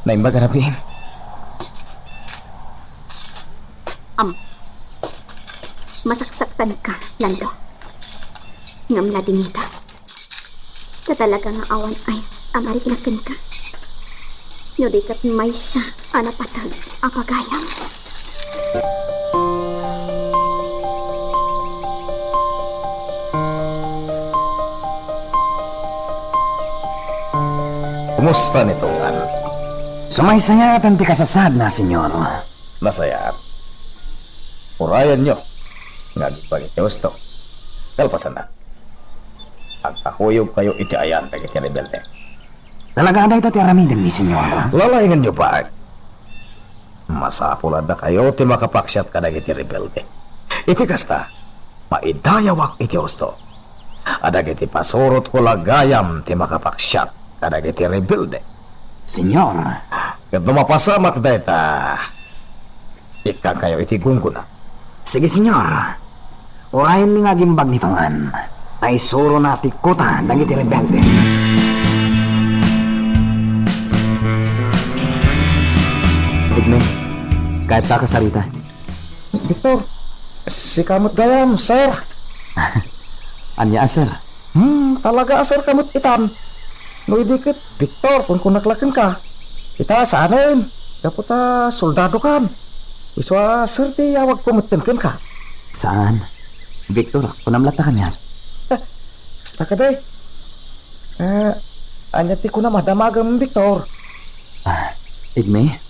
Naimbag a rabiim. Am. Masaksaktanka, Nando. Ngem nadingita. Ta talaga nga awan ay a marikna kenka. No di ket maysa a napateg a pagayam. Kumusta ni Tungan? Sumaysayatan ti kasasaadna, Señor. Nasayaat. Urayenyo nga agimbag iti husto. Kalpasanna, agtakuyogkayo iti ayan dagiti rebelde. Talaga a dayta ti aramidenmi, Señor. Lalaingenyo pay. Masapul a dakayo ti makapaksiat kadagiti rebelde. Iti kasta, maidayawak iti husto. A dagiti pasurotko la gayam ti makapaksiat kadagiti rebelde. Señor. Ket no mapasamak dayta, ikkankayo iti gunggona. Sige, Señor. Urayenmi nga agimbag ni Tungan, ta isurona ti kota dagiti rebelde. Igme, kayatka a kasarita? Victor, sika met gayam, sir. Ania a sir? Hmm, talaga a sir ka met itan. No idi ket Victor, kunkunak la kenka. Ita, saanen. Gapu ta soldadokan. Isu a sir ti awagko metten kenka. Saan? Victor, kunam latta kaniak. Eh, kasta kadi. Eh, ania ti kunam a damagem, Victor? Ah, Igme?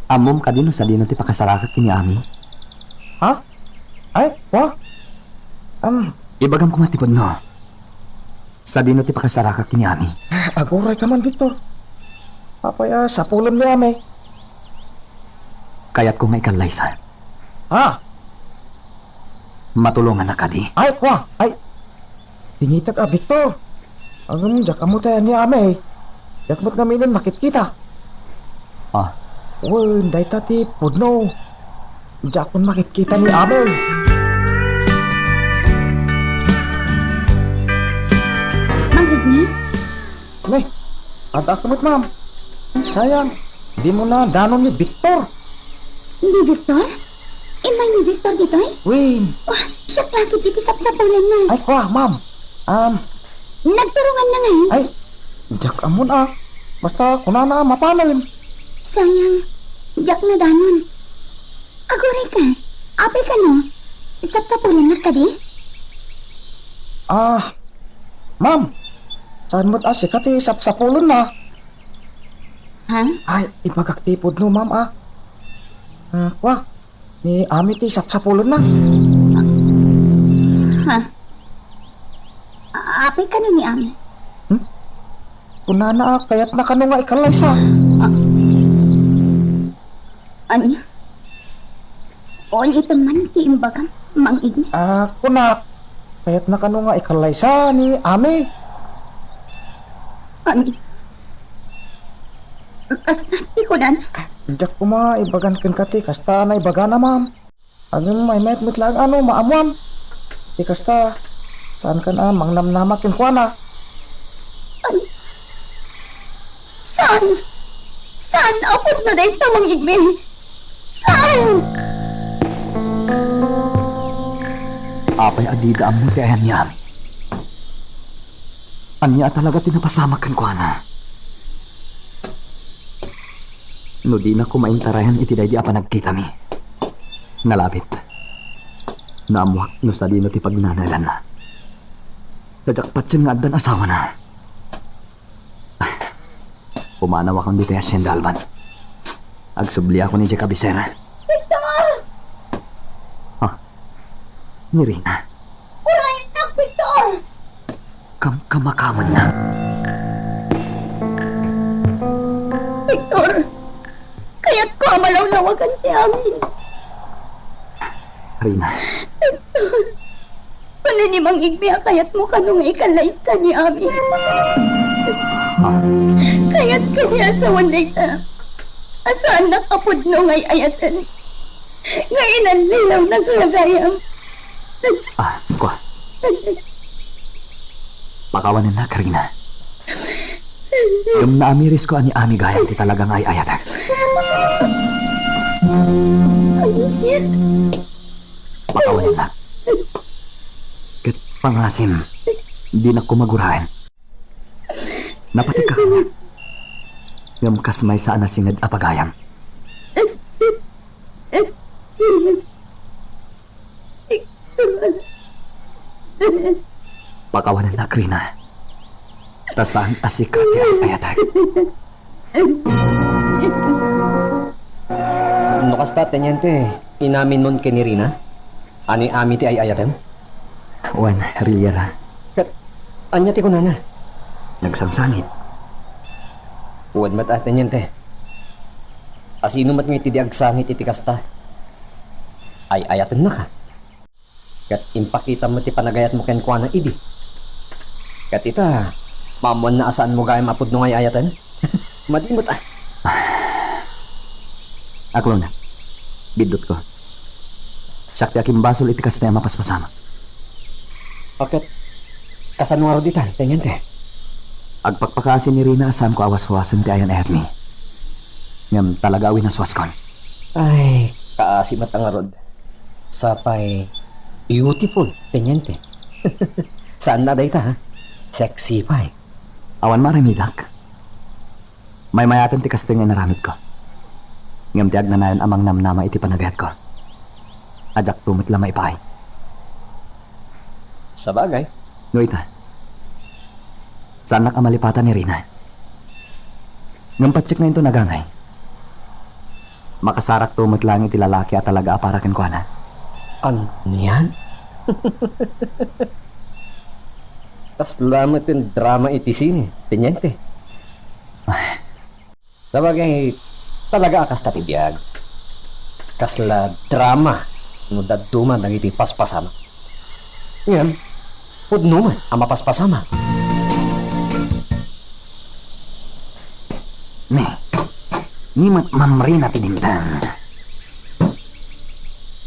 Ammom kadi no sadino ti pakasarakak ken ni Ami? Ha? Ay, wa? Am, ibagam koma ti pudno. Sadino ti pakasarakak ken ni Ami? Aguray ka man, Victor. Apay a sapulem ni Ami? Kayatko nga ikallaysa. Ha? Matulongannak kadi? Ay, kua! Ay, tingitek a, Victor. Ngem diak ammo ti ayan ni Ami. Diak met ngaminen makitkita. Ah. Wen, dayta ti pudno. Diakon makitkita ni Ami. Mang Igni? Ne, adda ka met, ma'am. Sayang, dimo na danon ni Victor. Ni Victor? Immay ni Victor ditoy? Wen. Wah, siak la ketdi ti sapsapulanna. Ay, kua, ma'am. Um, nagturonganna ngay? Ay, diak ammon a. Basta kunana a mapanen. Sayang, diak nadanon. Aguray ka, apay kano? Sapsapulannak kadi? Ah, ma'am, saan met a sika ti sapsapulenna? Ha? Ay, ibagak ti pudno, ma'am, ah. Ah, kua, ni Ami ti sapsapulenna. Ha? A-, apay kano ni Ami? Hmm? Kunana a kayatna kano nga ikallaysa. Ah. Ania? Ania ita man ti imbagam, Mang Igni? Ah, kunak, kayatna kano nga ikallaysa ni Ami. Ania? Kasta ti kunana? Diak koma ibagan kenka ti kasta a naibagana, ma'am. Ngem maymayat met laeng a no maammuam. Ti kasta, saankan a mangnamnama kenkuana. An-, saan? Saan a pudno dayta, Mang Igme? Saan? Apay a dida ammo ti ayan ni Ami? Ania a talaga ti napasamak kenkuana? No dinak koma intarayan iti daydi a panagkitami. Nalabit. Naammoak no sadino ti pagnanaelanna. Ta diak patien nga addan asawana. Pumanawakon ditoy hacienda, Alban. Agsubliakon idiay kabisera. Victor! Ah, ni Rina. Urayennak, Victor! Kamkamakamannak. Victor, kayatko a malawlawagan ti amin. Rina. Victor, kunam ni Mang Igmi a kayatmo kano nga ikallaysami amin. Ah. Kayatko ti asawan dayta a saannak a pudno nga ay-ayaten. Nga inallilaw nagagayam. Ah, kua. Pakawanennak, Rina. Ngem naamirisko a ni Ami gayam ti talaga nga ay-ayatek. Pakawanennak. Ket pangasim, dinak koma guraen. Napatikka kaniak. Ngem kas maysa a nasinged a pagayam. Pakawanennak, Rina. Ta saan a sika ti ay-ayatek. No kasta, Teniente, inaminmon ken ni Rina a ni Ami ti ay-ayatem? Wen, Riera. Ket ania ti kunana? Nagsangsangit. Wen met a, Teniente. Asino met ngay ti di agsangit iti kasta? Ay-ayatennaka. Ket impakitam met ti panagayatmo kenkuana idi. Ket ita, maammoanna a saanmo gayam a pudno nga ay-ayaten? Madi met a. Aklona, biddutko. Siak ti akimbasol iti kasta a mapaspasamak. A ket, kasano ngarud itan, Teniente? Agpakpakaasi ni Rina a saanko a waswasen ti ayan-ayatmi. Ngem talaga a winaswaskon. Ay, kaasi met a ngarud. Sapay beautiful, Teniente. Saanna dayta, ha? Sexy pay. Awan maaramidak. Maymayaten ti kasta nga inaramidko. Ngem ti agnanayon a mangnamnama iti panagayatko. A diakto met la maipaay. Sabagay. No ita, saannak a malipatan ni Rina. Ngem patiek nga inton agangay, makasarakto met laeng iti lalaki a talaga a para kenkuana. Anian? Kasla met ti drama iti sine, Teniente. Sabagay, talaga a kasta ti biag. Kasla drama no dadduma dagiti paspasamak. Ngem, pudno met a mapaspasamak. Ni, ni met Ma'am Rina ti dimtang.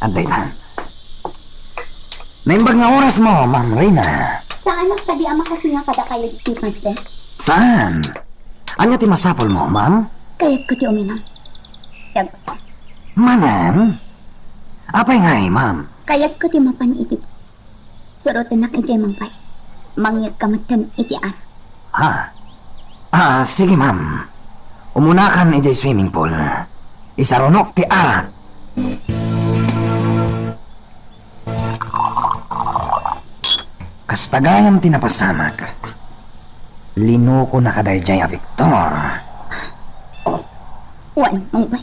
Adda itan. Naimbag nga orasmo, Ma'am Rina. Saanak kadi a makasinga kadakayo ditoy, Master? Saan? Ania ti masapulmo, ma'am? Kayatko ti uminum. Yag- Manen? Apay ngay, ma'am? Kayatko ti mapan iti. Surotennak idiay mangpay. Mangyegka metten iti arak. Ha? Ah, sige, ma'am. Umunakan idiay swimming pool. Isarunok ti arak. Kasta gayam ti napasamak. Linukonaka daydiay a Victor. Wen, Mangbay.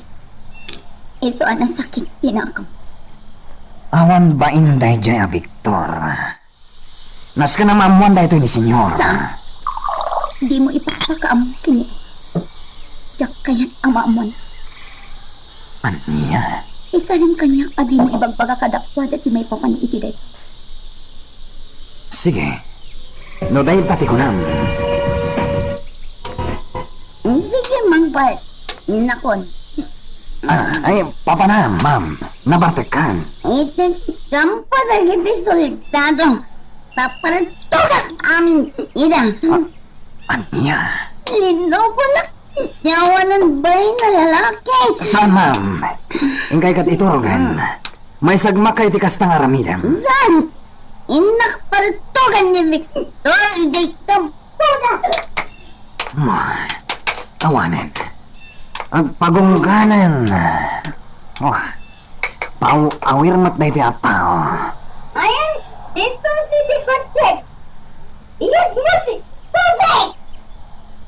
Isu a nasakit ti nakem. Awan bain daydiay a Victor. Nasken a maammoan daytoy ni Señor. Saan? Dimo ipakpakaammo ken ni. Diak kayat a maammoan. Ania? Ikalim kaniak a dimo ibagbaga kadakuada ti maipapan iti daytoy. Sige. No dayta ti kunam. Sige, Mangbay. Nakon. Ah, ay, papanam, ma'am. Nabartekkan. Iti kampo dagiti soldado. Tapaltugak amin ida. Ah, ania? Linukonak. Yawanan bay na lalaki. Saan, ma'am? Inkay kat iturugan. Maisagmakay ti kasta nga aramidem. Saan? Innak paltugan ni Victor idiay kampo. Puda! Mo, awanen. Agpagungganen. Oh, pau-awir met daytoy a tao. Ayan, dito si Dikotchek. Iyag mo si Tusek!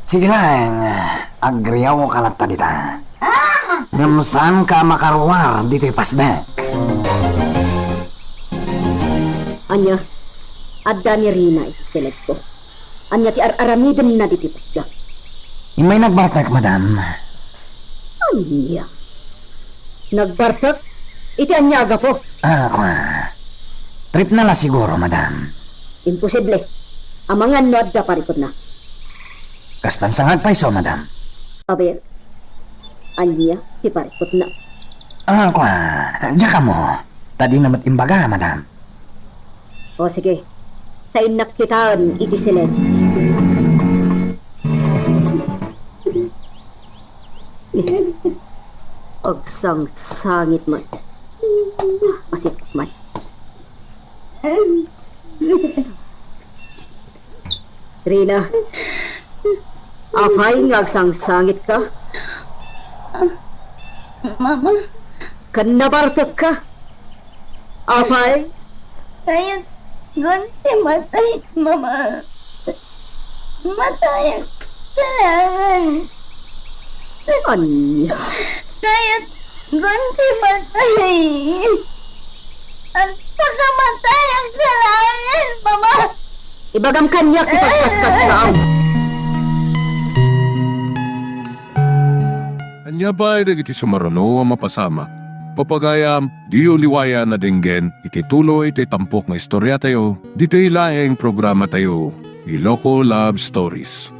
Sige lang. Agriawka latta dita. Ngem saanka a makaruar ditoy pasdek. Ania? Adda ni Rina iti siledko. Ania ti ar-aramidenna ditoy pasdek? Immay nagbartek, madam. Ania? Nagbartek? Iti ania a gapu? Ah, kua. Tripna la siguro, madam. Imposible. Amangan no adda parikutna. Kastan sa nga agpayso, madam. Aber, ania ti parikutna? Ah, kua. Diak ammo. Ta dina met imbaga, madam. O sige, ta innak kitaen iti siled. Agsangsangit met. Asit man. Rina, apay nga agsangsangitka? Mama. Ken nabartekka? Apay? Kayatko ti matay, Mama. Matayak sa laengen. Ania? Kayatko ti matay. Agpakamatayak sa laengen, Mama. Ibagam kaniak ti pagkaskasam. Ania pay dagiti sumaruno a mapasamak? Papagayam, diyo liwayan a denggen iti tuloy ti tampok nga istoriatayo ditoy laeng programatayo, Iloko Love Stories.